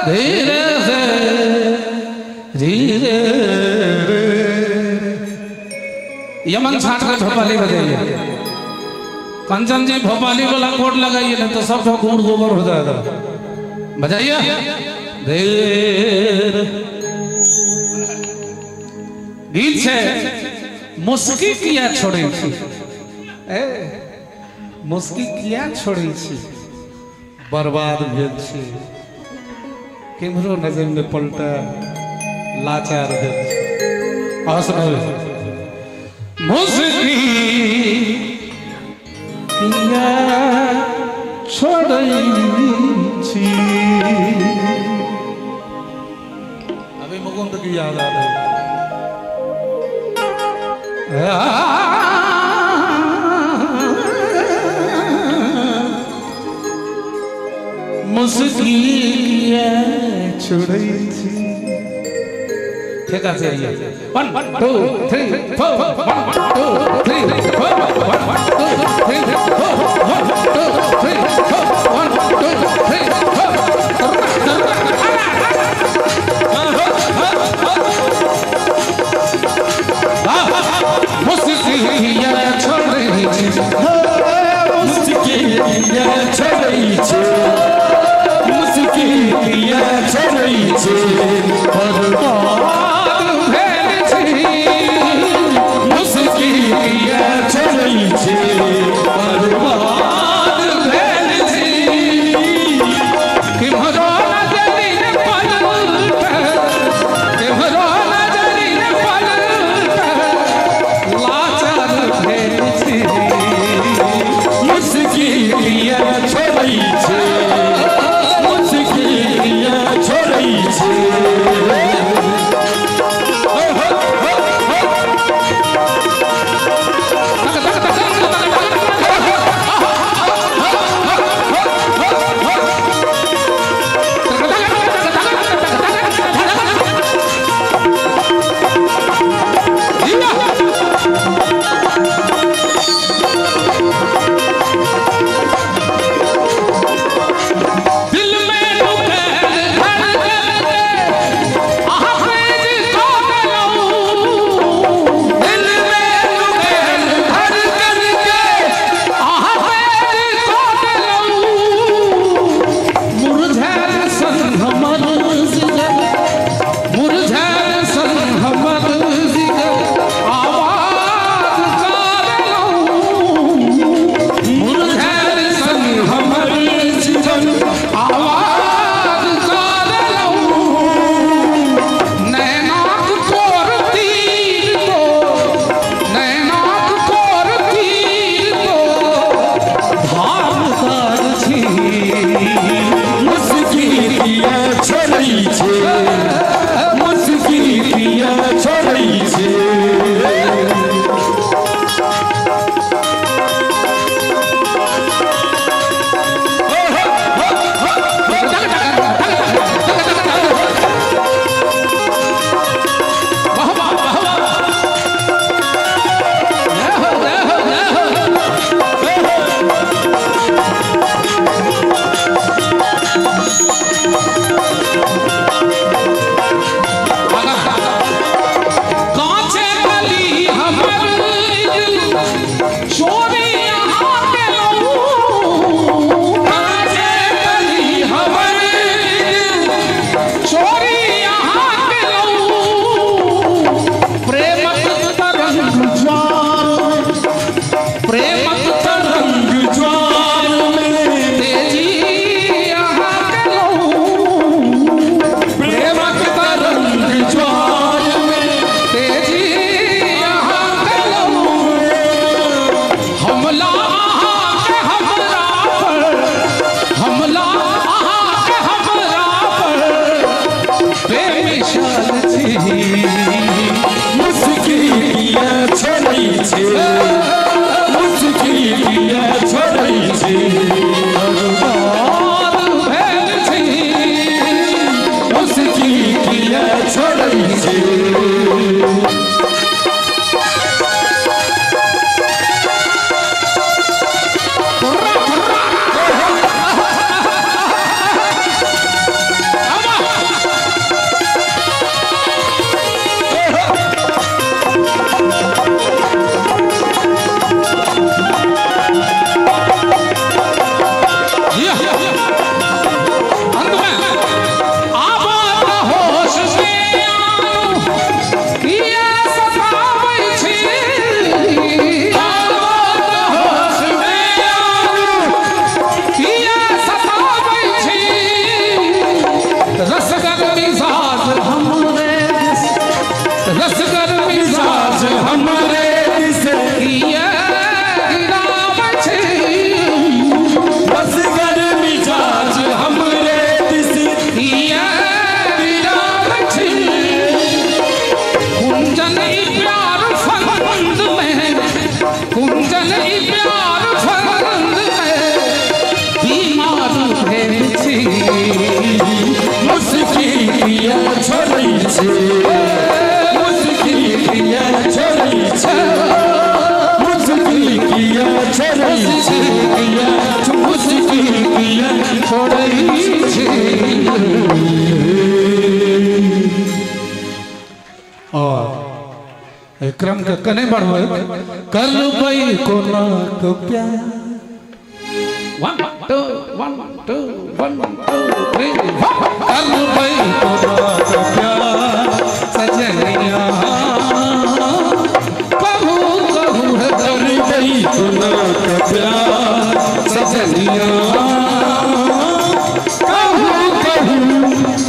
H: धीरे से धीरे रे यमन छाट कर भोपाली बजाइए कंचन जी भोपाली वाला कोट लगाइए नहीं तो सब गुड़ गोबर हो जाएगा बजाइए देर गीत छै मुस्की किया छोड़ै छी ए मुस्की किया छोड़ै छी बर्बाद भेल छी, केम्हरो नजर नहि पलटै, लाचार भेल छी। अहाँ सुनाउ। मुस्की किया छोड़ै छी। अभी मुकुंद की याद आ रही। मुस्की किया छोड़ै छी। ठीक আছে, 1 2 3 4 1 2 3 4 1 2 3 4 1 2 3 4 1 2 3 4। मुस्किया छोड़ै छी, मुस्किया छोड़ै छी, मुस्किया छोड़ै छी, बर्बाद भेल छी। मुस्किया छोड़ै छी, बर्बाद भेल छी। क्रम के कने बढ़बै करबै कोना के प्यार। 1 2 1 2 1 2 3 करबै कोना के प्यार सजनिया कहू कहू करबै कोना के प्यार सजनिया कहू कहू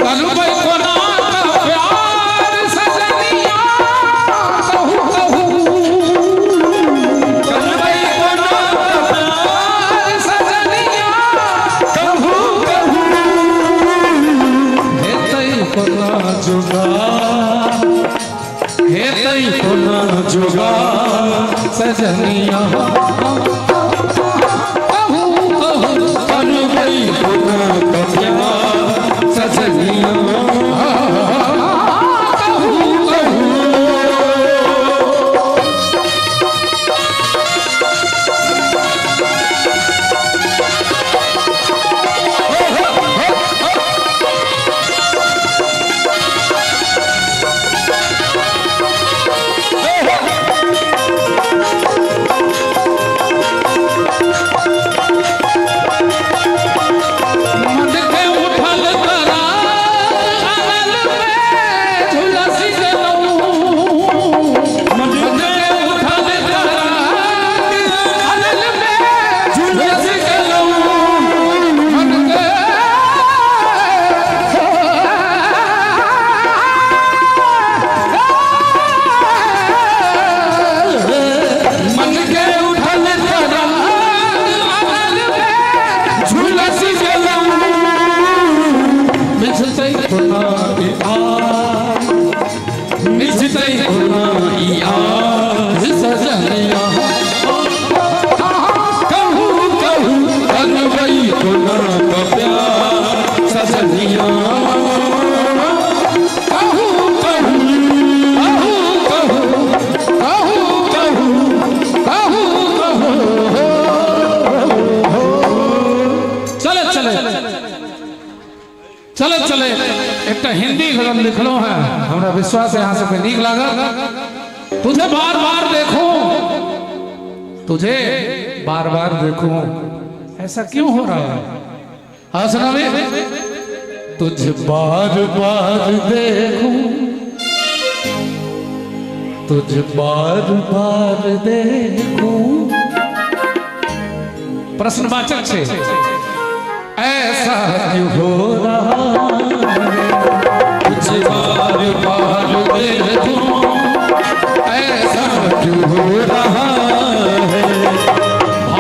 H: करबै कोना के प्यार सजनिया कहू कहू करबै कोना के प्यार सजनिया कहू कहू हेतै कोना जुगार हेतै कोना जुगार सजनिया कहू कहू करबै कोना के प्यार सजनिया कहू कहू। मन के उठल तराल में झुलस गेलौं मन के उठल तराल में झुलस गेलौं मन के मन के उठल तराल में झुलस गेलौं मिझतै कोना ई आर मिझतै कोना ई आर सजनिया कहू कहू करबै कोना के प्यार सजनिया कहू कहू कहू कहू कहू कहू कहू कहू। चले चले चले चले एक हिंदी गजल लिखलो है, हमरा विश्वास है यहाँ सबके नीक लागल। तुझे बार बार देखूं तुझे बार बार देखूं ऐसा क्यों हो रहा है। हाँ सुना भी तुझे बार बार देखूं तुझे बार बार देखूं प्रश्नवाचक छे ऐसा क्यों हो रहा है तुझे बार बार देखूं ऐसा क्यों हो रहा है।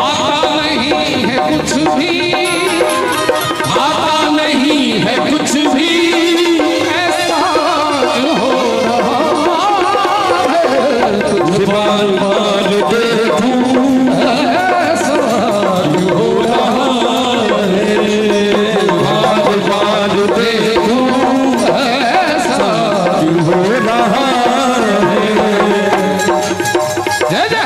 H: आता नहीं है कुछ भी आता नहीं है कुछ भी ऐसा क्यों हो रहा है तुझे बार बार देखूं ऐसा क्यों हो रहा है बार बार देखूं ऐसा क्यों हो रहा है। जय जय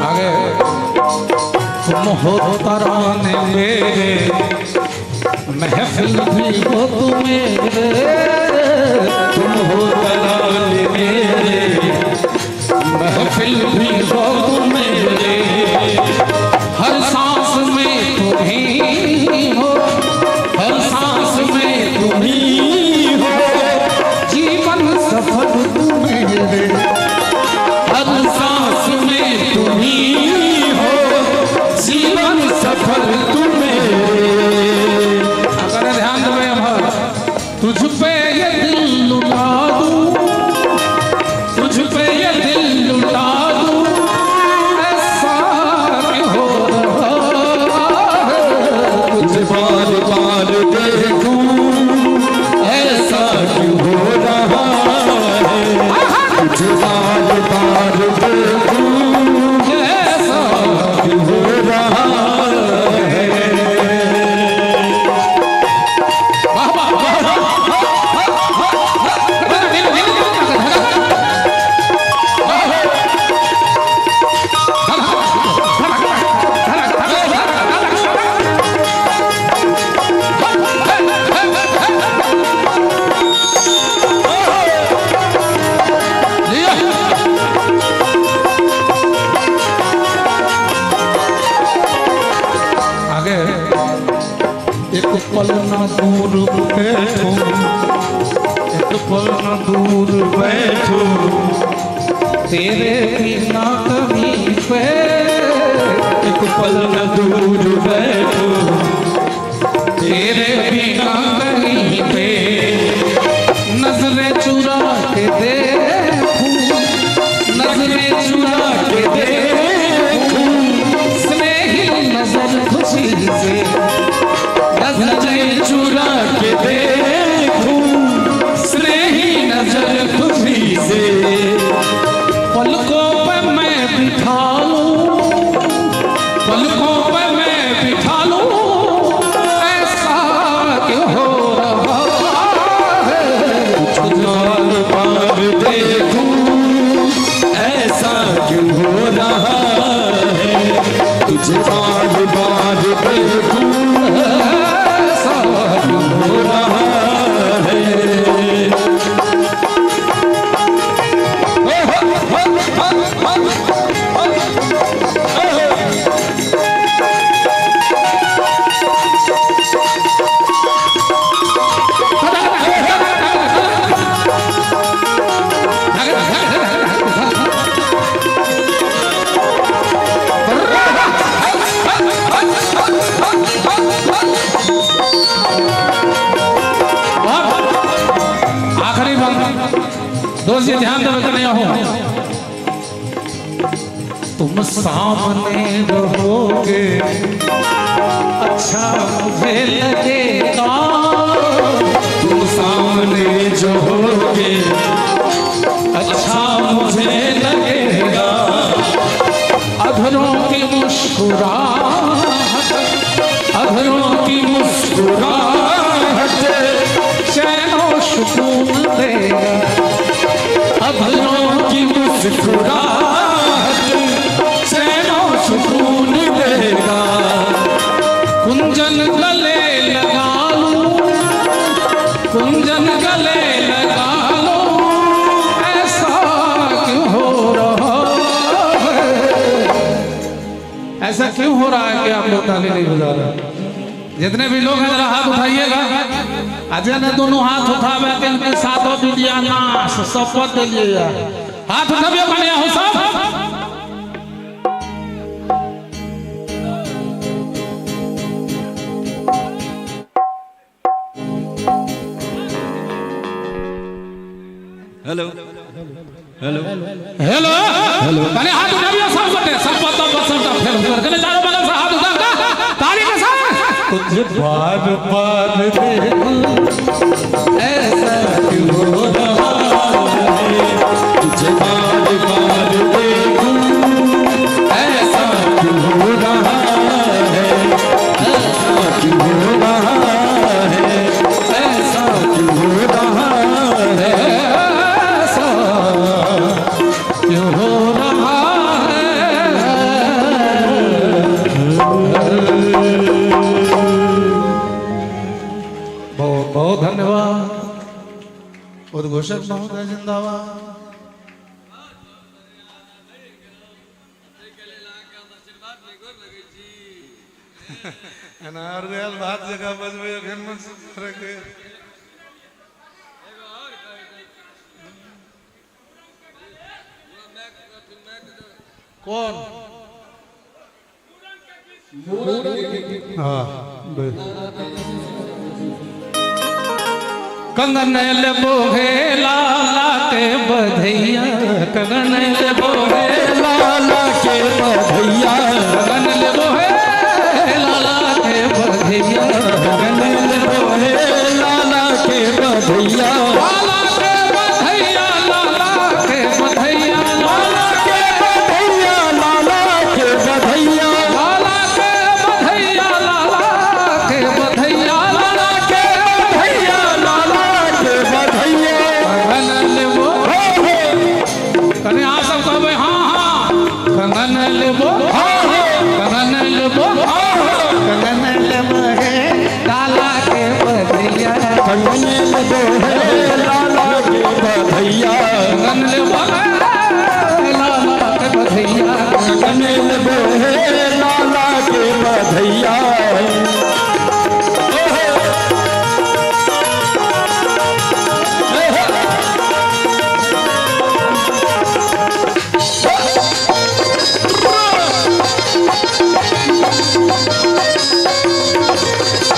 H: आगे तुम हो तराने मेरे महफिल भी हो तुम मेरे तुम हो तराने मेरे महफिल भी हो तुम मेरे हर सांस में तुम ही हो हर सांस में तुम ही हो जीवन सफल तुम मेरे हर सांस में तुम ही हो जीवन सफल तुम मेरे। अगर ध्यान दे अमर तुझ पे ये दिल लुटा दूं तुझ पे ये दिल लुटा दूं ऐसा पल न दूर बैठूं, एक पल न दूर बैठूं तेरे बिना कहीं पे, एक पल न दूर बैठूं तेरे बिना कहीं पे, नजरें चुरा के देखूं, नजरें चुरा के देखूं, स्नेही नजर खुशी से, नजरें चुरा के देखूं, स्नेही नजर खुशी से, पलकों पे मैं बिठा लूं, पलकों पे मैं बिठा लूं, ऐसा क्यों हो रहा है, तुझे बार बार देखूं ऐसा क्यों हो रहा है, तुझे बार बार देखूं ऐसा क्यों हो रहा है।
J: आखिरी बात दोस्त ये ध्यान देवे नहीं हो,
H: तुम सामने रहोगे अच्छा मुझे लगेगा,
J: तुम सामने जो होगे अच्छा मुझे लगेगा,
H: अधरों की मुस्कुराहट, अधरों की मुस्कुराहट चैन और सुकून देगा,
J: अधरों की मुस्कुराहट चैन और सुकून देगा,
H: कुंजन गले लगा लूं, कुंजन गले लगा लूं, ऐसा क्यों हो रहा है, ऐसा क्यों हो रहा है कि आप लोग ताली नहीं बजा रहे? जितने भी लोग हैं जरा हाथ उठाइएगा, अजय ने दोनों हाथ उठावे के इनके साथों विद्या नाश शपथ लिए, हाथ उठाबियो कन्या हो सब।
D: हेलो हेलो
J: हेलो हेलो कने हाथ उठाबियो सब गोटे, शपथ तो सबटा फेल कर कने चारों बगल से हाथ उठा के ताली के साथ।
H: तुझे बार बार देखूं ऐसा क्यों हो रहा है,
J: तुझे बार बार देखूं ऐसा क्यों हो रहा है, ऐसा क्यों हो रहा है, ऐसा क्यों हो रहा है,
H: ऐसा क्यों हो रहा है। बहुत बहुत धन्यवाद।
E: उद्घोषक महोदय जिंदाबाद। अनार गयल भात जगह बजबै अखन मन के
H: कौन?
E: हाँ
H: कंगन ले बोहे लाला के बधैया, कंगन ले बोहे
J: लाला के बधैया,
H: कंगन ले बोहे लाला के बधैया,
J: कंगन ले बोहे लाला के बधैया,
H: लाला के बधैया, लाला के बधैया,
J: लाला के बधैया, लाला के बधैया,
H: लाला के बधैया, लाला के बधैया,
J: लाला के बधैया, लाला के बधैया,
H: कंगन ले बोहे। कने आप सब कहबै हाँ हाँ, कंगन ले बोहे, कंगन ले बोहे,
F: कंगन ले बोहे
H: लाला के बधैया,
J: कंगन ले बोहे लाला के बधैया,
H: कंगन ले बोहे लाला के बधैया,
J: कंगन ले बोहे लाला के बधैया।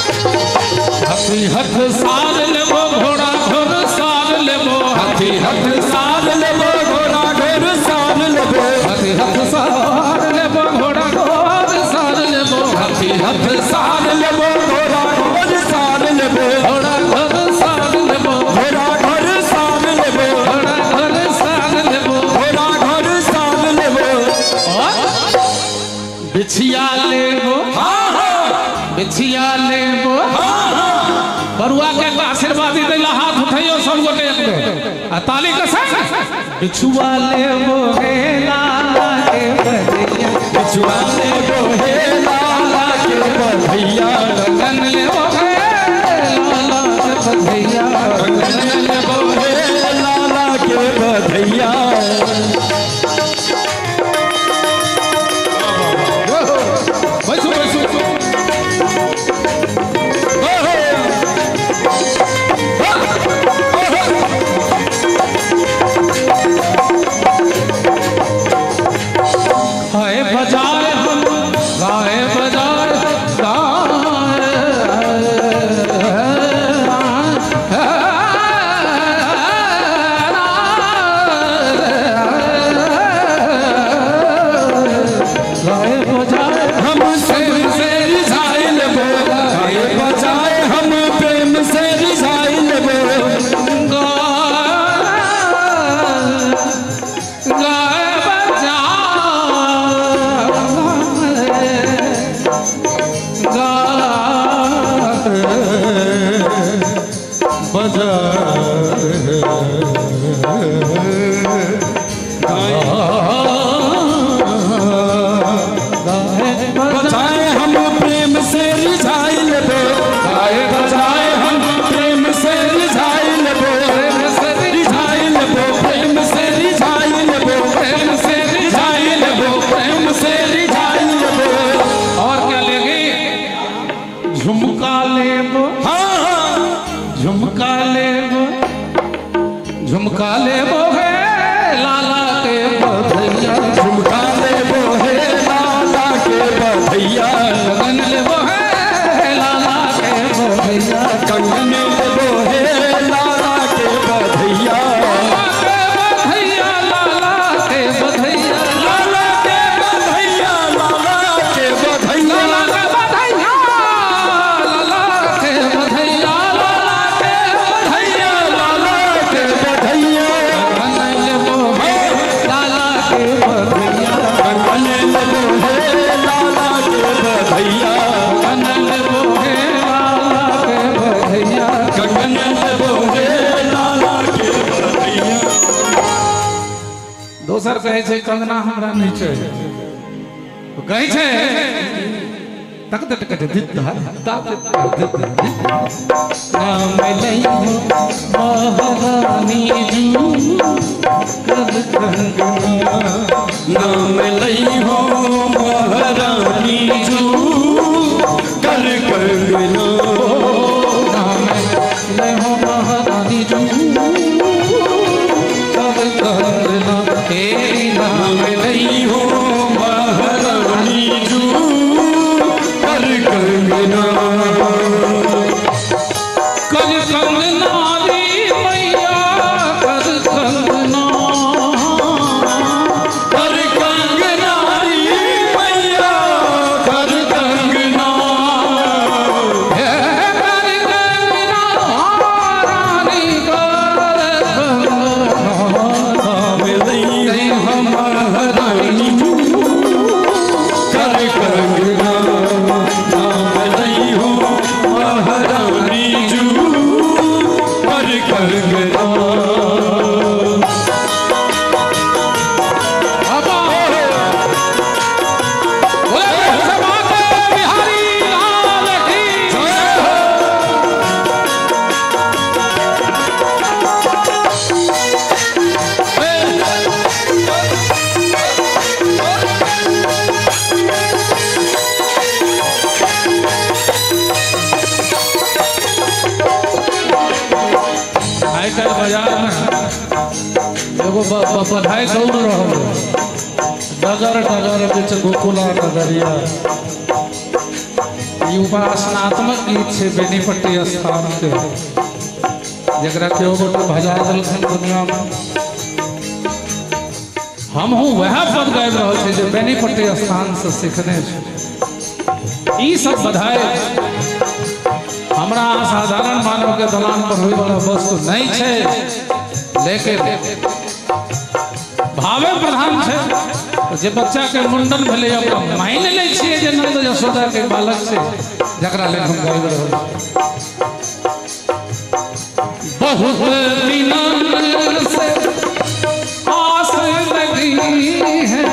J: हाथी हथ सार लेबो घोड़ा घोर सार लेबो हाथी हथ सार लेबो घोड़ा घोर सार लेबो हाथी हथ सार लेबो घोड़ा घोर सार लेबो हाथी हथ सार लेबो घोड़ा घोर सार लेबो घोड़ा घोर सार लेबो घोड़ा घोर सार लेबो घोड़ा घोर सार लेबो घोड़ा घोर सार लेबो बिछिया लेबो हाँ हाँ बिछिया लेबो हाँ हाँ बरुआ के आशीर्वाद दैला हाथ उठैयो सब गोटे एक बेर आ ताली के संग बिछुआ लेबो हे लाला के बधैया बिछुआ लेबो हे लाला के बधैया कंगन लेबो हे लाला के बधैया कंगन लेबो हे लाला के बधैया। बैसू बैसू हाय बजाए हम गाए बजाए गाए बजाए हम प्रेम से रिझाए लेबो गाए बजाए हम प्रेम से रिझाए लेबो गाए बजाए हम प्रेम से रिझाए लेबो गाए बजाए हम प्रेम से रिझाए लेबो प्रेम से रिझाए लेबो प्रेम से रिझाए लेबो प्रेम से रिझाए लेबो प्रेम से रिझाए लेबो। और क्या लेगी? झुमका लेबो हाँ हाँ झुमका लेबो झुमका लेबो हे लाला के बधैया झुमका लेबो हे लाला के बधैया कंगन लेबो हे लाला के बधैया कंगन लेबो हे लाला के बधैया बधैया लाला के बधैया लाला के बधैया लाला के बधैया लाला के बधैया लाला के बधैया लाला के बधैया कंगन लेबो हे लाला के बधैया कंगन लेबो हे लाला के बधैया कंगन लेबो हे लाला के बधैया कंगन लेबो हे लाला के बधैया। दोसर कहै छै कंगना हमरा नहि छै, कहै छै तक तक तक दित ता दित नाम लई महारानी जू कर कंगना नाम लई हो महारानी जू कर कंगना नाम लई हो महारानी जू कर कंगना तेरी नाम लई हो महारानी जू कर कंगना कर कंगना री मैया कर कंगना कर कंगना री मैया कर कंगना हे कर कंगना रानी कर कंगना नाम लई हो महारानी कर कंगना नाम लई हो महारानी जू कर कंगना। बिहारी लाल की जय हो। आइ काल्हि बाजार में एगो बधाई दौड़ रहल डगर डगर बिच गोकुला नगरिया।
H: ई उपासनात्मक गीत छै बेनीपट्टी स्थान के, जकरा केओ गोटे भजा देलखिन दुनिया में। हमहूँ वएह पद गाबि रहल छी जे बेनीपट्टी स्थान से सीखने छी। ई सब बधाई हमरा असाधारण मानव के दलान पर होय वाला वस्तु नहीं छै, लेकिन भावे प्रधान छै। जे बच्चा के मुंडन भेलै ओकरा मानि लै छियै जे नंद यशोदा के बालक छै, जकरा लेल हम गाबि रहल छी। बहुत दिनन से आस लगी है,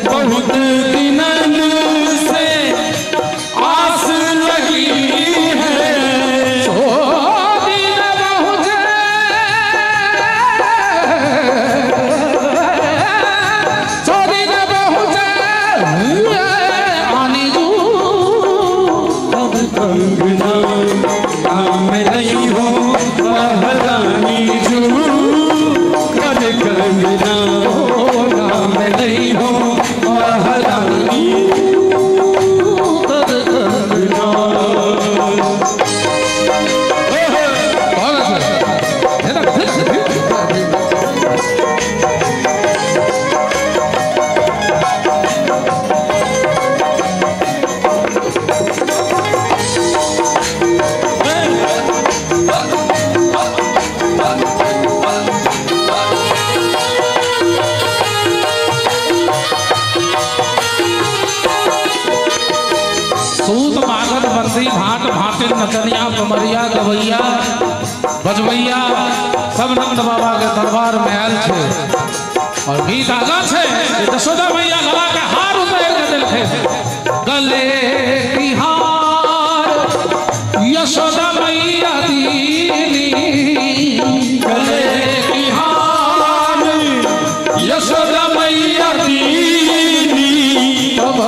J: बहुत दिनन से आस लगी है,
H: छोड़ी न पहुँचे छोड़ी न पहुँचे आनी जू।
J: अब कंगना नाम नहीं हो महारानी जू, कर कंगना नाम नहीं हो महारानी कर कंगना।
H: सूत मागध बंदी भाट भाटिन नचनिया कमरिया गवैया बजवैया सब नंद बाबा के दरबार में आयल छै और गीत आगा छै यशोदा मैया गला के हार उतार के देलखिन। गले की हार यशोदा मैया दीनी,
J: गले की हार यशोदा मैया दीनी,
H: तब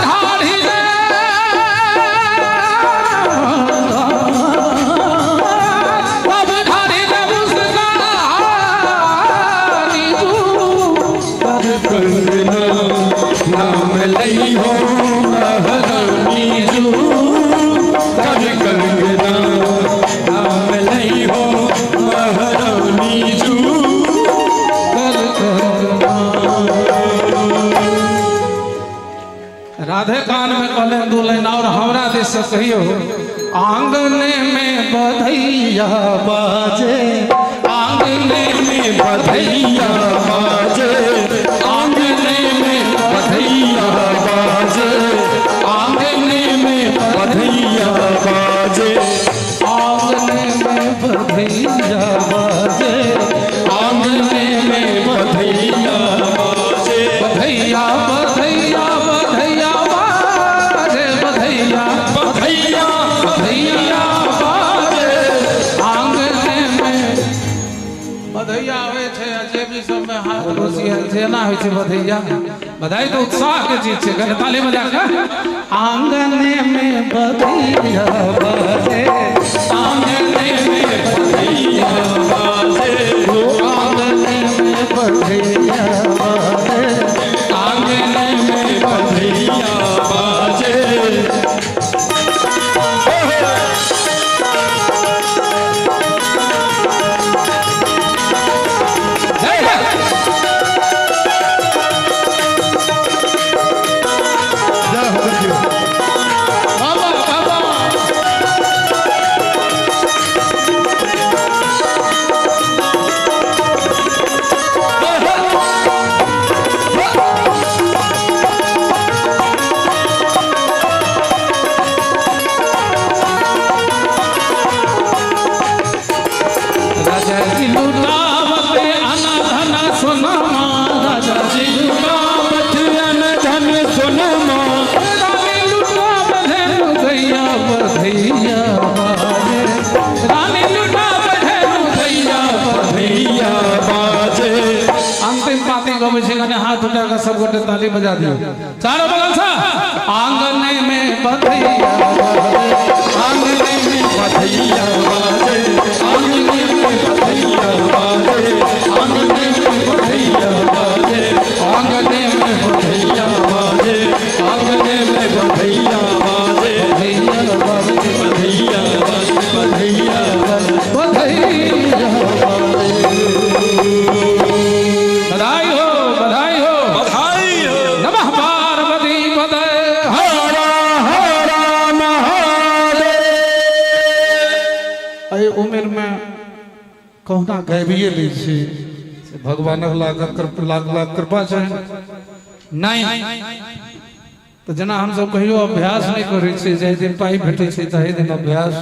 H: ढाढ़ी रे तब ढाढ़ी रे मुस्कानी जू।
J: कर कंगना नाम लई हो महारानी जू, कर कंगना नाम लई हो महारानी जू,
H: कर कंगना। राधे कान में कहले दू लाइन और हमरा दिस से कहियो। आंगने में बधैया बाजे, आंगने में
J: बधैया बाजे, आंगने में बधैया बाजे, आंगने में बधैया बाजे,
H: आंगने में बधैया बाजे,
J: आंगने में बधैया बाजे,
H: बधैया बधैया बधैया बाजे, बधैया
J: बधैया
H: बधैया बाजे, आंगने में बधैया आवे छै। जे भी सब में हाथ घुसी छै एना होइ छै बधैया। बधाई तो उत्साह के चीज छै, कने ताली बजा के। आंगने में बधैया बाजे, आंगने में
J: बधैया बाजे,
H: आंगने में बधैया बाजे,
J: आंगने में बधैया बाजे।
B: जय हो देखियो।
H: बाबा बाबा राजा जी लुटावत अनधन सोनमा, राजा जी
J: लुटावत अनधन सोनमा,
H: रानी लुटावत गैया बधैया बाजे, रानी लुटावत गैया
J: बधैया बाजे।
H: अंतिम पाती गबै छै, कने हाथ उठा के सब गोटे ताली बजा दियौ चारों बगल से। आंगने में बधैया बाजे,
J: आंगने में बधैया बाजे, आंगने में बधैया बाजे, आंगने में बधैया बाजे, आंगने में बधैया बाजे, आंगने में बधैया बाजे।
H: कहुना गाबिए लै छी से भगवानक लाख लाख लाख कृपा छनि। नहि तऽ जेना हमसब कहियो अभ्यास नहि करै छियै, जाहि दिन पाइ भेटै छै ताहि दिन अभ्यास,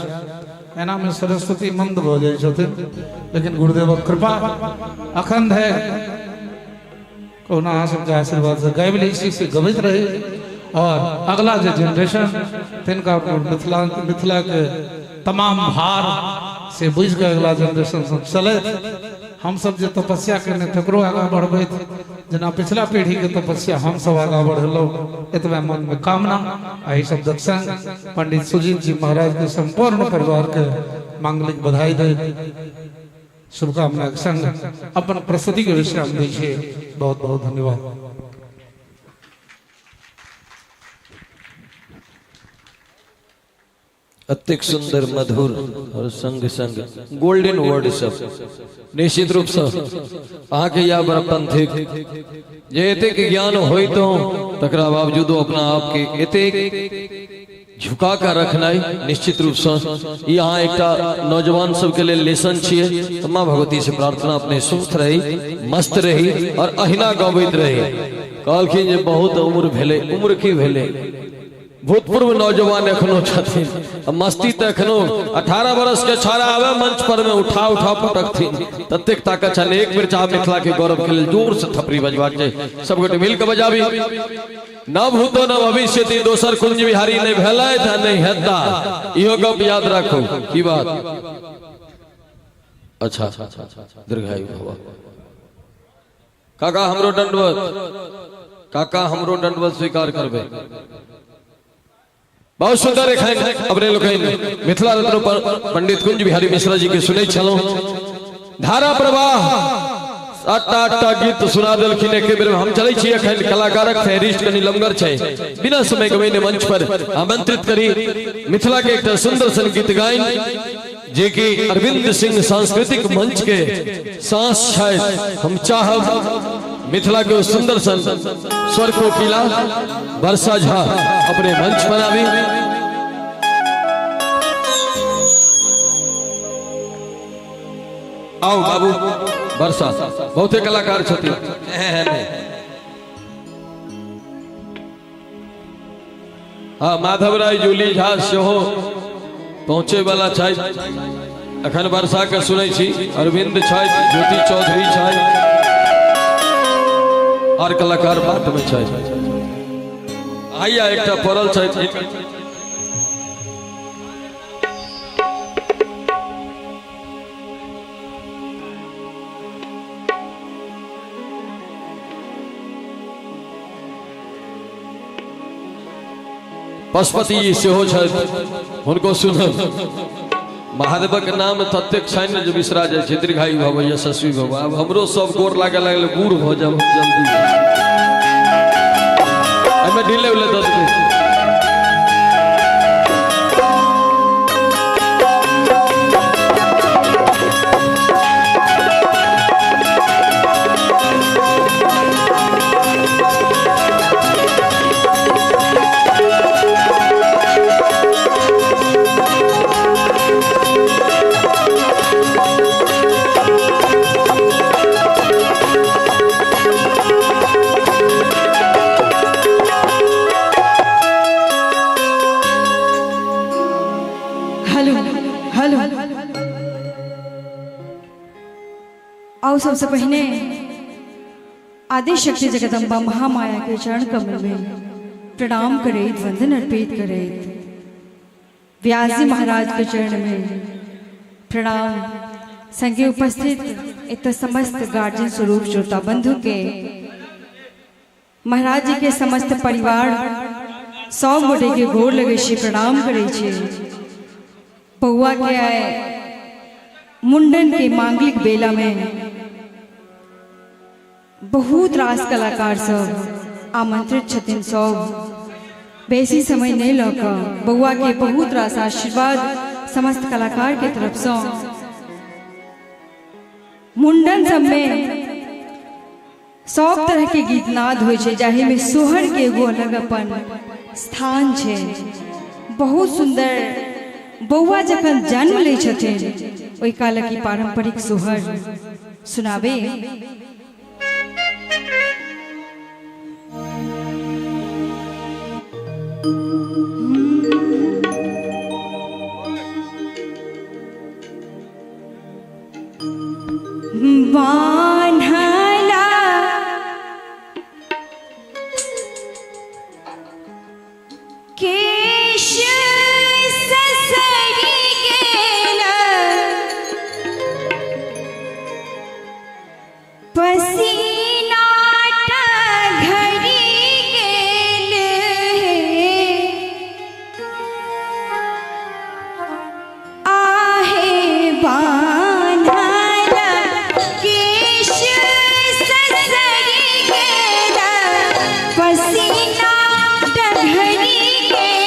H: एनामे सरस्वती मंद भऽ जाइ छथिन, लेकिन गुरुदेवक कृपा अखन धरि कहुना अहाँ सबके आशीर्वादसँ गाबि लै छी, से गबैत रही। और अगला जे जेनरेशन तिनका मिथिला मिथिलाके तमाम भार से बुझि कऽ अगला जेनरेशन सब चलैत, हमसब जे तपस्या केने तकरो आगाँ बढ़बैत, जेना पिछला पीढ़ीके तपस्या हमसब आगाँ बढ़ेलहुँ, एतबे मनमे कामना। एहि शब्दक संग पंडित सुजीत जी महाराजके सम्पूर्ण परिवारके मांगलिक बधाई दैत शुभकामना के संग अपन प्रस्तुति के विश्राम दै छी। बहुत बहुत धन्यवाद।
D: अत्यक सुंदर मधुर और संग संग गोल्डन वर्ड सब निश्चित रूप से अहाँके यह बड़प्पन थिक जे एतेक ज्ञान होइतो तकरा बावजूदो अपना आपके एतेक झुका कऽ रखनाइ निश्चित रूपसँ ई अहाँ एकटा नौजवान सबके लेल लेसन छियै। तऽ माँ भगवती से प्रार्थना अपने स्वस्थ रही, मस्त रही और अहिना गबैत रही। कहलखिन जे बहुत उम्र भेलै, उम्र की भेलै, भूतपूर्व नौजवान एखनो छथिन, मस्ती तऽ एखनो 18 बरस के छाड़ा आवे मंच पर में उठा उठा पटकथिन, ततेक ताकत छनि। एक बेर चाह मिथिला के गौरव के लेल जोर से थपड़ी बजबाक चाही, सब गोटे मिल के बजाबी। न भूतो न भविष्यति दोसर कुंज बिहारी नहीं भेलथि आ नहीं हेता, इहो गप याद राखू। की बात? अच्छा, दीर्घायु भव। काका हमरो दंडवत, काका हमरो दंडवत स्वीकार करबे। बहुत सुंदर एखन अपने लोकनि मिथिला रत्न पंडित कुंज बिहारी मिश्रा जी के सुनै छलहुँ। धारा प्रवाह आठटा आठटा गीत सुना देलखिन एके बेर। हम चलै छी एखन कलाकारक फेहरिस्ट कनि लमगर छै, बिना समय गवेने मंच पर आमंत्रित करी मिथिला के एकटा सुंदर सन गीत गाइन जे कि अरविंद सिंह सांस्कृतिक मंच के सांस छथि। हम चाहब मिथिला के सुंदर सन स्वर कोकिला वर्षा झा अपने मंच पर आबी। आओ बाबू वर्षा, बहुते कलाकार छथिन। हाँ, माधव राय जूली झा सेहो पहुँचे वाला छथि। अखन वर्षा के सुनै छी, अरविंद छथि, ज्योति चौधरी छथि और कलाकार बाट में छथि। आइया एकटा पड़ल छथि। पशुपति सेहो छथि, हुनको सुनब। महादेवक नाम ततेक छनि जे बिसरा जाइ छै। दीर्घायु भव, यशस्वी भव। आब हमरो सब गोर लागे लागल, बूढ़ भऽ जाब जल्दी। एहिमे ढीले उले दऽ देबै।
K: हेलो हेलो, आओ सबसे पहले आदिशक्ति जगदम्बा महामाया के चरण कमल में प्रणाम करैत वंदन अर्पित करैत व्यास जी महाराज के चरण में प्रणाम, संगे उपस्थित एतऽ समस्त गार्जियन स्वरूप श्रोता बंधु के, महाराज जी के समस्त परिवार सब गोटे के गोर लगे छी, प्रणाम करै छी। बौआ के आए मुंडन के मांगलिक बेला में बहुत रास कलाकार सब आमंत्रित छथिन। सब बेसी समय नहीं लऽ कऽ बौआ के बहुत रास आशीर्वाद समस्त कलाकार के तरफ से। मुंडन सब में सब तरह के गीतनाद होइ छै, जाहि में सोहर के एगो अलग अपन स्थान छै। बहुत सुंदर बौआ जखन जन्म लै छथिन ओहि कालक ई पारंपरिक सोहर सुनाबे। बान्हला केश ससरि गेल पसीना टघरि गेल हे आहे बान्हल केश ससरि गेल पसीना टघरि गेल।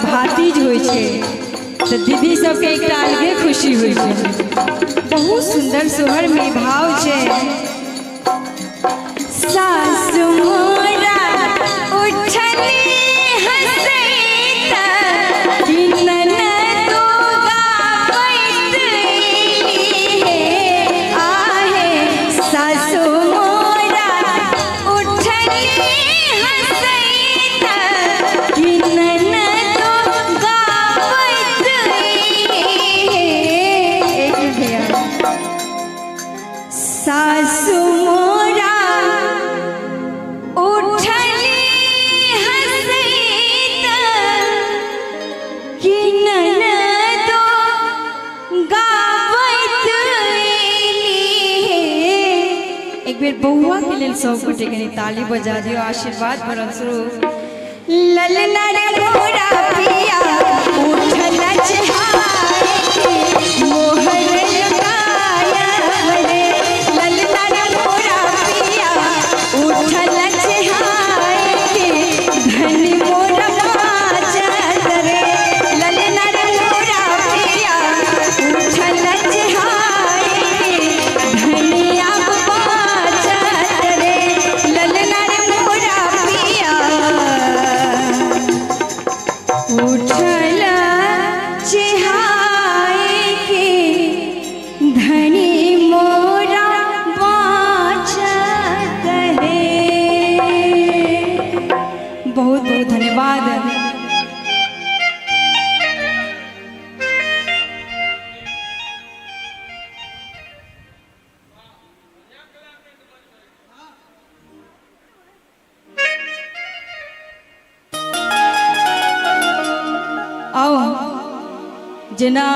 K: भातिज होइ छै तऽ दीदी सबके एकटा अलगे खुशी होइ छै। बहुत सुंदर सोहर में भाव छै। सासु मोरा उठली हंसैत कि ननदो गाबैत हे आहे। सासु मोरा उठली हंसैत कि ननदो गाबैत हे। एक मिनट भैया। सासु मोरा उठली हंसैत कि ननदो गाबैत एली हे। एक बेर बौआ के लेल सब गोटे कनि ताली बजा दियौ, आशीर्वाद भरल स्वरूप। ललना रे मोरा पिया उठल चहाय के मोहर लगाया रे। ललना रे मोरा पिया उठल चहाय के धन मोरा बाजत रे। ललना रे मोरा पिया उठल चहाय के धनिया बाजत रे। ललना रे मोरा पिया उठल चहाय के धनी मोरा बाजत हे। बहुत बहुत धन्यवाद। आओ जेना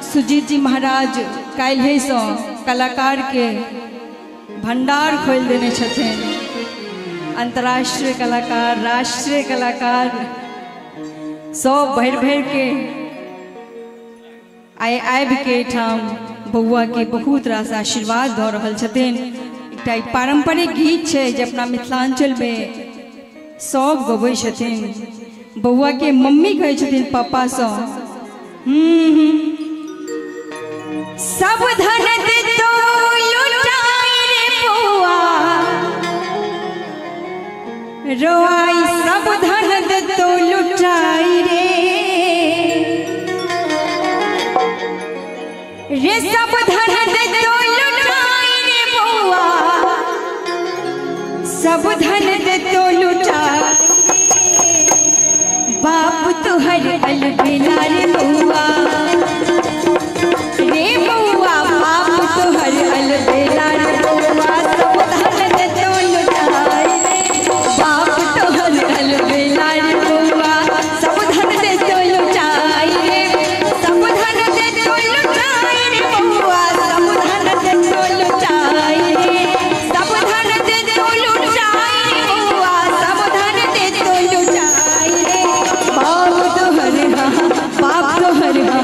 K: सुजीत जी महाराज काल्हिसँ कलाकार के भंडार खोलि देने छथिन। अंतर्राष्ट्रीय कलाकार, राष्ट्रीय कलाकार सब भरि भरि के आइ आबि के एहिठाम बौआ के बहुत रास आशीर्वाद दऽ रहल छथिन। एकटा ई पारम्परिक गीत छै जे अपना मिथिलांचल में सब गबै छथिन। बौआ के मम्मी कहै छथिन पापासँ। सब धन देतो लुटाई रे बौआ रोआई, सब धन देतो लुटाई रे रे, सब धन देतो लुटाई रे बौआ, सब धन देतो लुटाई रे। बाप तुहर अलबेला रे बौआ रे बौआ, बाप तुहर अलबेला रे बौआ, सब धन देतो लुटाई रे। बाप तुहर अलबेला रे बौआ, सब धन देतो लुटाई रे। सब धन देतो लुटाई रे बौआ, सब धन देतो लुटाई रे। सब धन देतो लुटाई रे बौआ, सब धन देतो लुटाई रे। बाप तोहर हाँ, बाप तोहर हाँ,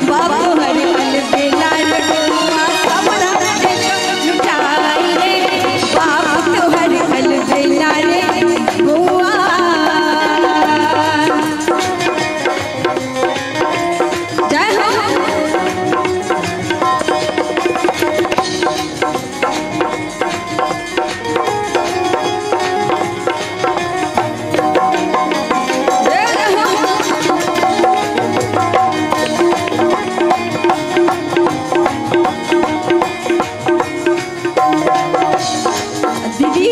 K: बाप तोहर अलबेला रे बौआ, सब धन देतो लुटाई रे। बाप तोहर अलबेला रे बौआ। जय हो। जय हो। दीदी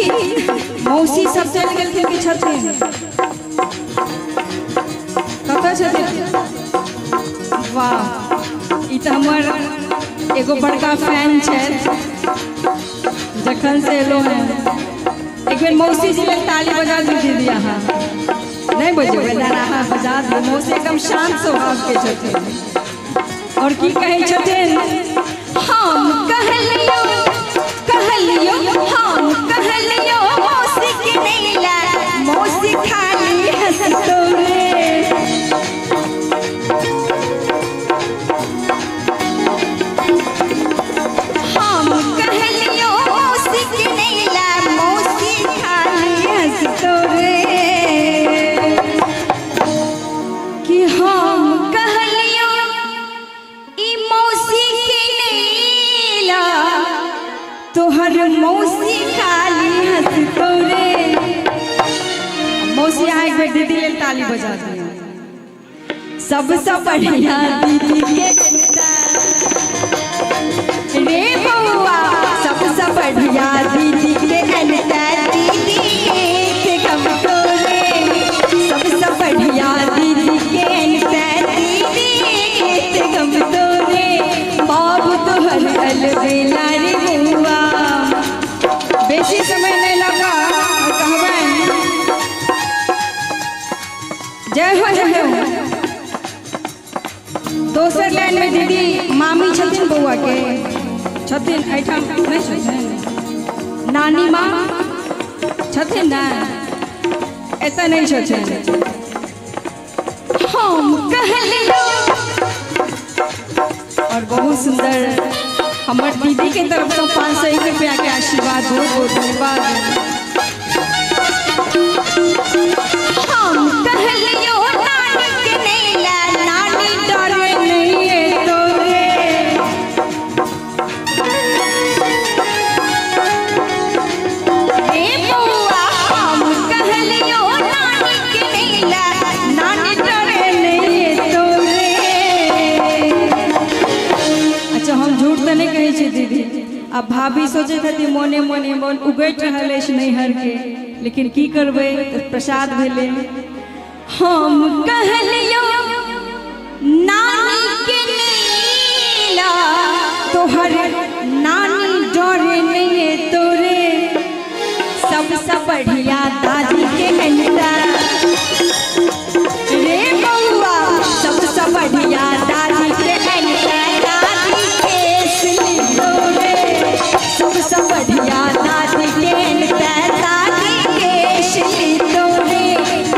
K: मौसी सब चलि गेलखिन कि छथिन? कतऽ छथिन? वाह, ई तऽ हमर एगो बड़का फैन छथि, जखन से एलहुँ हेँ। एक बेर मौसी जी लेल ताली बजा दियौ दीदी। अहाँ नहि बजेबै? ना, अहाँ बजा दियौ। मौसी एकदम शांत स्वभाव के छथिन। और की कहै छथिन? हम कहलियो कहलियो, हम कहलियो मौसी के नैला, मौसी खाली हंसतो रे। हम कहलियो मौसी के नैला, मौसी खाली हंसतो रे। कि एक बेर दीदी लेल ताली बजा दियौ। सबसे बढ़िया दीदी के रे बउआ, सबसे बढ़िया दीदी के अनता दीदी के गम तोरे। सबसे बढ़िया दीदी के अनता दीदी के गम तोरे। बाबू तोहर अलबेला रे बउआ। बेसी समय नहीं लगा कहबनि जय हो जय हो। दोसर लाइन में दीदी मामी छथिन बउआ के छथिन, एहिठाम नहीं छथिन, नानी माँ छथिन ना, ऐसा नहीं छथिन। हम कहलियो और बहुत सुंदर हमार दीदी के तरफ से 501 रुपया के आशीर्वाद, बहुत बहुत धन्यवाद। हम कहलियो नानी के नैला, नानी डरे नहीं है तोरे। ए बउआ हम कहलियो नानी के नैला, नानी डरे नहीं है तोरे। अच्छा हम झूठ तो नहीं कहै छी दीदी। अब भाभी सोचैत हथिन मोने मोने मोन उगैत रहल अछि नैहर के, लेकिन की करबै प्रसाद भेलै। हम कहलियो नानी के नीला, तोहर नानी डरे नहीं तोरे। सबसे बढ़िया दादी के नैला रे बउआ, सबसे बढ़िया दादी के नैला, दादी के सिली तोरे। सबसे बढ़िया दादी के नैला, दादी के सिली तोरे।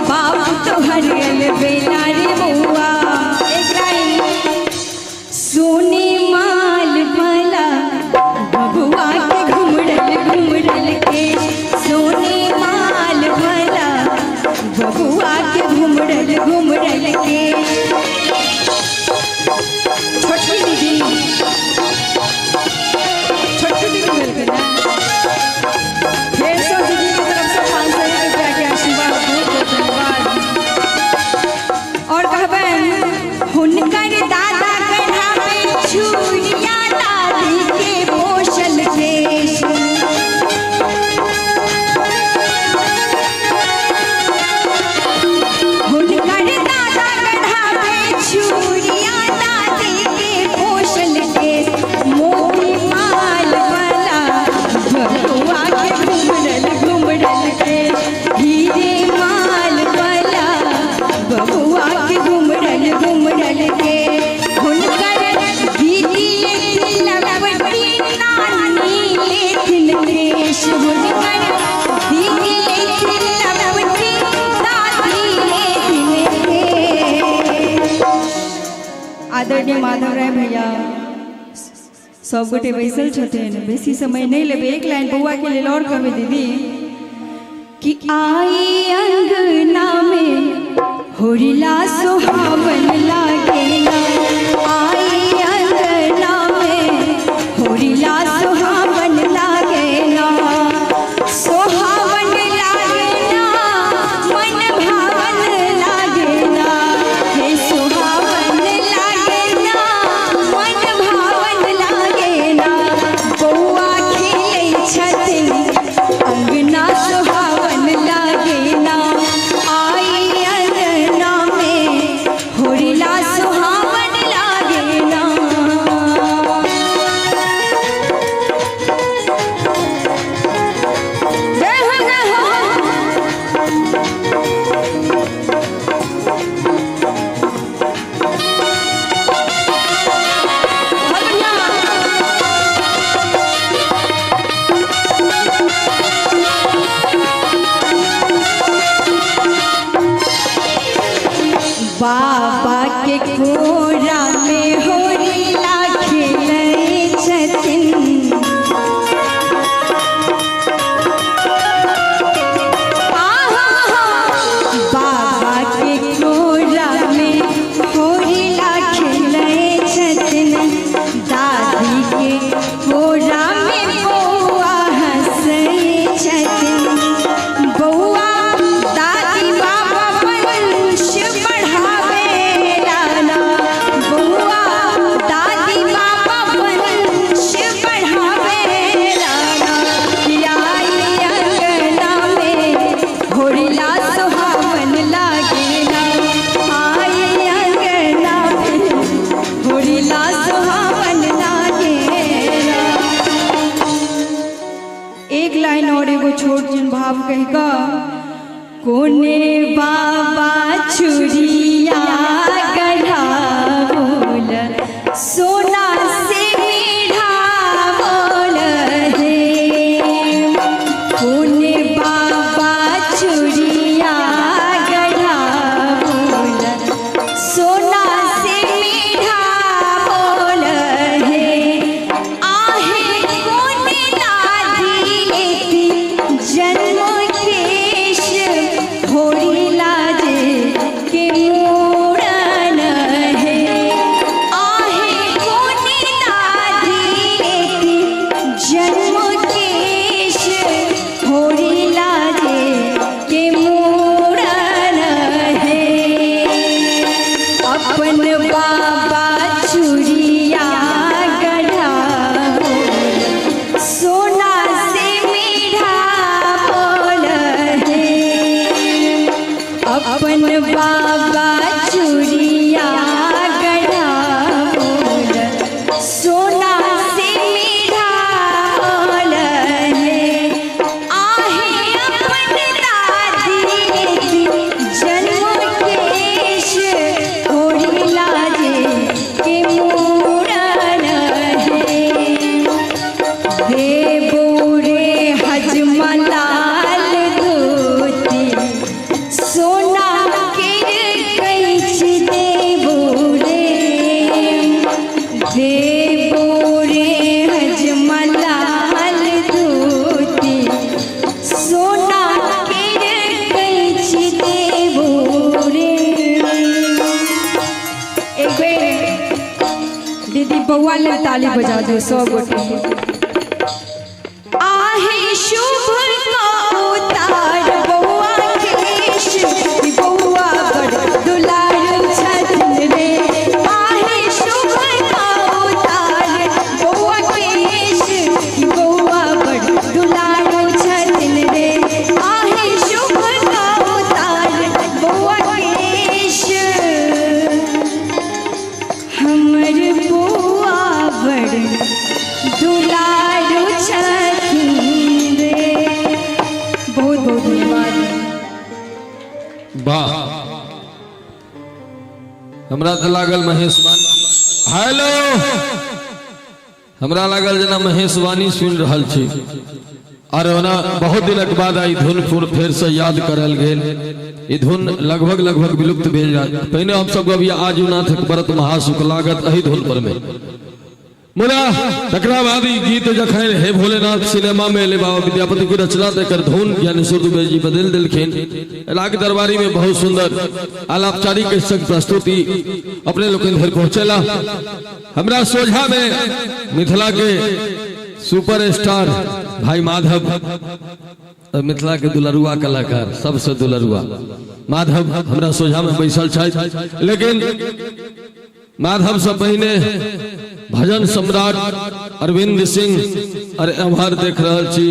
K: बाबू तोहर अलबेला रे बउआ। एक लाइन सोने माल भला बबुआ के घुमड़ल घुमड़ल के, सोने माल भला बबुआ के घुमड़ल घुमड़ल के। छोटकी दीदी, छोटकी दीदी भेलखिन ना, फेर सब दीदी के तरफ से 501 रुपया के आशीर्वाद, बहुत बहुत धन्यवाद। और कहबनि हुनकर दादा गढ़ावे छुरिया, दादी के पोषल केश। हुनकर दादा गढ़ावे छुरिया, दादी के पोषल केश। मोती माल वाला बबुआ के घुमड़ल घुमड़ल केश। हीरे माल वाला बबुआ के घुमड़ल घुमड़ल के। हुनकर दीदी लवटी नानी लेथिन केश। हुनकर दीदी लवटी दादी लेथिन केश। आदरणीय माधव राय भैया सब गोटे बैसल छथिन, बेसी समय नहीं लेबै, एक लाइन बउआ के लेल और कहबै दीदी कि आई अंगना में होरिला सुहावन लागेला। आई अंगना में होरिला सुहावन लागेला, सुहावन लागेला, मन भावन लागेला। हे सुहावन लागेला, मन भावन लागेला। बउआ खेलै छथिन अंगना सुहावन लागेला। आई अंगना में होरिला सुहावन लागेला। जय हो जय हो। बहुत बढ़िया। बाबा के कोरा में होरिला खेलै छथिन। बाबा के कोरा में होरिला खेलै छथिन। दादी के कोरा में बउआ हंसै छथिन। बउआ दादी बाबा भाव कहि कऽ कोने बाबा छुरिया गढ़ावल सोना से मिढ़ावल हे कोने बाबा छुरिया गढ़ावल सोना से मिढ़ावल हे आहे कोने दादी लेती जन्म केश होरी लाजे के मूड़न हे आहे कोने दादी लेती जन्म केश होरी लाजे के मूड़न हे अपन बाबा चुरिया गढ़ावल सोना से मिढ़ावल हे अपन बाबा चुरिया गढ़ावल सोना से मिढ़ावल हे आहे अपन दादी जन्म केश होरी लाजे के मूड़न हे देबो रे हजमलाल धोती सोना के कैची देबो रे देबो रे हजमलाल धोती सोना के कैची देबो रे। एक बेर दीदी बउआ लेल ताली बजा दो 100 गोटे। आहे शुभ का उतार बउआ केश बउआ बड़ दुलार छथिन रे आहे शुभ का उतार बउआ केश बउआ बड़ दुलार छथिन रे आहे शुभ का उतार बउआ केश हमर बउआ बड़ दुलारू छथिन रे। बहुत बहुत धन्यवाद।
D: वाह, हमरा तऽ लागल महेश वाणी, हेलो, हमरा लागल जेना महेश वाणी सुनि रहल छी। और ओना बहुत दिनक बाद आई धुन फेर से याद करल गेल। ई धुन लगभग लगभग विलुप्त भेल जाय। पहिने हम सब गबिया आजुनाथ व्रत महासुख लागत एहि धुन पर में, मुदा तकरा बाद ई गीत जखन हे भोलेनाथ सिनेमा में एलै बाबा विद्यापति की रचना तकर धुन ज्ञानेश्वर दुबे जी बदलि देलखिन। राग दरबारी में बहुत सुंदर आलापचारी के संग प्रस्तुति अपने लोकनि धरि पहुँचेला। हमरा सोझा में मिथिला के सुपर स्टार भाई माधव, मिथिला के दुलरुआ कलाकार, सबसे दुलरुआ माधव हमरा सोझा में बैसल छथि। लेकिन माधव से पहिने भजन सम्राट अरविंद सिंह और एम्हर देख रहल छी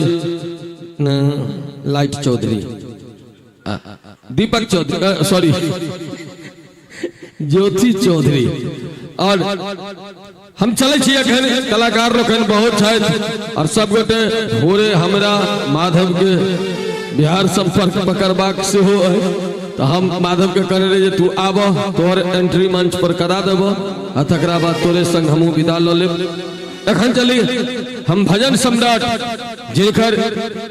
D: लाइट चौधरी, दीपक चौधरी, सॉरी ज्योति चौधरी। और हम चले छी अखन कलाकार लोकनि बहुत छथि और सब गोटे भोरे हमरा माधव के बिहार संपर्क पकड़बाक सेहो अइ, तो हम माधव के कहने रही तू आब तोहर एंट्री मंच पर करा देब आ तकरा बाद तोरे संग हमहूँ विदा लऽ लेब। एखन चली हम भजन सम्राट जिनकर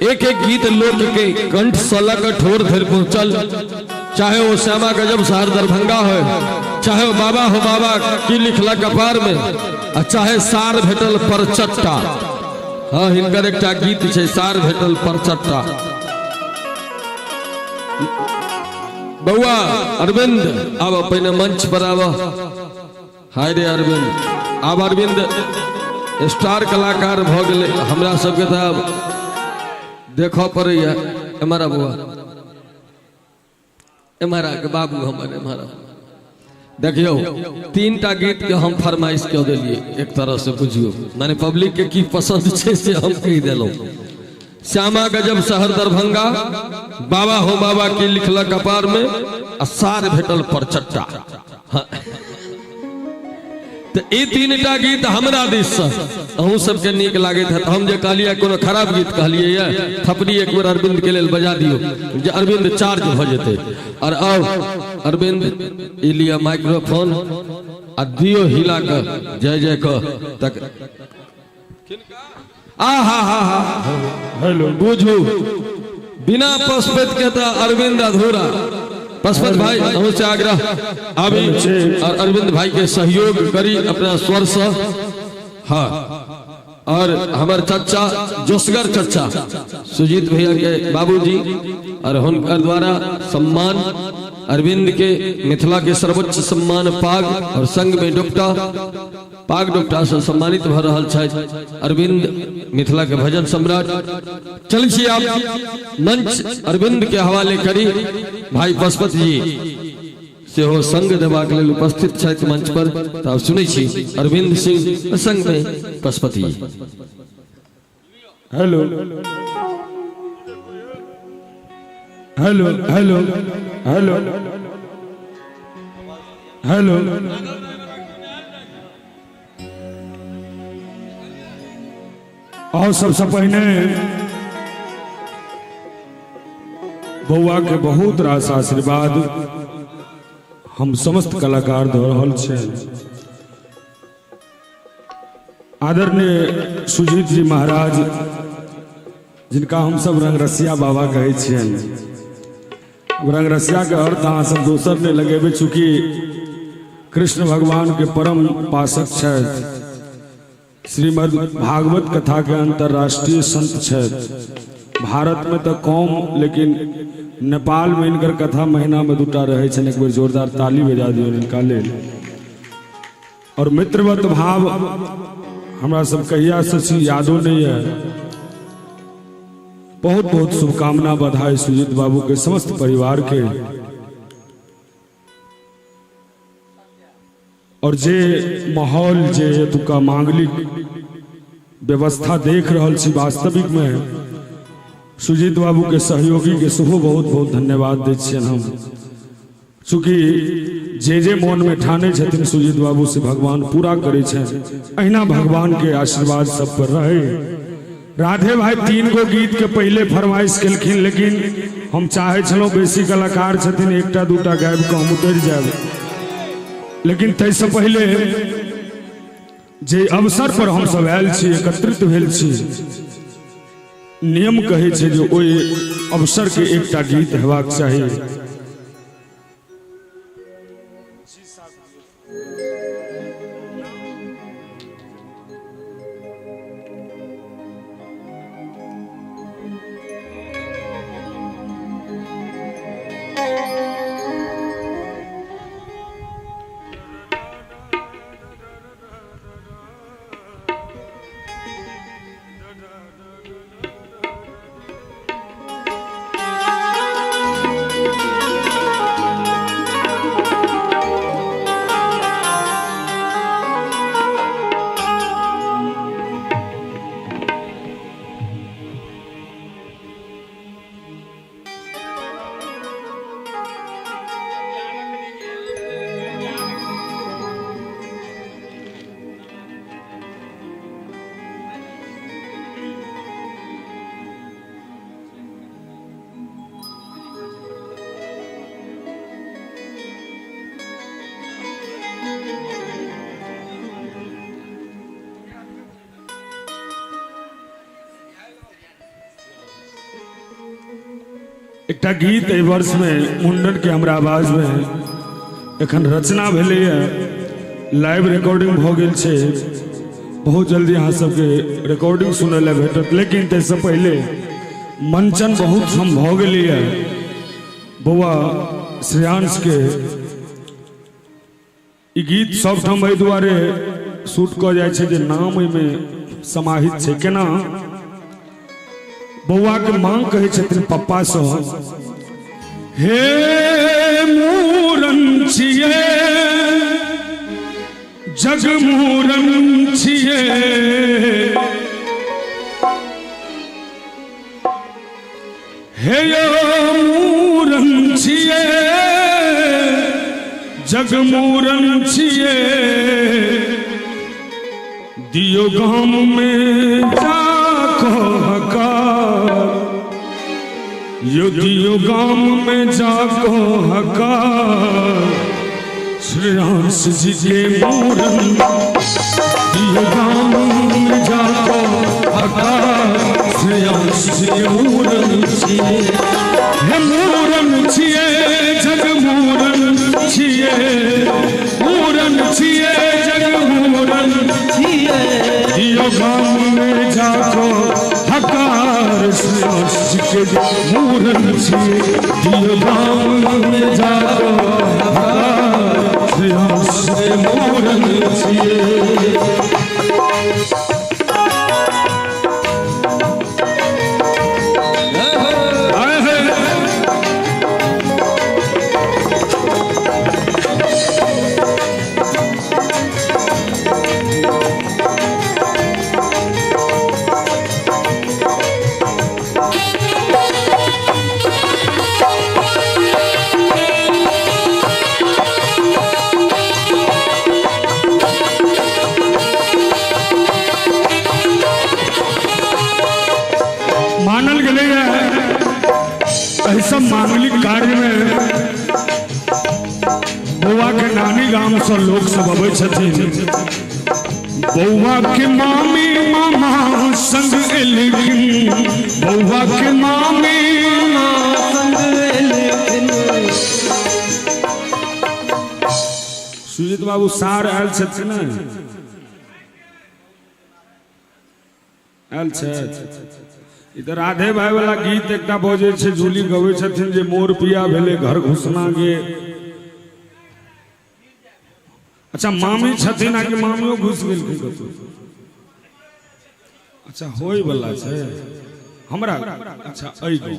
D: एक एक गीत लोक के कंठ से लऽ कऽ ठोर धरि पहुँचल, चाहे वो श्यामा गजब शहर दरभंगा हो, चाहे वो बाबा हो बाबा की लिखला कपार में, आ चाहे सार भेटल परचट्टा। हाँ, हिनकर एकटा गीत छै सार भेटल परचट्टा। बउआ अरविंद आब पहिने मंच पर आब। हाय रे अरविंद, आब अरविंद स्टार कलाकार भऽ गेलै, हमरा सबके तऽ आब देखऽ पड़ैया। एम्हर बउआ, एम्हर आके बाबू हमर एम्हर देखियौ। 3टा गीत के हम फरमाइश कऽ देलियै एक तरह से बुझियौ, माने पब्लिक के की पसंद छै से हम कहि देलहुँ। श्यामा गजब शहर दरभंगा, बाबा हो बाबा की लिखला कपार में, आ सार भेटल परचट्टा। हाँ। तो ई तीनटा गीत हमरा दिस से अहूँ सबके नीक लागैत हत। हम जे कहलियै कोनो खराब गीत कहलियै ये थपड़ी एक बेर अरविंद के लेल बजा दियौ जे अरविंद चार्ज भऽ जेतै। और आउ अरविंद ई लिअ माइक्रोफोन आ दियौ हिला कऽ जय जय कऽ तक। आ हा हा हा हेलो बुझू बिना पशुपति के तो अरविंद अधूरा। पशुपति भाई अहूँ से आग्रह आबी और अरविंद भाई के सहयोग करी अपना स्वर से। हाँ और हमार चचा जोसगर चचा सुजीत भैया के बाबूजी और हुनकर द्वारा सम्मान अरविंद के मिथिला के सर्वोच्च सम्मान पाग और संग में डोपटा पाग डोपटा से सम्मानित भ रहल छथि अरविंद मिथिला के भजन सम्राट। चल छी आप मंच अरविंद के हवाले करी। भाई पशुपति जी सेहो संग देबाक लेल उपस्थित छथि मंच पर। तऽ आब सुनै छी अरविंद सिंह संग में Pashupati ji.
J: Hello hello hello hello hello. और सबसे पहले बउआ के बहुत रास आशीर्वाद हम समस्त कलाकार दऽ रहल छी। आदरणीय सुजीत जी महाराज जिनका हम सब रंगरसिया बाबा कहै छियनि, रंगरसिया के अर्थ अहाँ सब दोसर नहीं लगेबै, चूँकि कृष्ण भगवान के परम पासक छथि, श्रीमद् भागवत कथा के अंतर्राष्ट्रीय संत छथि। भारत में तो कम लेकिन नेपाल में इनकर कथा महीना में दूटा रहे छनि। एक बेर जोरदार ताली बजा दियौ इनका लेल। और मित्रवत भाव हमरा सब कहिया से छी यादो नहीं है। बहुत बहुत शुभकामना बधाई सुजीत बाबू के समस्त परिवार के। और जे माहौल जे एतुका मांगलिक व्यवस्था देख रहल छी वास्तविक में सुजीत बाबू के सहयोगी के सेहो बहुत बहुत धन्यवाद दै छियनि हम। चूँकि जे जे मन में ठाने छथिन सुजीत बाबू से भगवान पूरा करै छनि। अहिना भगवान के आशीर्वाद सब पर रहे। राधे भाई 3 गो गीत के पहले फरमाइश केलखिन, लेकिन हम चाहे छलहुँ बेसी कलाकार छथिन एकटा दूटा गाबि कऽ हम उतरि जायब, लेकिन ताहिसँ पहले जे अवसर पर हम सब आयल छी एकत्रित भेल छी, नियम कहै छै जे ओहि अवसर के एकटा गीत हेबाक चाही। एकटा गीत एहि वर्ष में मुंडन के हमरा आवाज में एखन रचना भेलैए, लाइव रिकॉर्डिंग भऽ गेल छै, बहुत जल्दी अहाँ सबके रिकॉर्डिंग सुनय लए भेटत। लेकिन ताहिसँ पहिले मंचन बहुत हम भऽ गेलैए। बौआ श्रेयांश के ई गीत सबठाम एहि दुआरे शूट कऽ जाइ छै जे नाम एहिमे समाहित छै। केना बौआ के मां कहै छथिन पप्पा सँ, हे मूरन छियै जग मूरन छियै, हे मूरन छियै जग मूरन छियै, दियो गाम में जाको हकार, यो दियो गाम में जाको हकार, श्रेयांश जी के मूरन। दियो गाम में जाको हकार, श्रेयांश जी के मूरन छिए। हे मूरन छिए जग मूरन छिए, मूरन छिए जग मूरन छिए। दियो गाम में जाको हकार, श्रेयांश जी के मूरन छिए। दियो गाम में जाको हकार, श्रेयांश जी के मूरन छिए। मानल गए ऐसा मांगलिक कार्य में बौआ के नानी गाम से लोग सब अबै छथिन। बौआ के मामी मामा संग एलखिन, बौआ के मामी मामा संग एलखिन। सुजीत बाबू सार आयल छथिन ने? आयल छथि। इधर राधे भाई वाला गीत एकटा बजै छै, जूली गबै छथिन जे मोर पिया भेले घर घुसना गे। अच्छा मामी छथिन आ कि मामियो घुस गेलखिन कतौ? अच्छा होय वाला छै हमरा। अच्छा एहि गाँव,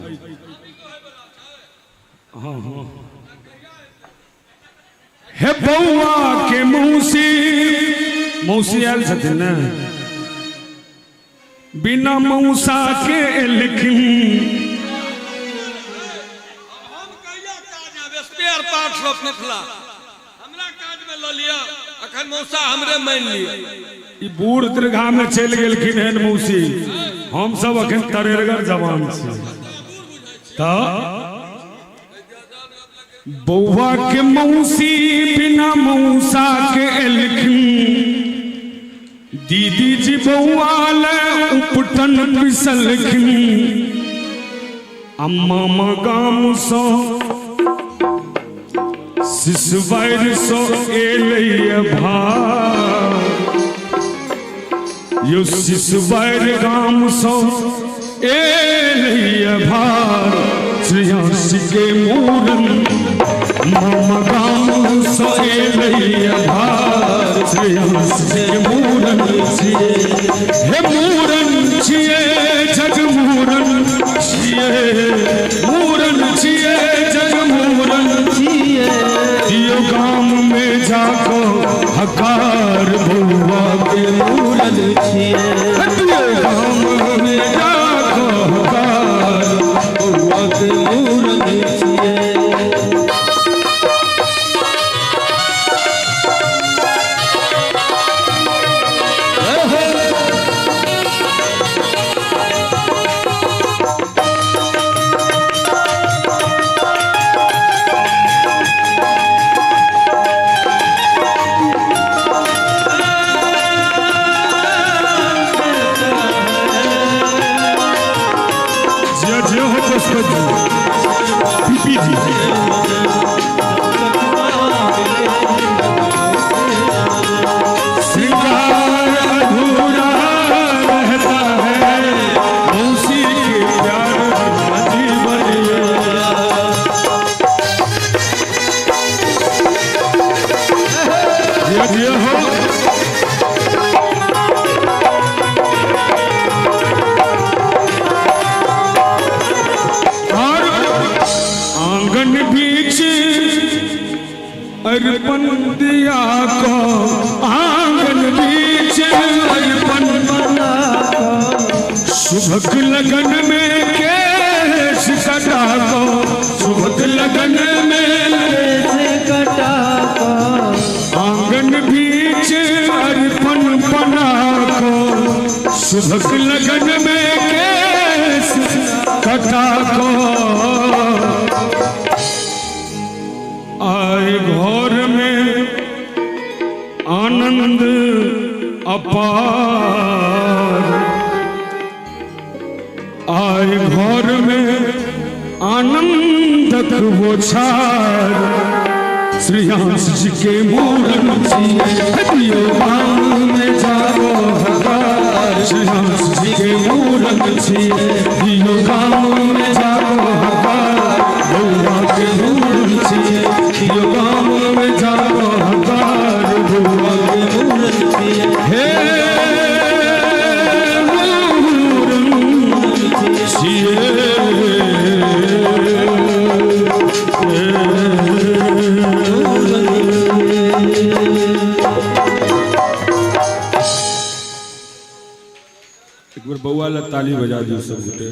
J: हाँ हाँ। हे बौआ के मौसी, मौसी आयल छथिन ने? बिना मौसा के एलखिन।
D: हम कहिया काज आबे स्पेयर पार्ट्स ऑफ मिथिला, हमरा काज में ल लिया, अखन मौसा हमरे मान लिया।
J: ई बूढ़ दीर्घा में चलि गेलखिन हेन मौसी, हम सब अखन तरेरगर जवान छी। त बौआ के मौसी बिना मौसा के एलखिन, दीदी जी बौआ ले उपटन पिसलखिन। मामा गाम सँ सिसवैर सँ एलैया भार, यो सिसवैर गाम सँ एलैया भार, श्रेयांश के मूरन। मामा गाम सँ एलैया भार, श्रेयांश के मूरन छिए। हे मूरन छिए जग मूरन छिए, मूरन छिए जग मूरन छिए। दियो गाम में जाको हकार, बौआ के मूरन छिए। दियो गाम में जाको हकार, बौआ के मूरन छिए। श्रृंगार अधूरा रहता है, मौसी के प्यार बिना जीवन ये। ये हो और आंगन बीच अर्पण दिया को, आंगन बीच अर्पण शुभक लगन में केश कटा को, शुभक लगन में केश कटा को, आंगन बीच अर्पण बना शुभक लगन में केस कटा को आए घर में आनंद अपार, आए घर में आनंदक बोछार। श्रेयांश जी के मूरन दियो गाम में जागो हकार। श्रेयांश जी के मूरन दियो गाम में जागो हकार। बउआ के मूरन दियो गाम में जागो हकार। बउआ के मूरन हे मूरन
H: एक बार बउआ ला ताली बजा दियो सब गोटे।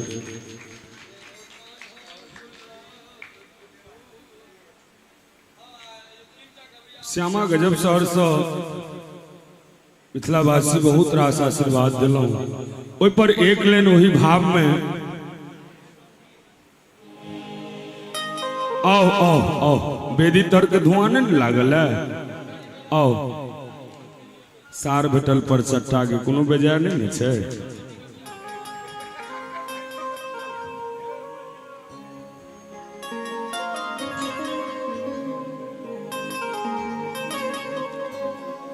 H: श्यामा गजब शहर से मिथिलावासी बहुत रास आशीर्वाद दिलौं, ओहि पर एक लेन वही भाव में आओ आओ आओ बेदी तर के धुआं नहीं लागल है। आओ सार भेटल पर चट्टा के कोनो बेजाय नहीं ने छै।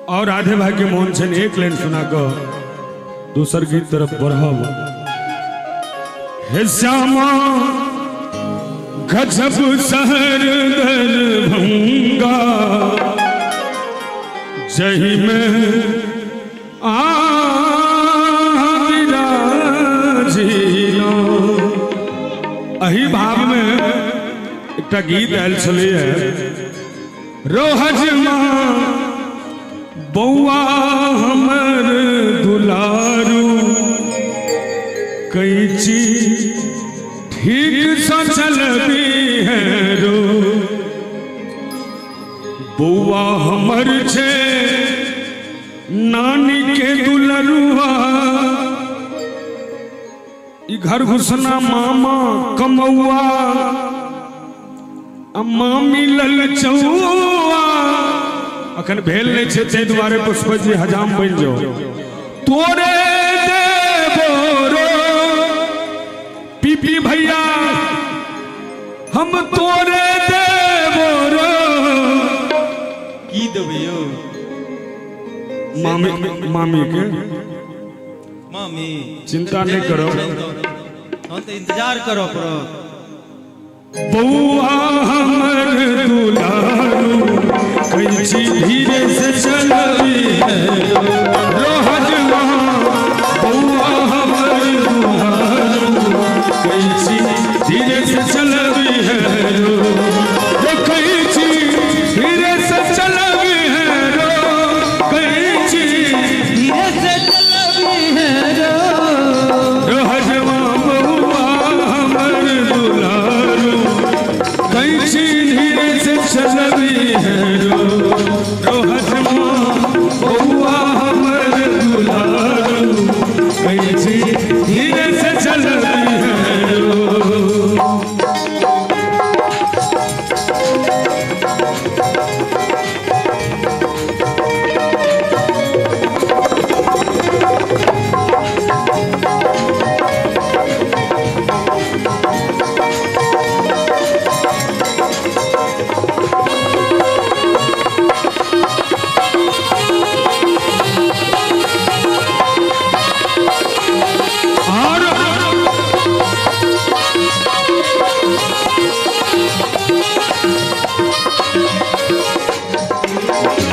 H: और राधे भाई के मोहन छन एक लाइन सुना के दोसर गीत तरफ बढ़ब। हे श्यामा गजब शहर दरभंगा जही में आ विराजिलो। अही भाव में एकटा गीत आयल छलै रोहजमा बउआ हमर दुलारू कैची ठीक सँ चलबी है रो। बउआ हमर छे नानी के दुलरुआ ई घर घुसना मामा कमौआ आ मामी ललचौआ। अखन भेल नहीं छे ताहि दुआरे पुष्प जी हजाम बनि जाओ। तोरे देबो रो पीपी भैया हम तोरे देबो रो।
F: की देबै यौ?
H: मामी मामी के
F: मामी
H: चिंता नहीं करो,
F: हम तो इंतजार करो पड़त।
J: बउआ हमर दुलारू कैची धीरे से चलबी है रोहजमा। बउआ हमर दुलारू कैची धीरे से चलबी है रो। कैची धीरे से चलबी है रो। कैची
F: धीरे से चलबी है रो।
J: रोहजमा बउआ हमर दुलारू कैची धीरे से चलबी है रो। रोहजमा बउआ हमर दुलारू कैची धीरे से चलबी है रो। और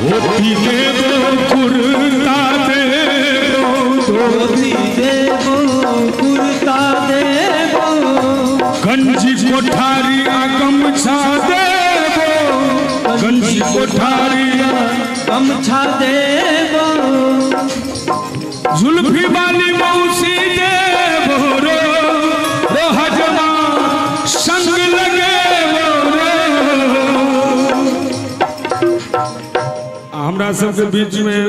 J: धोती देबो कुर्ता देबो
F: धोती देबो कुर्ता देबो
J: गंजी कोठारी आ गमछा देबो गंजी कोठारी आ
F: गमछा देबो
J: जुल्फी वाली मौसी देबो रो। रोहजमा संग लगे रो। हमरा सबके बीच में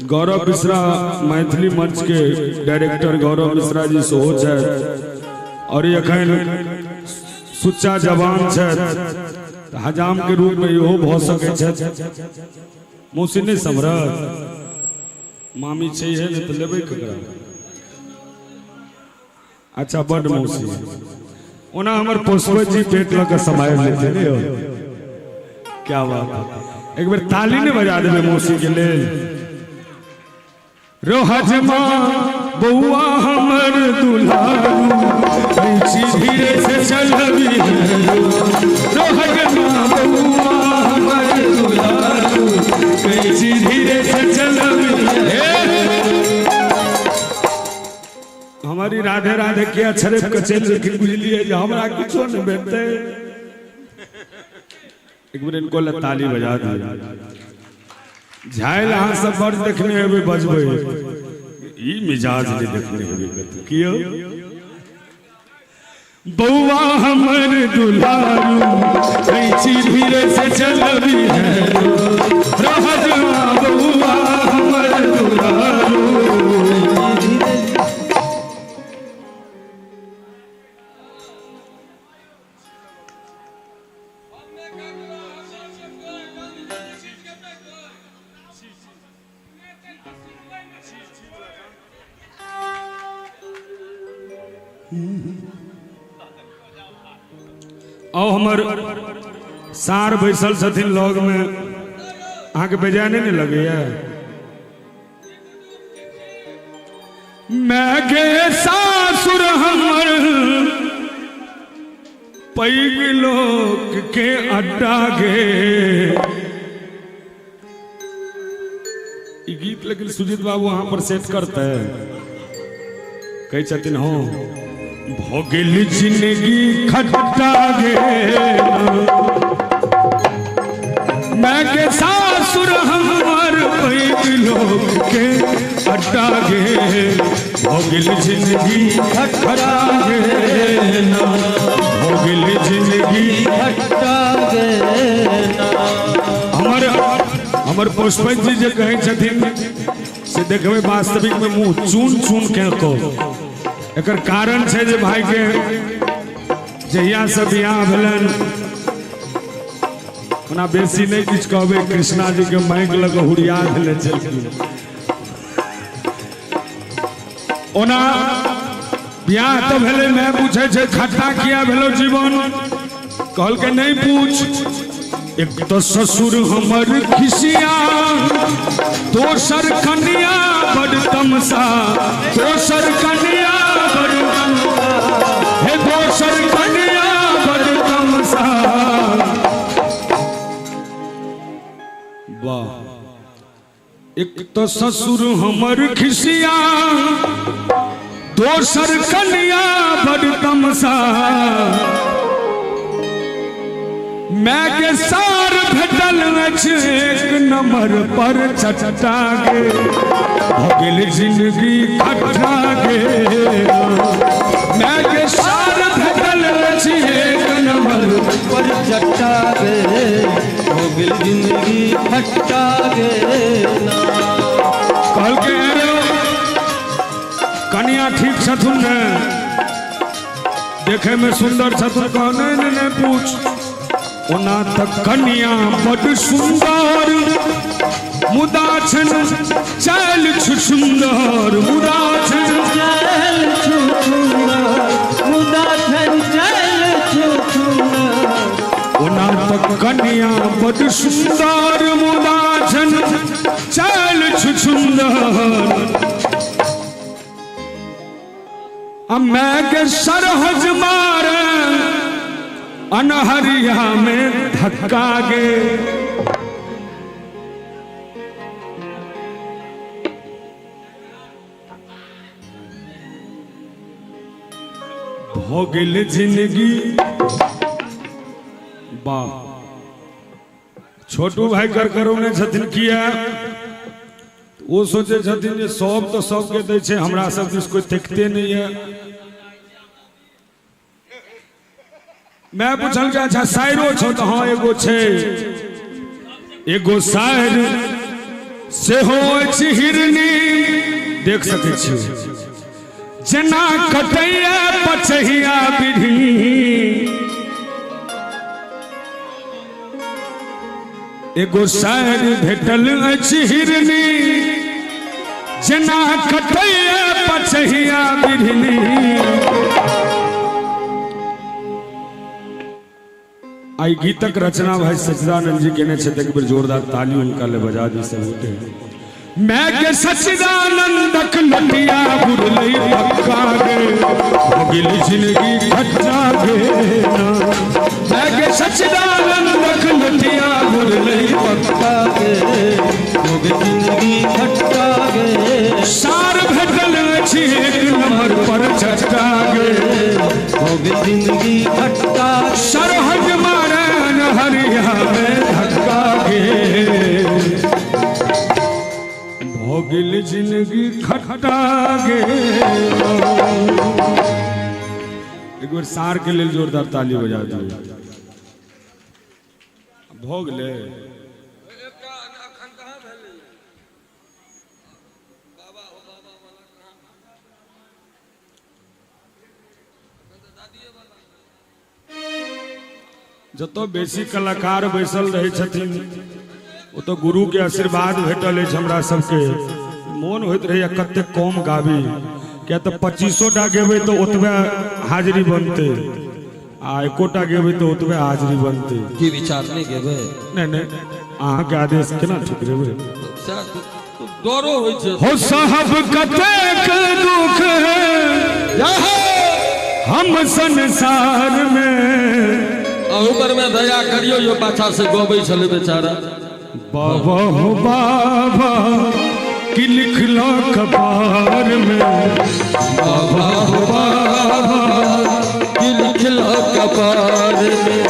J: गौरव मिश्रा मैथिली मंच के डायरेक्टर गौरव मिश्रा जी सेहो छथि और एखन सुच्चा जवान छथि, हजाम के रूप में इहो भऽ सकै छथि। मौसी नहि सम्हरत, मामी छै नहि तऽ लेबै ककरा। अच्छा बड मौसी, ओना हमर पुष्प जी पेट लऽ कऽ सम्हारि लेते ने यौ, क्या बात है। एक बेर ताली ने बजा देबै मौसी के लेल। रो हजमा बौआ हमर दुलारू, कैची धीरे से चलबी। रो हजमा बौआ हमर दुलारू, कैची धीरे से चलबी। हमारी राधे राधे किया छड़प के चलि गेलखिन, बुझलिए जे हमरा किछो नहि भेटतै। एक बेर इनको ले ताली बजा दिए। झाइल अहाँ सब बड़ देखने हेबै बजबै, ई मिजाज नहि देखने हेबै कतौ। कियो बौआ हमर दुलारू, कैची धीरे से चलबी है। रहजमा बौआ हमर दुलारू। आओ हमर सार बैसल छथिन लग में, अहाँके बेजाय नहि ने लगैया? मैं गे सासुर हमर पैघ लोक के अड्डा गे। ई गीत लेकिन सुजीत बाबू अहाँ पर सेट करते कहै छथिन, हँ भऽ गेल जिंदगी खट्टा गे। मैं के सासुर हमर पैघ लोक के अड्डा गे, भऽ गेल जिंदगी खट्टा गे, भऽ गेल जिंदगी खट्टा गे। हमर हमर पुष्पन जी जे कहै छथिन से देखबै वास्तविक में मुँह चून चून के कह। एकर कारण छै जे भाई के जहिया से बियाह भेलनि, ओना बेसी नहि किछु कहबै, कृष्णा जी के माइक लग हुरिया देने छलखिन। ओना बियाह तऽ भेलै, मैं पूछै छै खट्टा किया भेलो जीवन, कहलकै नहि पूछ। एक तो ससुर हमर खिसिया, दोसर कन्या बड़ तमसा, दोसर कन्या बड़ हे, दोसर कन्या बड़ तमसा। वाह, एक तो ससुर हमर खिसिया, दोसर कन्या बड़ तमसा। मैं के सार भेटल अछि एक नंबर पर चट्टा गे, भऽ गेल जिंदगी खट्टा गे। मैं के सार भेटल अछि एक नंबर
F: पर चट्टा गे, भऽ गेल जिंदगी खट्टा गे।
J: कहलकै अरे कन्या ठीक छथुन ने, देखे में सुंदर छथुन? कह नहीं नहीं नहीं पूछ। ओना तऽ कन्या बड सुंदर, मुदा छन चल सुंदर, मुदा छन
F: चल सुंदर, मुदा छन चल सुंदर।
J: ओना तऽ कन्या बड सुंदर, मुदा छन चल सुंदर। मैं के सरहज मार अनहरिया में धक्का गे। भऽ गेल जिंदगी। वाह, छोटू भाई कर करौने छथिन किया, ओ सोचे छथिन जे सब तो सबके दै छै, हमरा सब दिस कोई देखते नहीं है। मैं पूछल के अच्छा शायरो छो? तो हाँ एगो छै, एगो शायर सेहो अछि हिरनी देख सकै छी जेना कटैया पचहिया बिढ़नी एगो सार भेटल अछि हिरनी जेना कटैया पचहिया बिढ़नी। आई गीतक रचना भाई सच्चिदानंद जी केने छथि, एक बेर जोरदार ताली हुनका ले बजा दी सब गोटे। मैं के सच्चिदानंदक लटिया बुरलै पक्का गे भगिल जिंदगी खट्टा गे ना। मैं के सच्चिदानंदक लटिया बुरलै पक्का गे भगिल जिंदगी खट्टा गे। सार भेटल अछि एक नंबर पर चट्टा गे भगिल जिंदगी खट्टा। सरहज मारन हरिया में धक्का गे भोगिल जिंदगी खट्टा गे। एक बार सार के लिए जोरदार ताली बजा दिए। भोग ले जतो बेसी कलाकार बैसल रहे छथिन ओतऽ गुरु के आशीर्वाद भेटल अछि हमरा सबके। मोन होइत रहैया कतेक कम गाबी, किया तऽ 25 टा गेबै तऽ ओतबे हाजिरी बनतै आ एकोटा गेबै तऽ ओतबे हाजिरी बनतै।
D: की विचार नहि गेबै?
J: नहि नहि, अहाँके आदेश केना ठुकरेबै?
D: डरो होइ छै।
J: हो साहब कतेक दुख हम संसार में।
D: अहू पर में दया करियो, यो पाछा से गबै छलै बेचारा।
J: बाबा हो बाबा कि लिखला कपार में, बाबा हो बाबा
D: कि लिखला कपार में।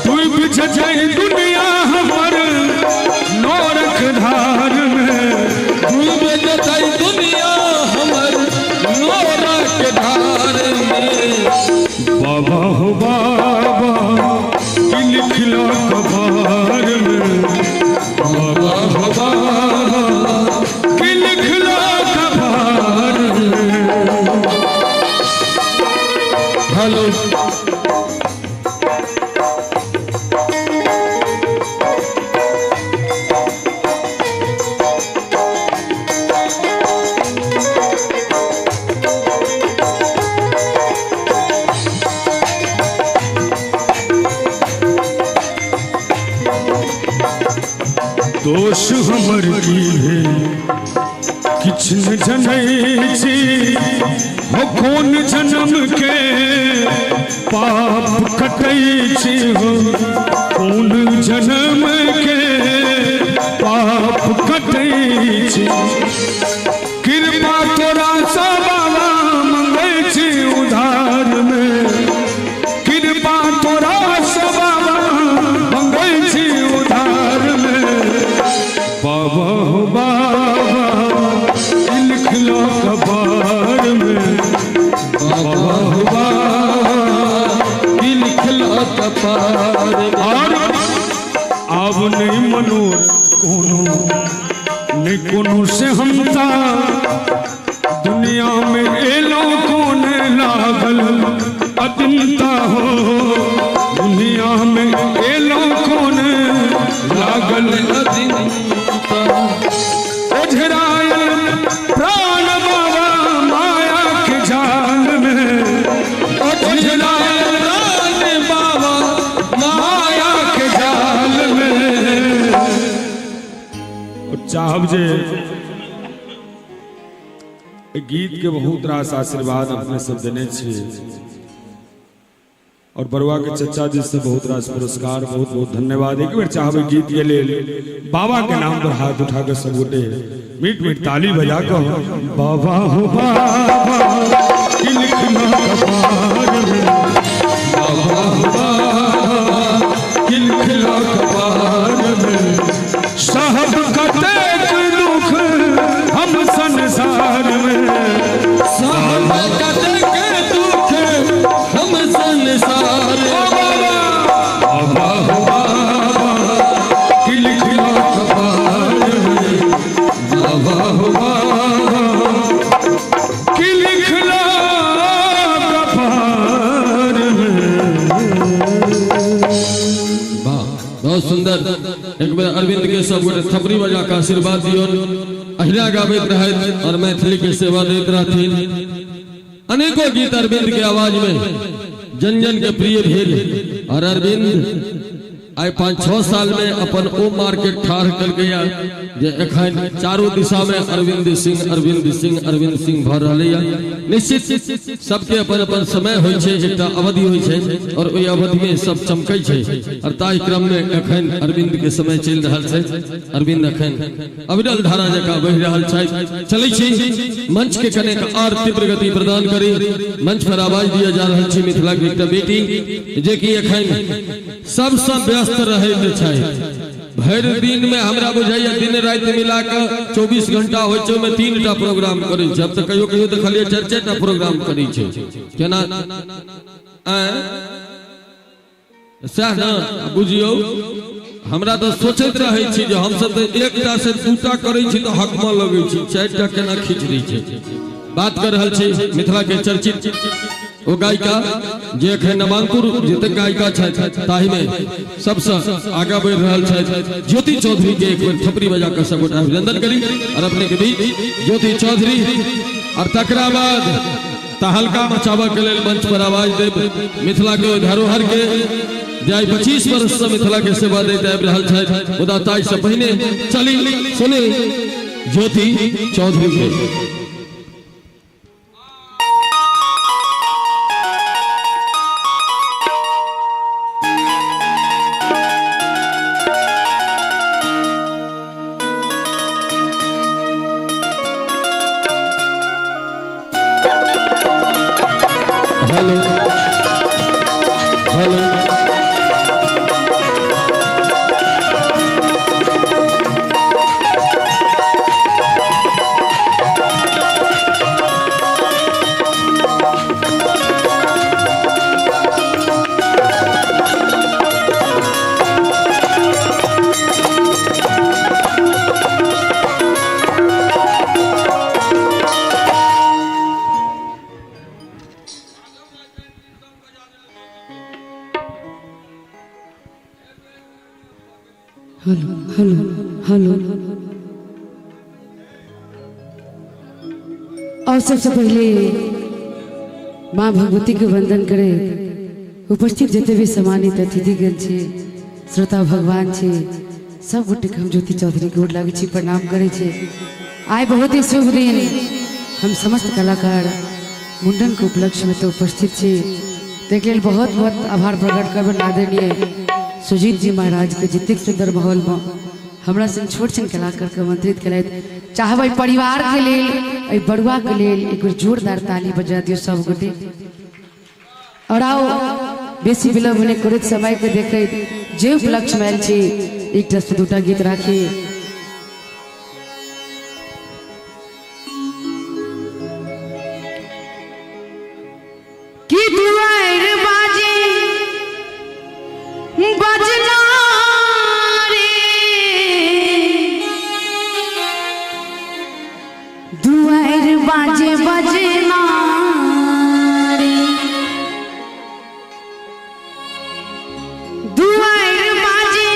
J: डूब जाए दुनिया हमर नौरख धार में,
D: डूब जाए दुनिया हमर नौरख धार में।
J: बाबा हो बाबा कि लिखला कपार में, बाबा हो बाबा कि लिखला कपार में।
D: हेलो
J: दोष हमर की है किछ न जनै छी, हो कोन जन्म के पाप कटै छी, हो कोन जन्म के पाप कटै छी। कृपा तोरा सँ बाबा मंगै छी उधार में, कृपा तोरा सँ बाबा मंगै छी उधार में। बाबा हो बाबा लिखलो कपार में, बाबा हो बाबा
D: लिखलो कपार में।
J: और अब नहीं मनोरथ कोनो नहीं कोनो से हमता, दुनिया में एलो कोन लागल अदिनता हो, दुनिया में एलो कोन लागल
D: अदिनता।
J: ओझरायल प्राण बाबा माया के जाल में,
D: ओझरायल प्राण बाबा माया के जाल में।
J: और चाहब जे गीत के बहुत रास आशीर्वाद अपने सब देने छी और बरुआ के चचा जी से बहुत रास पुरस्कार, बहुत बहुत धन्यवाद। एक बेर चाहबे गीत के लेल बाबा के नाम पर हाथ उठा के सब गोटे मीठ मीठ ताली बजा कर बाबा हो बाबा कि लिखना कपार में,
D: बाबा हो बाबा कि लिखना कपार में।
J: साहब कतेक दुख हम संसार में,
D: साहब कतेक दुख हम संसार में। बाबा हो बाबा कि लिखना कपार में, अरविंद के सब गोटे थपड़ी बजा के आशीर्वाद दियौन। अहिना गाबैत रहथि और मैथिली के सेवा दैत रहथिन। अनेकों गीत अरविंद के आवाज में जन जन के प्रिय भेल और अरविंद आइ 5-6 साल में अपन ओ मार्केट ठाढ़ कलकैया जे एखन चारू दिशा में अरविंद सिंह अरविंद सिंह अरविंद सिंह भऽ रहलैया। निश्चित सबके अपन अपन समय होइ छै, एकटा अवधि होइ छै और ओहि अवधि में सब चमकै छै और ताहि क्रम में एखन अरविंद के समय चलि रहल छै। अरविंद एखन अविरल धारा जकाँ बहि रहल छै। चलै छी मंच के कनेक और तीव्र गति प्रदान करी। मंच पर आवाज दिया जा रहल छै मिथिला के एकटा बेटी जे कि एखन सबसँ व्यस्त रहैत छै। भरि दिन में हमरा बुझाइया दिन राति मिला के 24 घंटा होइ छै, ओहिमे 3टा प्रोग्राम करै छै। अब तऽ कहियो कहियो देखलियै 4-4टा प्रोग्राम करै छै। केना सएह ने बुझियौ। हमरा तऽ सोचैत रहै छी जे हमसब तऽ 1टा से 2टा करै छी तऽ हकमऽ लगै छी, 4टा केना खींच दै छै। बात कर रहल छी मिथिला के चर्चित ओ गायिका जे एखन नामांकुर जतेक गायिका छथि ताहि में सबसे आगा बढ़ि रहल छथि ज्योति चौधरी के एक बेर थपड़ी बजा कऽ सबगोटा अभिनंदन करी और अपने के बीच ज्योति चौधरी। और तकरा बाद तहलका मचाबऽ के लेल मंच पर आवाज देब मिथिला के धरोहर के जे आइ 25 वर्ष से मिथिला के सेवा दैत आबि रहल छथि। मुदा ताहि से पहिने चली सुनी ज्योति चौधरी के। Hello hello
G: hello hello hello. और सबसे पहले माँ भगवती के वंदन करे उपस्थित जिते भी सम्मानित अतिथिगण छे, श्रोता भगवान छे, सब गोटे के हम ज्योति चौधरी गोर लागै छी, प्रणाम करै छी। आइ बहुत ही शुभ दिन, हम समस्त कलाकार मुंडन के उपलक्ष्य में तो उपस्थित छी, ताहिके लेल बहुत बहुत आभार प्रकट करबनि आदरणीय सुजीत जी महाराज के। जतेक सुंदर माहौल में हमरा संग छोट छिन कलाकार के आमंत्रित केलथि। चाहबै परिवार के लेल, एहि बड़ुआ के लेल एक बेर जोरदार ताली बजा दियौ सब गोटे। और आओ बेसी विलम्ब नहि करैत समय के देखैत जे उपलक्ष्य में आयल छी 1 से 2टा गीत राखी। कि दुआरि बाजे बजना रे, दुआरि बाजे बजना रे, दुआरि बाजे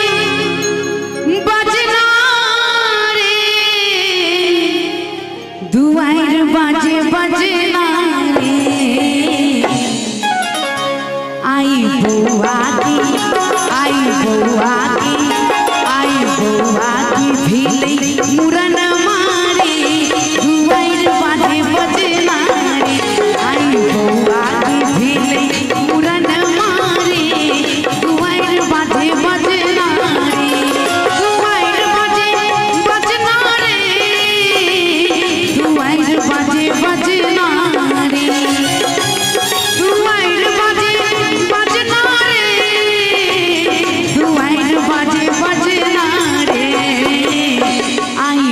G: बजना रे, दुआरि बाजे बजना रे, आई बौआ की, आई बौआ की, आई बौआ की भेलै मुरन मारे, दुआरि बाजे बजना रे, आई बौआ की भेलै मुरन मारे, दुआरि बाजे बजना रे, दुआरि बाजे बजना रे, दुआरि बाजे बजना रे, दुआरि बाजे बजना रे, दुआरि बाजे बजना रे, आई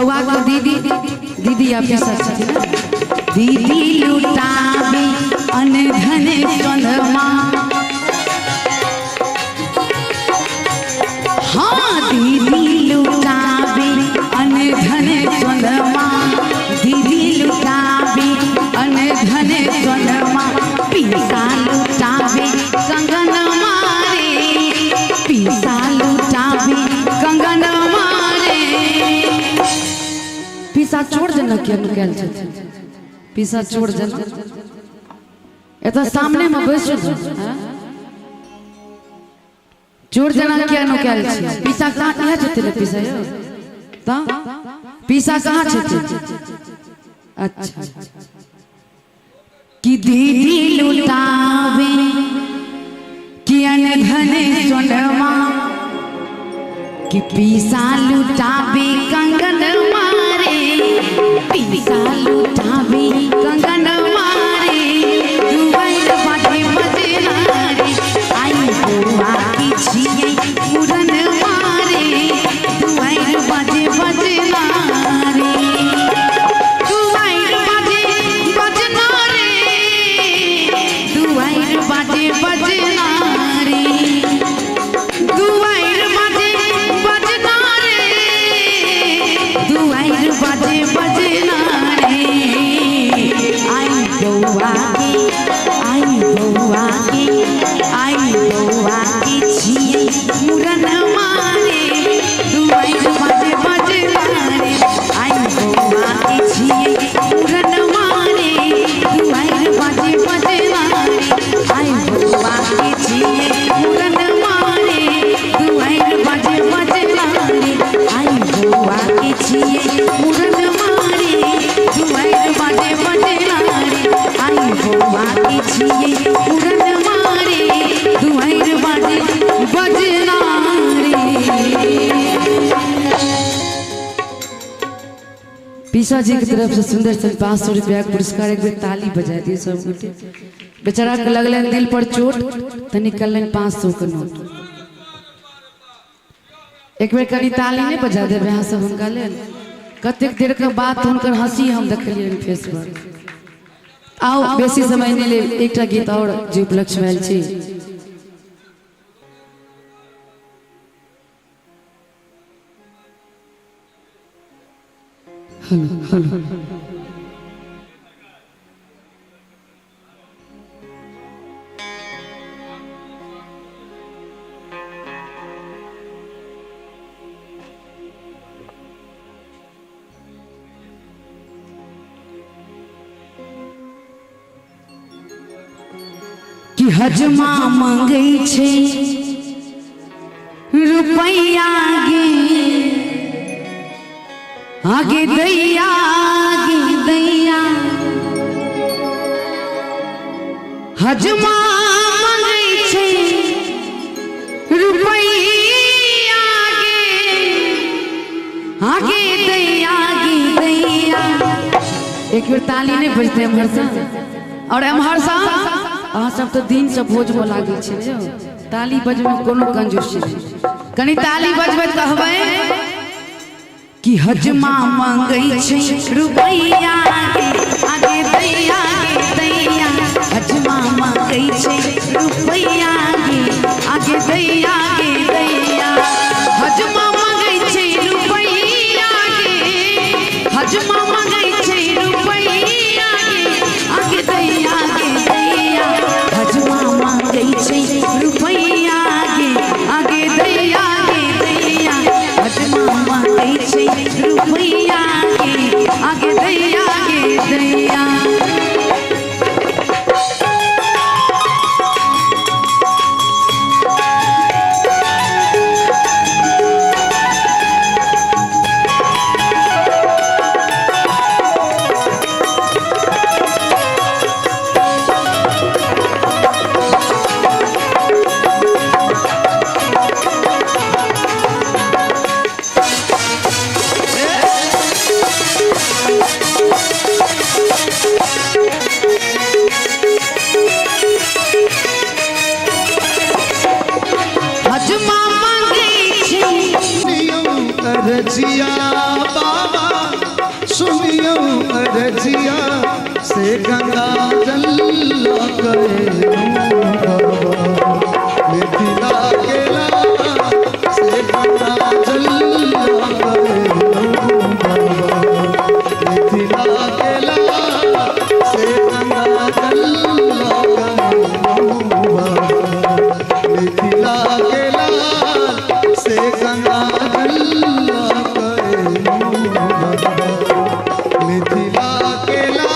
K: बउआ के दीदी दीदी या पीसा छथिन ना। दीदी लुटाबे अनधन सोनमा, हाँ दीदी लुटाबे अनधन सोनमा, दीदी लुटाबे अनधन सोनमा, पीसा लुटाबे कंगन मारे, पीसा लुटाबे कंगन मारे। पीसा चोर जना किया नुकायल छथिन, पीसा चोर जना एतऽ सामने में बैसू, चोर जना किया नुकायल छै। पीसा कहाँ इएह छथिन पीसा यौ, तऽ पीसा कहाँ छथिन? अच्छा कि दीदी लुटावे कि अनधन सोनमा, कि पीसा लुटावे कंगन मारे, पीसा लुटावे कंगन मारे, दुआर बाजे बजना रे, आई बउआ की छियै मुरन मारे, दुआर बाजे बजना रे, दुआर बाजे बजना रे, दुआर बाजे बजना रे, दुआर बाजे बजना रे, दुआर बाजे बजना रे, आई बउआ के, आई बउआ के, आई बउआ के छियै मुरन मारे, दुआर बाजे बजना रे, आई बउआ के छियै मुरन मारे, दुआर बाजे बजना रे, आई बउआ के छियै मुरन मारे, दुआर बाजे बजना रे, आई बउआ के छियै मुरन मारे, दुआर बाजे बजना रे, आई बउआ के छियै मुरन मारे, दुआर बाजे बजना रे। पीसा जी की तरफ से सुंदर से 500 रुपया के पुरस्कार। एक बेर ताली बजा दिए सब गोटे। बेचारा के लगलन दिल पर चोट तो निकललन 500 के नोट। एक बेर कनी ताली नहीं बजा देबै अहाँ सब हुनका लेल। कतेक देर के बाद हुनकर हंसी हम देखलियनि फेस पर। आओ बेसी समय नहीं लेब, एकटा गीत और जे उपलक्ष्य में आयल छी। हेलो हेलो कि हजमा मंगै छै रुपैया गे, आगे दैया गे दैया, हजमा मंगै छै रुपैया गे, आगे दैया गे दैया। एक बेर ताली नहीं बजतै एम्हर सँ और एम्हर सँ। अहाँ सब तो दिन से भोज में लागल छै, ताली बजबै में कोनो कंजूसी नहीं। कनी ताली बजबै कहबै कि हजमा मंगै छै रुपैया गे, आगे दैया गे दैया, हजमा मंगै छै रुपैया गे, आगे दैया गे दैया, हजमा मंगै छै रुपैया गे, हजमा मंगै छै रुपैया गे, आगे दैया गे दैया, हजमा मंगै छै रुपैया गे, आगे दैया गे दैया, हजमा मंगै छै रुपैया गे, आगे दैया गे दैया।
F: रजिया बाबा। बगचिया से गंगा जल करेलू बाबा, मिथिला के लाल से गंगा जल करेलू बाबा, मिथिला के लाल से गंगा जल करेलू बाबा, मिथिला के लाल से गंगा जल करेलू बाबा, मिथिला के लाल।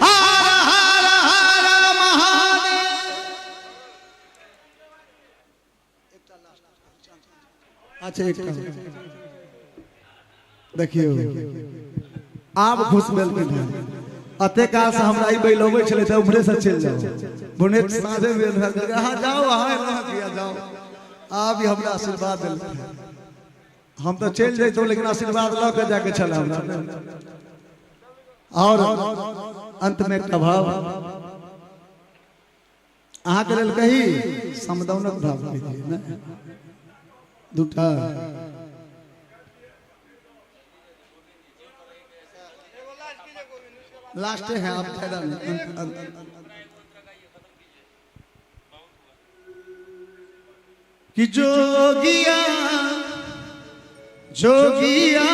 F: हर हर हर महादेव।
E: अच्छा एकटा देखियौ आब खुश भेलखिन हन। अते काल से हमरा ई बैल अबै छलै तऽ उम्हरे से चलि जाउ, भुने साँझे भेल रहल, अहाँ जाउ, अहाँ एलहुँ किया जाउ। आब ई हमरा आशीर्वाद देलखिन, हम तऽ चलि जैतहुँ लेकिन आशीर्वाद लऽ के जाके छल हमरा। और अंत में एकटा भाव अहाँके लेल कही, समदाउनक भाव कहि दियै ने दूटा। लास्ट है, आप फायदा नहीं। अंत। कि जोगिया जोगिया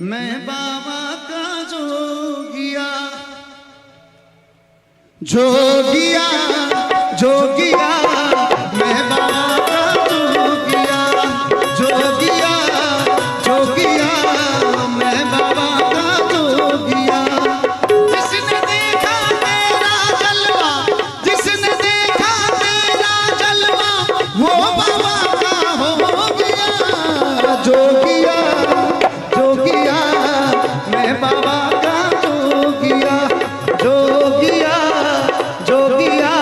E: मैं बाबा का जोगिया, जोगिया जोगिया मैं बाबा का जोगिया, जोगिया जोगिया मैं बाबा का जोगिया। जिसने देखा तेरा जलवा, जिसने देखा तेरा जलवा वो बाबा का हो गया। जोगिया जोगिया मैं बाबा का जोगिया, जोगिया जोगिया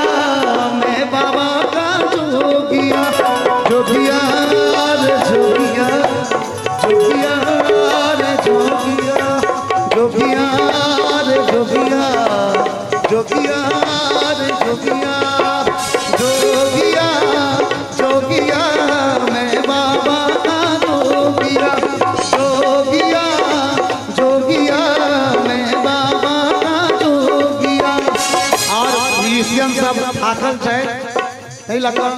E: मैं बाबा का जोगिया, जोगिया रे जोगिया, जोगिया रे जोगिया, जोगिया रे जोगिया, जोगिया रे जोगिया, जोगिया जोगिया मैं बाबा का जोगिया, जोगिया जोगिया मैं बाबा का जोगिया। और म्यूजिशियन सब थाकल छै ताहि लऽ कऽ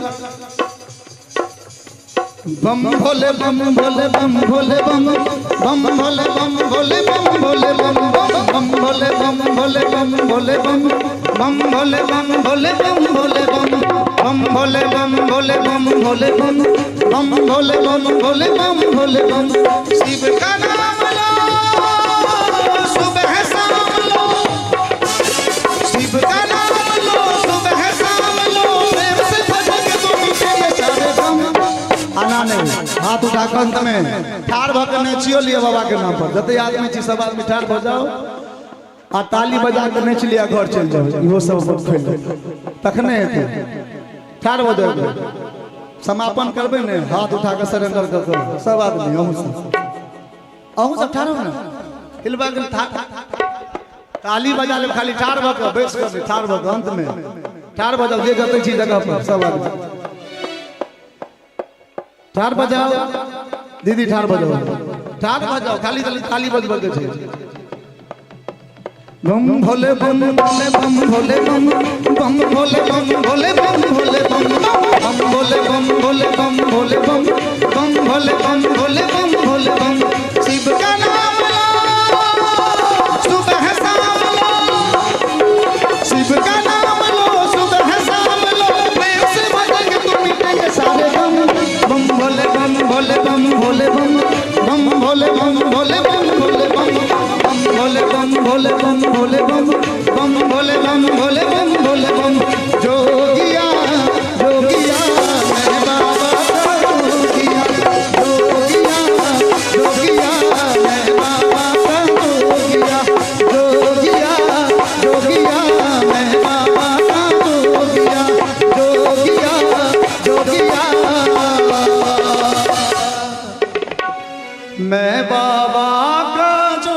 E: बम भोले बम भोले बम भोले बम, बम भोले बम भोले बम भोले बम, बम भोले बम भोले बम भोले बम, बम भोले बम भोले बम भोले बम, बम भोले बम भोले बम भोले बम, बम भोले बम भोले बम भोले बम। शिव का नाम लो सुबह शाम लो, शिव का नाम लो सुबह शाम लो, प्रेम से भजन तुम के सारे गम। आना नहीं, हाथ उठा के अंत में ठाड़ भऽ के नचियो लिअ बाबा के नाम पर। जते आदमी छी सब आदमी ठाड़ भऽ जाओ आ ताली बजा के नचि लिअ, घर चलि जाओ। इहो सब अपन फैल तखने हेतै। ठाड़ भऽ जाओ, समापन करबै ने, हाथ उठा के सरेंडर कऽ कऽ सब आदमी। अहूँ सब ठाड़ हो ने, हिलबा के ताली बजा लेब खाली, ठाड़ भऽ कऽ बैस कऽ ठाड़ भऽ कऽ अंत में ठाड़ भऽ जाओ। जे जतै छी जगह पर सब आदमी ठाड़ भऽ जाओ। दीदी ठाड़ भऽ जाओ, ठाड़ भऽ जाओ, खाली खाली ताली बजबै के छै। बम भोले बम भोले बम भोले बम, बम भोले बम भोले बम भोले बम, बम भोले बम भोले बम भोले बम, बम भोले बम भोले बम भोले बम। शिव का नाम लो सुबह शाम लो, शिव का नाम लो सुबह शाम लो, प्रेम से भजन तुम मिटेंगे सारे गम। बम भोले बम भोले बम भोले बम, बम भोले बम भोले बम भोले बम, बम भोले बम भोले बम भोले बम, बम भोले बम भोले बम भोले बम। जोगिया जोगिया मैं बाबा का जोगिया, जोगिया जोगिया मैं बाबा का जोगिया, जोगिया जोगिया मैं बाबा का जोगिया, जोगिया जोगिया मैं बाबा का जो।